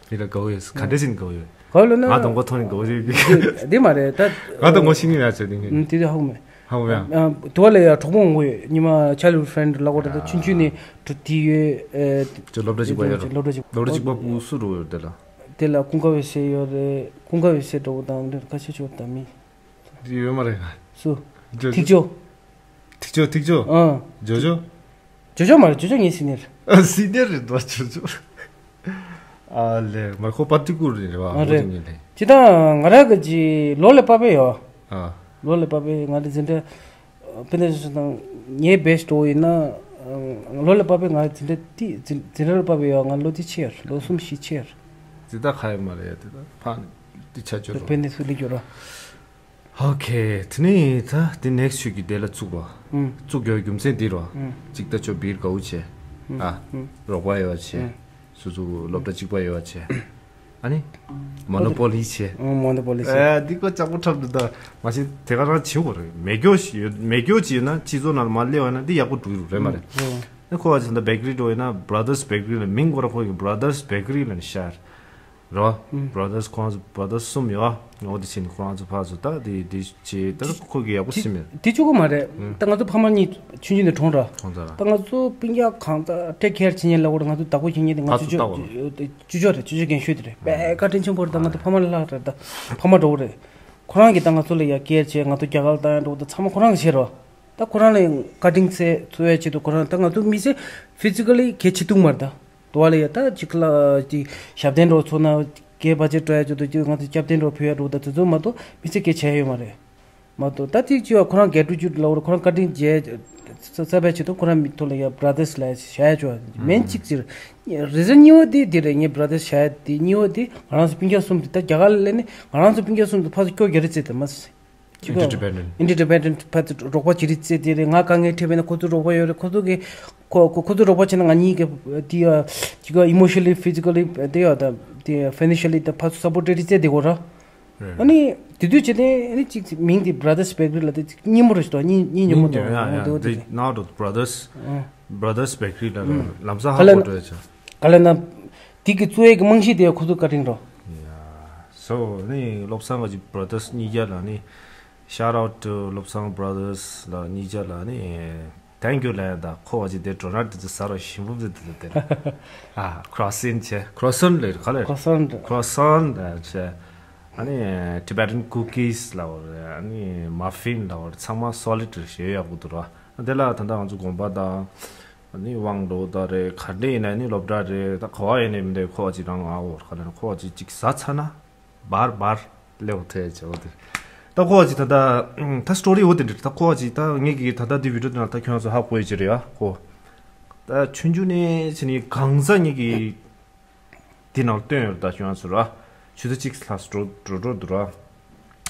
བིལ་ལ་གའུ་ཡོད། ག་འདྲ་ཞིག་གའུ་ཡོད། གའུ་ལ་ན་ང་དང་གོ་ཐོང་ནི་གའུ་ཡོད། འདི་མ་རེད་ད། ང་དང་གོ་ཤིང་ཡ་ཆོས་དེ་ངས། དེ་དུ་ཧ་གོ་མེད། ཧ་གོ་ཡ། དུ་བ་ལ་ཡ་གྲོགས་པོ་ངོ་ཡོད། ཉི་མ་childhood friend ལ་གོ་ད་ཆུང་ཆུང་ནི་དུ་དི་ཡོད། ཨེ། ཅོ་སློབ་གྲྭ་གཅིག་པ་ཡོད་རོ། སློབ་གྲྭ་གཅིག་སློབ་གྲྭ་གཅིག་པ་པུ་སུ་རུ་ཡོད་དེ་ལ། དེ་ལ་ཀུན་དགའ་འོད་ཟེར་ཡོད་རེད། ཀུན་དགའ་འོད་ཟེར་འགྲོ་གི་དང་འདིར་ཁ་ཤས་ཆོག་དང་མི། འདི་ཡོད་མ་རེད། སུ། ཇོ་ཇོ། ཐིག་ཇོ། ཐིག་ཇོ་ཐིག་ཇོ། ཨ། ཇོ་ཇོ། ཇོ་ཇོ་མ་རེད། ཇོ་ཇོ་ངའི་སི་ནི་ཡར། ཨ་སི་ནི་ཡར་རེད་འདུག་ཇོ་ཇོ། ཨ་ལེ་མ་ཁོ་པར་ཏི་ཀུ་རེད་རེད་བ། ཨ་རེད། ཇི་ལྟར་ང་རང་གི་ཇི་ལོ་ལ་པ་པེ་ཡོད། ཨ། ལོ་ལ་པ་པེ་ང་རེ་འཛིན་གྲྭ། དཔེ་འདྲ་ཞིག་དང་ངའི་བེ་སི་ཊི་འོ་ཡིན་ན། ལོ་ལ་པ་པེ་ང་འཛིན་གྲྭ་ཏི་འཛིན་འཛིན་གྲྭ་ལ་པ་པེ་ཡོད། ང་ལོ་ཏི་ཆེ་ཡར་ལོ་གསུམ་བཞི་ཆེ་ཡར། འཛིན་གྲྭ་ཁ་ཡོད་མ་རེད་དེ་ད་ཕ་ནི་ཏི་ཆ་ཆོད་རོ། དཔེ་འདི་སུ་ལི་འགྱུར་རོ། ཨོ་ཁེ། དེ་ནས་ད་དེ་ནེག་སི་ཆོས་ཀྱི་དེ་ལ་བཙུགས་པ། ཨུམ། བཙུགས་རྒྱུའི་རྒྱུ་མཚན་འདི་རོ། ཨུམ། གཅིག་ད་ཆོ་བིར་དགའ་བོ་བྱས། ཨུམ། ཨ། ཨུམ། རོགས་པ་ཡོད་བྱས། ཨུམ། སོ་སོ་སློབ་གྲྭ་གཅིག་པ་ཡོད་བྱས། ཨ་ནི། མོ་ནོ་པོ་ལི་བྱས། ཨུམ། མོ་ནོ་པོ་ལི་བྱས། ཨ་འདི་ཀོ་ལྕགས་པོ་འཁྲབ་འདུག་ད་མ་གཞི་དེ་ག་རང་བྱེད་དགོས་རེད། མེ་སྒྱོགས་ཞིག་ཡོད། མེ་སྒྱོགས་ཅིག་ཡོད་ན་སྤྱི་ཚོགས་ནང་ལ་མ་སླེབས་པ་ན་འདི་ཡག་པོ་འགྲོ་གི་རེད་མ་རེད། ཨུམ། ཨ་ཁོ་བ་ཅིག་ད་བེ་ཀ་རི་འགྲོ་ཡིན་ན་Brothers Bakery ལ་མིང་ཁོ་རང་ཁོ་གི་Brothers Bakery ལ་ནི་ཤར། རོ། ཨུམ། Brothers ཁོ་རང་ཚོ་Brothers གསུམ་ཡོད། འོ་དེ་ཕྱིན་ཁོ་རང་ཚོ་ཕར་ཚོ་ད་དེ་དེ་བྱེད་ད་ཁོ་གི་ཡག་པོ་ཤི་མེད། དེ་གཅིག་པོ་མ་རེད། ཨུམ། ད་ང་ཚོ་ཕ་མ་གཉིས་ཆུང་ཆུང་ནས་གྲོངས་ར། གྲོངས་ཚར་ར། ད་ང་ཚོ་སྤུན་ཀྱག་གང་ད་ཊེག་ཁེར་བྱེད་མཁན་ལ་འོ་ང་ཚོ་བདག་པོ་བྱེད་མཁན་དེ་ང་ཚོ་ཕར་ཚོ་ཅོ་ལྟ་བ་ར། ཅོ་ཅོ་རེད། ཅོ་ཅོ་རྒན་ཤོས་དེ་རེད། དཔེ་བཀའ་དྲིན་ཆེན་པོ་རེད། ད་ང་ཚོ་ཕ་མ་ལ་ལྷག་རེད། ད་ཕ་མ་འདྲ་བོ་རེད། ཁོ་རང་གིས་ད་ང་ཚོ་ལ་ཡ་ཀེར་བྱས་ང་ཚོ་རྒྱ་གར་ལ་བཏང་ཡ་འདྲ་བོ་ད་ཚང་མ་ཁོ་རང་གིས་བྱས་རོ། ད་ཁོ་རང་ལ་ཡང་བཀའ་དྲིན་ཆེ་འཚོ་བའི་ཆེད་དུ་ཁོ་རང་ད་ང་ཚོ་མི་ཚེ་ཕི་ཛི་ཀ་ལི་གལ་ཆེ་ཐུག་མ་རེད་ད། དུ་བ་ལ་ཡ་ད་ཅིག་ལ་ཅིག་ཞབས་བརྟན་རོགས་ཚོ་ན་རྒྱའི་བ་ཅེ་སྤྲོ་ཡ་ཅོ་དུ་ཅིག་ང་ཚོ་སྐྱབས་བརྟན་རོགས་ཕུལ་ཡ་རོགས་ད་དེ་ཚོ་མ་གཏོགས་མི་ཚེ་སྐད་ཆ་ཡོད་མ་རེད། མ་གཏོགས་ད་ཅིག་ཅིག་བ་ཁོ་རང་རྒྱ་ཕྲུག་ཅིག་ལ་བར་ཁོ་རང་བཀའ་དྲིན་རྗེ་ས་ས་བའི་ཆེད་དུ་ཁོ་རང་མི་ཐོག་ལ་ཡ་བྷ་ར་དར་སི་ལ་ཡ་བྱ་ཡ་ཅོ་མེན་ཅིག་ཅིག་རེ་ཟན་གཉིས་པ་དེ་དེ་རེད། ངའི་བྷ་ར་དར་སི་བྱ་ཡ་དེ་གཉིས་པ་དེ་ང་རང་ཚོ་སྤུན་ཀྱག་གསུམ་དེ་ད་རྒྱ་གར་ལ་སླེབས་ནས་ང་རང་ཚོ་སྤུན་ཀྱག་གསུམ་དེ་ཕར་ཚུར་སྐྱོ་རྒྱ་རི་རྩེ་དེ་མ་ཟེར། ཅི་གོ Interdependent. Interdependent ཕར་ཚུར་རོགས་པ་བྱེད་རིགས་བཙལ་དེ་རེད། ང་དཀའ་ངལ་འཕྲད་པས་ན་ཁོ་ཚོ་རོགས་པ་ཡོད་རེད། ཁོ་ཚོ་གི་ཁོ་ཁོ་ཁོ་ཚོ་རོགས་པ་བྱས་ན་ང་གཉིས་ཀྱི་དེ་ཡ་ཅི་གོ་emotionally, physically དེ་ཡ་ད་དེ་financially ད་ཕར་ཚུར་སབ་པོར་ཊི་རེད་བཙལ་དེ་གོ་ར། རེད། ཨ་ནི་དེ་དུས་བྱས་ཏེ་ཨ་ནི་ཅིག་མིང་དེ་Brothers Bakery ལ་དེ་སྙན་མོ་རེད་ཤག་སྙན་སྙན་སྙན་མོ་དང་ཡ་ཡ་དེ་བ་དེ་they not brothers. Brothers Bakery ལ་ལམ་སང་ཧ་གོ་འགྲོ་ཡ་ཆ། ག་ལ་ན་དེ་གི་གཙོ་བོའི་གི་རྨང་གཞི་དེ་ཁོ་ཚོ་བཀའ་དྲིན་རོ། ཡ། So ནི་བློ་བཟང་གི་Brothers གཉིས་ཀ་ལ་ནི་shout out to བློ་བཟང་Brothers ལ་གཉིས་ཀ་ལ་ནི་ Thank you ལབ་ཡ་ད་ཁོ་བ་ཅིག་དེ་འགྲོ་ན་དེ་ཚོ་ཟ་རོ་ཞིམ་པོ་དེ་དེ་དེ། ཨ་croissant བྱས། croissant ལབ་ག་ལ། croissant croissant བྱས། ཨ་ནི་Tibetan cookies ལབ་པ་རེད། ཨ་ནི་muffin ལབ་པ་རེད། ཚང་མ་solid རེད། ཞེས་ཡག་པོ་འདུག་ར། དེ་ལ་ད་ལྟ་ང་ཚོ་དགོན་པ་དང་ཨ་ནི་དབང་ལོ་ད་རེད། ག་འདྲ་ཡིན་ན་ཨ་ནི་སློབ་གྲྭ་རེད། ད་ག་བ་ཡིན་ནའི་མི་འདུག་ཁོ་བ་ཅིག་རང་ཨ་འོ་ག་ལ་ཁོ་བ་ཅིག་ཅིག་ཟ་ཚར་ན། བར་བར་ལེའོ་ཐེ་ཅེ་འོ་དེ། ད་ཁོ་ཅི་ད་ད་ད་story འོ་དེ་འདྲ། ད་ཁོ་ཅི་ད་ངེད་ཀྱི་ད་ད་འདི་video དེ་ནང་ད་ཁྱོད་ཚོ་ཧ་གོ་ཡི་ཅི་རེད་ཡ་ཁོ། ད་ཆུང་ཆུང་ནས་ཕྱིན་ནས་གང་ཟག་ངེད་ཀྱི་འདི་ནང་བཏོན་ཡོད་ད་ཁྱོད་ཚོ་ར། ཆུ་ཚོད་གཅིག་ལྷག་འགྲོ་འགྲོ་འགྲོ་འདུག་ར།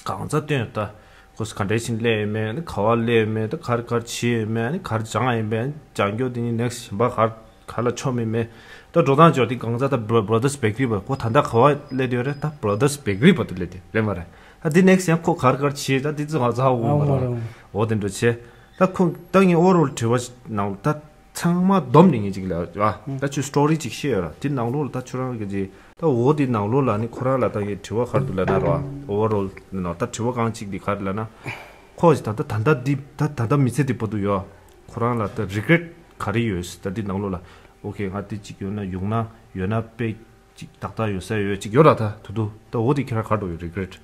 གང་ཟག་བཏོན་ཡོད་ད། ཁོ་ག་འདྲ་ཕྱིན་སླེབས་ཡོད་མེད། ག་བ་སླེབས་ཡོད་མེད། ད་གར་གར་བྱས་ཡོད་མེད། གར་སྦྱངས་ཡོད་མེད། སྦྱང་རྒྱུ་དེ་ནི་next གཞན་པ་གར་ག་ལ་ཆོ་མི་མེད། ད་འགྲོ་སྟངས་འབྱོར་དེ་གང་ཟག་ད་Bro- Brothers Bakery བ་ཁོ་ད་ལྟ་ག་བ་སླེབས་དེ་རེད། ད་Brothers Bakery བ་དུ་སླེབས་དེ་རེད་མ་རེད། ད་དེ་next ཡང་ཁོ་གར་གར་བྱེད་ད་དེ་ཚོ་ང་ཚོ་ཧ་གོ་མ་རེད། འོ་དེ་འདྲ་བྱེད། ད་ཁོ་ད་ངས་overall དྲི་བ་ནང་ད་ཚང་མ་བསྡོམས་ནས་ངས་ཅིག་ལབ་ཨ། ད་ཁྱོད་story ཅིག་བཤད་ཡོད་ར། དེ་ནང་ལོགས་ལ་ད་ཁྱོད་རང་གི་ཅིག་ད་འོ་དེ་ནང་ལོགས་ལ་ནི་ཁོ་རང་ལ་ད་ངས་དྲི་བ་ག་རེ་འདུག་ལབ་ན་ར། overall ནང་ད་དྲི་བ་རྐང་གཅིག་དེ་ག་རེ་ལབ་ན། ཁོ་ད་ད་ད་ད་འདི་ད་ད་ད་མི་ཚེ་འདི་བར་དུ་ཡོད། ཁོ་རང་ལ་ད་regret ག་རེ་ཡོད་ད་འདི་ནང་ལོགས་ལ། okay ང་འདི་གཅིག་ཡོད་ན་ཡོང་ན་ཡོད་ན་དཔེ་གཅིག་ཏག་ཏག་ཡོད་ས་ཡོད་གཅིག་ཡོད་ར། ད་དུ་དུ་ད་འོ་འདི་ཁྱེད་རང་ག་རེ་འདྲ་ཡོད་regret།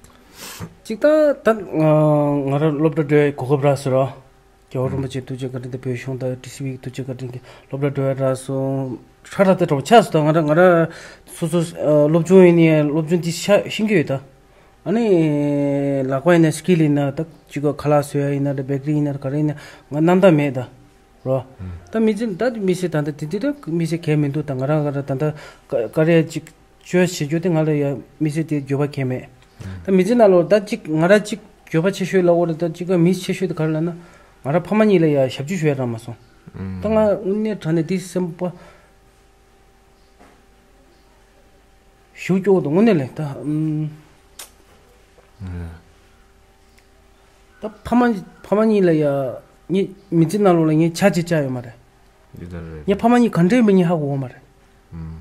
གཅིག་ད་ད་ང་རང་སློབ་གྲྭ་འགྲོ་ཡའི་གོ་སྐབས་རག་སོང་ར། རྒྱལ་བ་རིན་པོ་ཆེ་ཐུགས་རྗེ་བཀའ་དྲིན་དང་བོད་གཞུང་དང་ཌི་སི་ཝི་ཐུགས་རྗེ་བཀའ་དྲིན་གྱིས་སློབ་གྲྭ་འགྲོ་ཡ་རག་སོང་། ཧྲ་ཧྲ་དེ་གྲོགས་ཆགས་སོང་ད། ང་རང་ང་རང་སོ་སོ་སློབ་སྦྱོང་ཡིན་ནའི་སློབ་སྦྱོང་འདི་ཤ་ཤེས་ཀྱི་ཡོད་ད། ཨ་ནི་ལག་པ་ཡིན་ན་skill ཡིན་ན་ད་ཅིག་ག་ཁ་ལག་བཟོ་ཡ་ཡིན་ན་ད་bakery ཡིན་ན་ག་རེ་ཡིན་ན་ང་རྣམ་དག་མེད་ད་རོ། ད་མི་ཚེ་ད་མི་ཚེ་ད་ད་དེ་དེ་ད་མི་ཚེ་གལ་མི་འདུག་ད་ང་རང་ང་རང་ད་ད་ག་ག་རེ་ཅིག་བཅོས་བྱེད་རྒྱུ་དེ་ང་ལ་ཡ་མི་ཚེ་དེ་འགྱོད་པ་གལ་མེད། ད་མི་ཚེ་ནང་ལོགས་ད་ཅིག་ང་རང་ཅིག་འགྱོད་པ་ཆེ་ཤོས་ལ་འོ་རེད། ད་ཅིག་ག་མི་ཆེ་ཤོས་དེ་ག་རེ་ལབ་ན་ང་རང་ཕ་མ་གཉིས་ལ་ཡ་ཞབས་ཕྱི་ཞུ་ཡ་རག་མ་སོང་། ད་ང་དངོས་གནས་དྲང་གནས་དེ་སེམས་པ་ཞེ་པོ་སྐྱོ་བོ་འདུག་དངོས་གནས་ལས་ད། ཨུམ། ད་ཕ་མ་ཕ་མ་གཉིས་ལ་ཡ་ངའི་མི་ཚེ་ནང་ལོགས་ལ་ངས་བྱ་གཅིག་བྱས་ཡོད་མ་རེད། འདི་ལྟར་རེད། ངའི་ཕ་མ་གཉིས་ག་འདྲས་མི་གཉིས་ཧ་གོ་བ་མ་རེད། ཨུམ།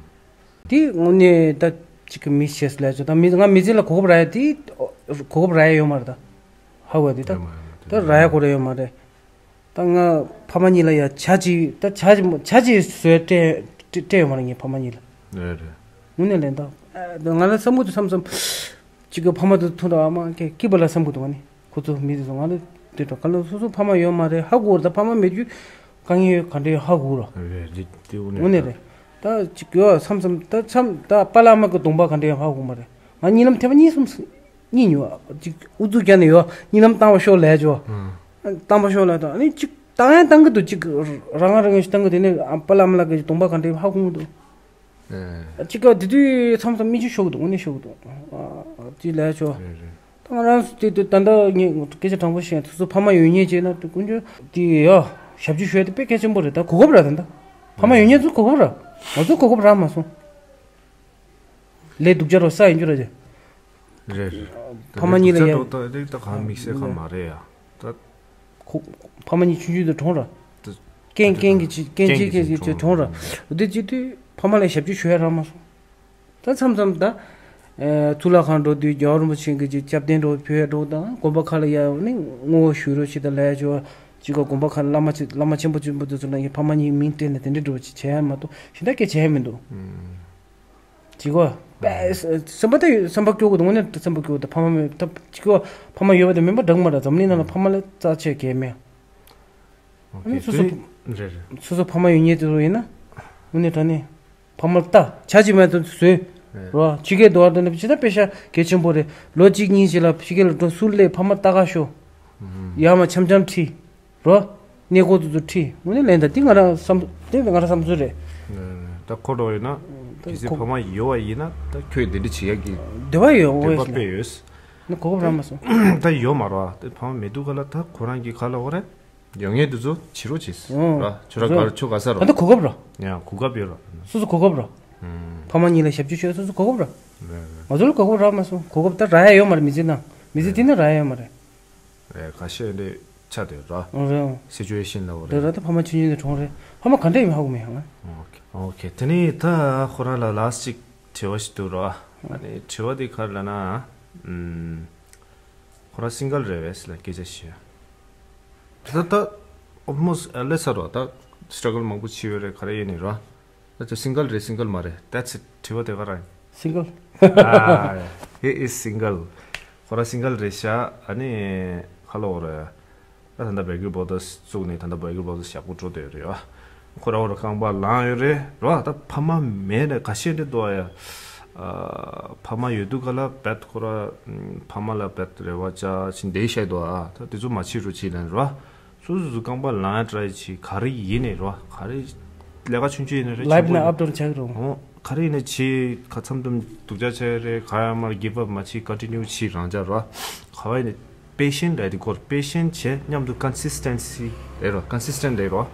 དེ་དངོས་གནས་ད་ཅིག་གི་མི་ཤེས་ལས་ཆོག་ད་མི་ང་མི་ཚེ་ལ་གོ་སྐབས་རག་ཡ་དེ་གོ་སྐབས་རག་ཡ་ཡོད་མ་རེད་ད། ཧ་གོ་ཡ་དེ་ད་ཡོད་མ་རེད། ད་རག་ཡ་གོ་རེ་ཡོད་མ་རེད། ད་ང་ཕ་མ་གཉིས་ལ་ཡ་བྱ་གཅིག་ད་བྱ་གཅིག་བྱ་གཅིག་བཟོས་སྤྲད་སྤྲད་ཡོད་མ་རེད་ངའི་ཕ་མ་གཉིས་ལ། རེད་རེད། དངོས་གནས་ལན་ད། ང་ལ་བསམ་གྱི་འདུག་བསམ་བསམ། གཅིག་གི་ཕ་མ་དང་མཐུན་ར་ཨ་མ་ཁྱེད་སྐྱིད་པ་ལ་བསམ་གྱི་འདུག་ང་ནི་ཁོ་ཚོ་མི་དེ་ཚོ་ང་ལ་དེ་འདྲ་ག་ལ་སོ་སོ་ཕ་མ་ཡོད་མ་རེད་ཧ་གོ་ར། ད་ཕ་མ་མེད་རྒྱུ་དཀའ་ངལ་ཡོད་ག་འདྲ་ཡོད་ཧ་གོ་ར། རེད་རེད་དེ་དངོས་གནས་དངོས་གནས་རེད། རེད། ད་གཅིག་ཡོད་བསམ་བསམ་ད་བསམ་ད་པཱ་ལགས་ཨ་མ་གི་གདོང་པ་ག་འདྲ་ཡོད་ཧ་གོ་མ་རེད། ང་གཉིད་ལམ་ཐེངས་མ་གཉིས་གསུམ་གཉིད་ཉོ་ཨ། གཅིག་ཨུ་ཚུགས་རྒྱག་ནས་ཡོད་གཉིད་ལམ་བཏང་བ་ཤོག་ལས་ཅོ། ཨ། བཏང་བ་ཤོག་ལས་དང་ཨ་ནི་གཅིག་བཏང་ཡང་བཏང་གི་འདུག་གཅིག་རང་ང་རང་ངོས་ཤིག་བཏང་གི་དེ་ནས་ཨ་པཱ་ལགས་ཨ་མ་ལགས་ཀྱི་གདོང་པ་ག་འདྲ་ཡོད་ཧ་གོ་མི་འདུག་ཨེ། གཅིག་ག་དེ་དུས་མཚམས་མཚམས་མིག་ཆུ་ཤོར་གི་འདུག་དངོས་གནས་ཤོར་གི་འདུག་ཨ། ཨ། དེ་ལས་ཆོ། རེད་རེད། ད་ང་རང་ཚོ་དེ་དུས་ད་ལྟ་ངས་སྐད་ཆ་དྲང་པོ་བཤད་ན་སོ་སོ་ཕ་མ་ཡོད་མཁན་བྱས་ན་དེ་དཀོན་མཆོག་དེ་ཡ་ཞབས་ཕྱི་ཞུ་ཡ་དེ་དཔེ་གལ་ཆེན་པོ་རེད། ད་གོ་སྐབས་རག་ད་ད་ཕ་མ་ཡོད་མཁན་ཚོ་གོ་སྐབས་རག་ང་ཚོ་གོ་སྐབས་རག་མ་སོང་། ལས་སྡུག་ཅག་རོ་ས་ཡིན་རྒྱུ་ར་ཅེ། རེད་རེད། ཕ་མ་གཉིས་ལ་ཡ། ད་ད་ད་གང་དམིགས་བསལ་གང་མ་རེད་ཡ། ད། ཁོ། ཕ་མ་གཉིས་ཆུང་ཆུང་དུ་གྲོངས་ར། ད། རྐྱེན་རྐྱེན་གྱི་ཅི་རྐྱེན་ཅི་རྐྱེན་གྱི་ཅི་གྲོངས་ར། འོ་དེ་ཅི་དུས་ཕ་མ་ལ་ཞབས་ཕྱི་ཞུ་ཡ་རག་མ་སོང་། ད་མཚམས་མཚམས་ད། ཨེ། གཙུག་ལག་ཁང་འགྲོ་དུས་རྒྱལ་བ་རིན་པོ་ཆེ་གི་ཅི་སྐྱབས་རྟེན་འགྲོ་ཕུལ་ཡ་འགྲོ་དང་དགོན་པ་ཁག་ལ་ཡ་ནི་བསྔོ་བ་ཞུ་རོགས་བྱེད་དང་ལས་ཅོ། ཅི་ག་དགོན་པ་ཁག་བླ་མ་ཅི་བླ་མ་ཆེན་པོ་ཆེན་པོ་དེ་ཚོ་ལ་ཡ་ཕ་མ་གཉིས་མིང་བསྟན་ནས་དེ་འདྲ་འགྲོ་ཅི་བྱས་ཡ་མ་གཏོགས་གཞན་དག་སྐད་ཆ་ཡ་མི་འདུག་ཅི་གོ། སེམས་པ་ད་སེམས་པ་སྐྱོ་གི་འདུག་དངོས་གནས་སེམས་པ་སྐྱོ་གི་འདུག་ཕ་མ་མེད་ད་ཅི་གོ། ཕ་མ་ཡོད་པ་དེ་མིན་པ་འདྲ་གི་མ་རེད། འཛམ་གླིང་ནང་ལ་ཕ་མ་ལས་རྩ་ཆེ་གལ་མེད། ཨ་ནི་སོ་སོ། རེད་རེད། སོ་སོ་ཕ་མ་ཡོད་མཁན་དེ་ཚོ་ཡིན་ན། དངོས་གནས་དྲང་གནས། ཕ་མར་ལྟ་བྱ་བྱེད་མེད་དུ་བཟོས། རེད། རོ་ཕྱི་རྒྱལ་དུ་བར་དུ་ནི་ཇི་ལྟར་དཔེ་ཤ་གལ་ཆེན་པོ་རེད། ལོ་གཅིག་གཉིས་ཤིག་ལ་ཕྱི་རྒྱལ་ལ་འགྲོ་སུ་སླེབས་ཕ་མར་ལྟ་ག་ཤོག་ཡར་མར་འཆམ་འཆམ་ཁྲིད། རོ། གནས་སྐོར་དུ་ཚུར་ཁྲིད། དངོས་གནས་ལན་ད་འདི་ང་རང་བསམ་འདི་ང་རང་བསམ་ཚུལ་རེད། ད་ཁོ་འགྲོ་ཡིན་ན། ད་གལ་སྲིད་ཁོ་ཕ་མ་ཡོད་པ་ཡིན་ན་ད་ཁྱོད་འདི་འདྲ་བྱེད་ཡག་གི་འདོད་པ་ཡོད། འདོད་པ་དཔེ་ཡོད། ན་གོ་སྐབས་རག་མ་སོང་། ད་ཡོད་མ་རེད་བ། ད་ཕ་མ་མེད་དུས་ག་ལ་ད་ཁོ་རང་གི་ཁ་ལ་འོ་རེད། ཡོད་ངེས་དུ་ཚོ་བྱེད་རོགས་བྱེད། ཨོ། ར་ཁྱོད་ར་ག་ར་ཁྱོད་ག་ས་ར། ད་ད་གོ་སྐབས་ར། ཡང་གོ་སྐབས་ཡོད་ར། སོ་སོ་གོ་སྐབས་ར། ཕ་མ་གཉིས་ལ་ཞབས་ཕྱི་ཞུ་སོ་སོ་གོ་སྐབས་ར། རེད་རེད། ང་ཚོ་ལ་གོ་སྐབས་རག་མ་སོང་། གོ་སྐབས་ད་རག་ཡ་ཡོད་མ་རེད། མི་ཚེ་ནང་མི་ཚེ་འདི་ནང་རག་ཡ་ཡོད་མ་རེད། རེད་ཁ་ཤས་འདི་ཆ་དེ་ར། ཨོ་རེད། སི་ཅུ་ཨེ་ཤན་ལ་འོ་རེད། རེད་ར། ད་ཕ་མ་ཆུང་ཆུང་དེ་གྲོངས་རེད། ཕ་མ་ག་འདྲ་ཡིན་ཧ་གོ་མེད་ཧ། ཨོ་ཁེ་ཨོ་ཁེ། དེ་ནས་ད་ཁོ་རང་ལ་ལ་སི་ཅིག་དྲི་བ་ཞིག་འདུག་ར། ཨ་ནི་དྲི་བ་དེ་ག་རེ་ལབ་ན། ཁོ་རང་སིང་གལ་རེད་བས་ལ་སྐད་ཆ་བཤད། ད་ལྟ་ ཨོལ་མོ་སི་ལེ་ས་རོ་ད་སི་ཊྲ་གལ་མང་པོ་བྱས་ཡོད་རེད། ག་རེ་ཡིན་ནི་རོ། ད་ཅི་སིང་གལ་རེད་སིང་གལ་མ་རེད། That's it. དྲི་བ་དེ་ག་རང་ཡིན། Single. Ah, he is single. ཁོ་རང་སིང་གལ་རེད་ཤག་ཨ་ནི་ཁ་ལོ་རེད། ད་ད་ལྟ་བེ་གི་བོ་དར་བཙུགས་ནས་ད་ལྟ་བེ་གི་བོ་དར་ཞག་པོ་འགྲོ་བསྡད་ཡོད་རེད་ཡ། ཁོ་རང་ཁོ་རང་རྐང་པ་ལངས་ཡོད་རེད་རོ། ད་ཕ་མ་མེད་ནས་ག་ཤེད་འདྲ་འདུག་ཨ་ཡ། ཨ། ཕ་མ་ཡོད་དུས་ག་ལ་བེད་ཁོ་རང་ཕ་མ་ལ་བེད་རེ་བ་བཅའ་ཕྱིན་བསྡད་ཤག་འདུག་ཨ། ད་དེ་ཚོ་མ་བྱེད་རོགས་བྱེད་ལན་རོ། སོ་སོ་སོ་རྐང་པ་ལངས་ཡ་ཊ་རའི་བྱེད། ག་རེ་ཡིན་ནའི་རོ། ག་རེ་ལས་ཀ་ཆུང་ཆུང་ཡིན་ནའི་རེད། ལའིབ་ཆེན་པོ་ནས་ཡིན་ཨབ་ཌའུན་བྱ་གི་རོ། འོ། ག་རེ་ཡིན་ནའི་བྱེད། ཁ་མཚམས་མཚམས་སྡུག་ཅག་བྱས་རེད། ག་ཡང་མར་གིབ་ཨབ་མ་བྱེད། ཀོན་ཊི་ནིའུ་བྱེད་རང་ཅག་རོ། ག་བ་ཡིན་ནའི་པེ་ཤེན་ཊི་རེད། དེ་སྐོར་པེ་ཤེན་ཊི་བྱས་མཉམ་དུ་ཀོན་སིས་ཊེན་སི་རེད་རོ། ཀོན་སིས་ཊེན་ཊི་རེད་རོ།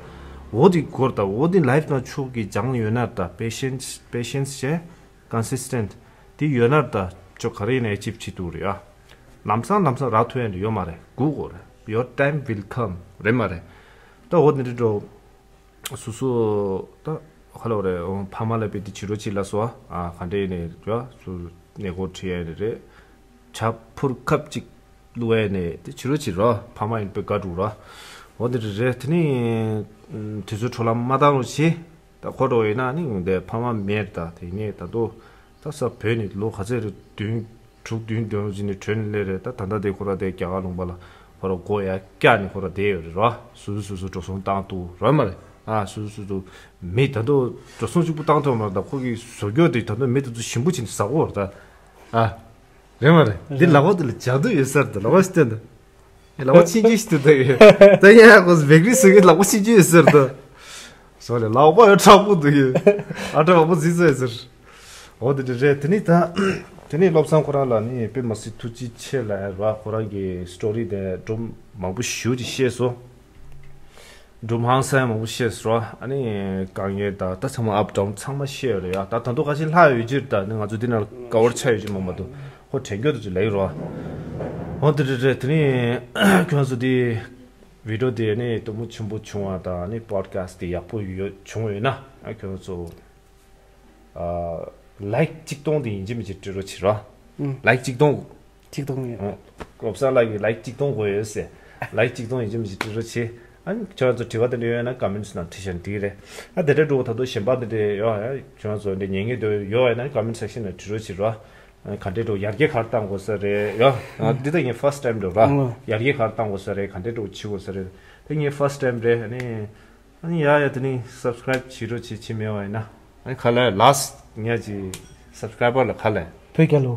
འོ་དེ་སྐོར་དང་འོ་དེ་ལའིབ་ནང་ཕྱོགས་ཀྱི་སྦྱང་ཡོད་ན་ད་པེ་ཤེན་ཊི་པེ་ཤེན་སི་བྱས། ཀོན་སིས་ཊེན་ཊི་དེ་ཡོད་ན་ད་ཅོ་ག་རེ་ཡིན་ནའི་ཨེ་ཅིབ་བྱེད་ཐུབ་རེད་ཨ། ལམ་སང་ལམ་སང་རག་ཐུབ་ཡ་ནི་ཡོད་མ་རེད། སྒུག་དགོས་རེད། Your time will come. རེད་མ་རེད། ད་འོ་དེ་འདྲ་འགྲོ། སོ་སོ་ད་ག་ལབ་རེད། འོ་ཕ་མ་ལ་དཔེ་དེ་བྱེད་རོགས་བྱེད་ལབ་སོང་ཨ། ག་འདྲ་ཡིན་ནའི་རེད་བ། སོ་སོ་གནས་སྐོར་ཁྲིད་ཡ་ནི་རེད། ཇ་ཕུར་ཁབ་ཅིག་བླུགས་ཡ་ནི་དེ་བྱེད་རོགས་བྱེད་རོ། ཕ་མ་ཡིན་དཔེ་དགའ་འགྲོ་རོ། འོ་དེ་འདྲ་རེད། དེ་ནི་དུས་ཚོད་འཕྲོ་བརླག་མ་བཏང་རོགས་བྱེད། ད་ཁོ་འགྲོ་ཡིན་ན་ནི་འདི་ཕ་མ་མེད་ད། དེ་ནས་ད་དུང་ད་ས་བོད་ནས་ལོ་ག་ཚོད་རེད། བདུན་དྲུག་བདུན་བདུན་ཅིག་ནས་བྲོས་ནས་སླེབས་རེད། ད་ད་ལྟ་དེ་ཁོ་ར་དེ་རྒྱ་གར་ལུང་པ་ལ་ཁོ་ར་སྒོ་ཡར་བཀྱག་ནས་ཁོ་ར་བསྡད་ཡོད་རེད་རོ། སོ་སོ་སོ་སོ་འགྲོ་སོང་བཏང་ཐུབ་རོ་མ་རེད་ཨ། སོ་སོ་སོ་སོ་མི་ད་དུང་འགྲོ་སོང་གཅིག་པུ་བཏང་ཐུབ་མ་རེད། ད་ཁོ་གི་བཟོ་བཀོད་དེ་ད་དུང་མི་དེ་ཚོ་ཞིམ་པོ་བྱས་ནས་ཟ་གོ་རེད་ད་ཨ། རེད་མ་རེད། འདི་ལག་པ་དེ་ལ་འཇགས་འདུག་ཡོད་ས་རེད་ད། ལག་པ་ཞིག་བསྟན་ད། ལག་པ་ཆིང་ཆིང་ཞིག་འདུག་ད་ཡོད། ད་ཡ་ཁོ་བེག་རི་བཟོ་གི་ལག་པ་ཆིང་ཆིང་ཡོད་ས་རེད་ད། སོ་ལེ་ལག་པ་ཡོད་དྲག་པོ་འདུག་ཡོད། ཨ་དྲག་པོ་བཟི་བཟི་ཡོད་ས་རེད། འོ་དེ་འདྲ་རེད། དེ་ནི་ད་དེ་ནི་བློ་བཟང་ཁོ་རང་ལ་ནི་དཔེ་མ་སྲིད་ཐུགས་རྗེ་ཆེ་ལ་ཡ་ར། ཁོ་རང་གི་སི་ཊོ་རི་དེ་སྒྲུང་མང་པོ་ཞེ་ཅིག་བཤད་སོང་། སྒྲུང་ཧང་སང་མང་པོ་བཤད་སོང་ར། ཨ་ནི་དཀའ་ངལ་དང་ད་ཚང་མ་ཨབ་ཌའུན་ཚང་མ་བཤད་ཡོད་རེད་ཡ། ད་ད་དུང་ཁ་ཤས་ལྷག་ཡོད་ཀྱི་རེད། ད་ནི་ང་ཚོ་འདི་ན་ཀ་བར་ཆགས་ཡོད་ཀྱི་མང་མ་འདུག་ཁོ་དྲན་རྒྱུ་དུ་ཅིག་ལེགས་རོ། འོ་དེ་རེད་རེད། དེ་ནི་ཁྱོད་ཚོ་འདི་བི་ཌི་ཡོ་དེ་ནི་སྟོབས་མོ་ཆེན་པོ་བྱུང་བ་དང་ནི་པོ་ཌི་ཁ་སི་ཊི་དེ་ཡག་པོ་ཡོད་བྱུང་ཡོད་ན་ཨ་ཁྱོད་ཚོ་ཨ་ལའིཀ་གཅིག་སྟོང་དེ་ཡིན་གཅིག་མིན་གཅིག་སྤྲད་རོགས་བྱེད་རོགས། ཨུམ། ལའིཀ་གཅིག་སྟོང་། གཅིག་སྟོང་ཡོད། ཨོ། བློ་བཟང་ལགས་ཀྱིས་ལའིཀ་གཅིག་སྟོང་དགོས་ཡོད་ཟེར། ལའིཀ་གཅིག་སྟོང་ཡིན་གཅིག་མིན་གཅིག་སྤྲད་རོགས་བྱེད། ཨ་ནི་ཁྱོད་རང་ཚོ་དྲི་བ་དེ་འདྲ་ཡོད་ན་ཀོ་མེན་ཊི་ནང་བྲིས་བཞག་ན་འགྲིག་གི་རེད། ཨ་དེ་འདྲ་འགྲོ་ད་དུང་གཞན་པ་དེ་འདྲ་ཡོད་ཨ། ཁྱོད་རང་ཚོ་འདི་ཉན་མཁན་དེ་ཡོད་ཨ་ན་ཀོ་མེན་ཊི་སེག་ཤན་ནང་བྲིས་རོགས་བྱེད་རོགས། ཨ་ག་འདྲ་འགྲོ་ཡར་རྒྱས་ག་རེ་གཏང་དགོས་ས་རེད་ཡོད། ཨ་འདི་ད་ངའི་ཕར་སི་ཊི་ཊའིམ་འགྲོ་ར། ཨོ། ཡར་རྒྱས་ག་རེ་གཏང་དགོས་ས་རེད། ག་འདྲ་འགྲོ་བྱེད་དགོས་ས་རེད། དེ་ངའི་ཕར་སི་ཊི་ཊའིམ་རེད། ཨ་ནི། ཨ་ནི་ཡ་ཡ་དེ་ནི་སབ་སི་ཀ་རའིབ་བྱེད་རོགས་བྱེད། བྱེད་མེད་པ་ཡིན་ན། ཨ་ནི་ག་ལ་ལཱསི་ཊི་ངས་ཀྱི་སབ་སི་ཀ་རའི་བར་ལ་ག་ལ། བོད་རྒྱལ་ལོ།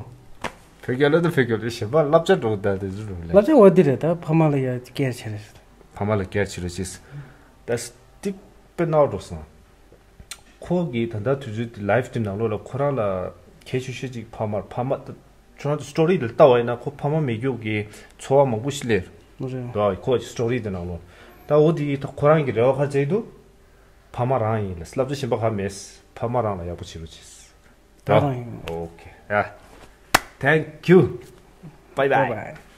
བོད་རྒྱལ་ལོ་དང་བོད་རྒྱལ་ལོ་གཞན་པ་བསླབ་བྱ་འགྲོ་ད་དེ་ཚོ་རུ་ལ། བསླབ་བྱ་འོ་འདི་རེད་ད། ཕ་མ་ལ་ཡ་ཀེར་བྱེད་རེད། ཕ་མ་ལ་ཀེར་བྱེད་རོགས་བྱེད། ད་སྟིག་པའི་ནའོ་འགྲོ་སོང་། ཁོ་གིས་ད་ལྟ་དུས་ཚོད་དེ་ལའིབ་དེ་ནང་ལོགས་ལ་ཁོ་རང་ལ་གལ་ཆེ་ཤོས་ཅིག་ཕ་མར་ཕ་མ་ད། ཁྱོད་རང་ཚོ་སི་ཊོ་རི་ལ་ལྟ་བ་ཡིན་ན་ཁོ་ཕ་མ་མེད་རྒྱུ་གི་ཚོར་བ་མང་པོ་ཞིག་སླེབས། རེད། ད་ཁོ་གི་སི་ཊོ་རི་དེ་ནང་ལོགས། ད་འོ་དེ་ཡིས་ད་ཁོ་རང་གི་རེ་བ་ག་རེ་བྱས་འདུག་ཕ་མ་རང་ཡིན་ལ་བསླབ་བྱ་གཞན་པ་ག་མེད། ཕ་མ་རང་ལ་ཡག་པོ་བྱེད་རོགས་བྱེད། ད་རང་ཡིན། ཨོ་ཁེ། ཡ། Thank you. Bye bye. Bye bye.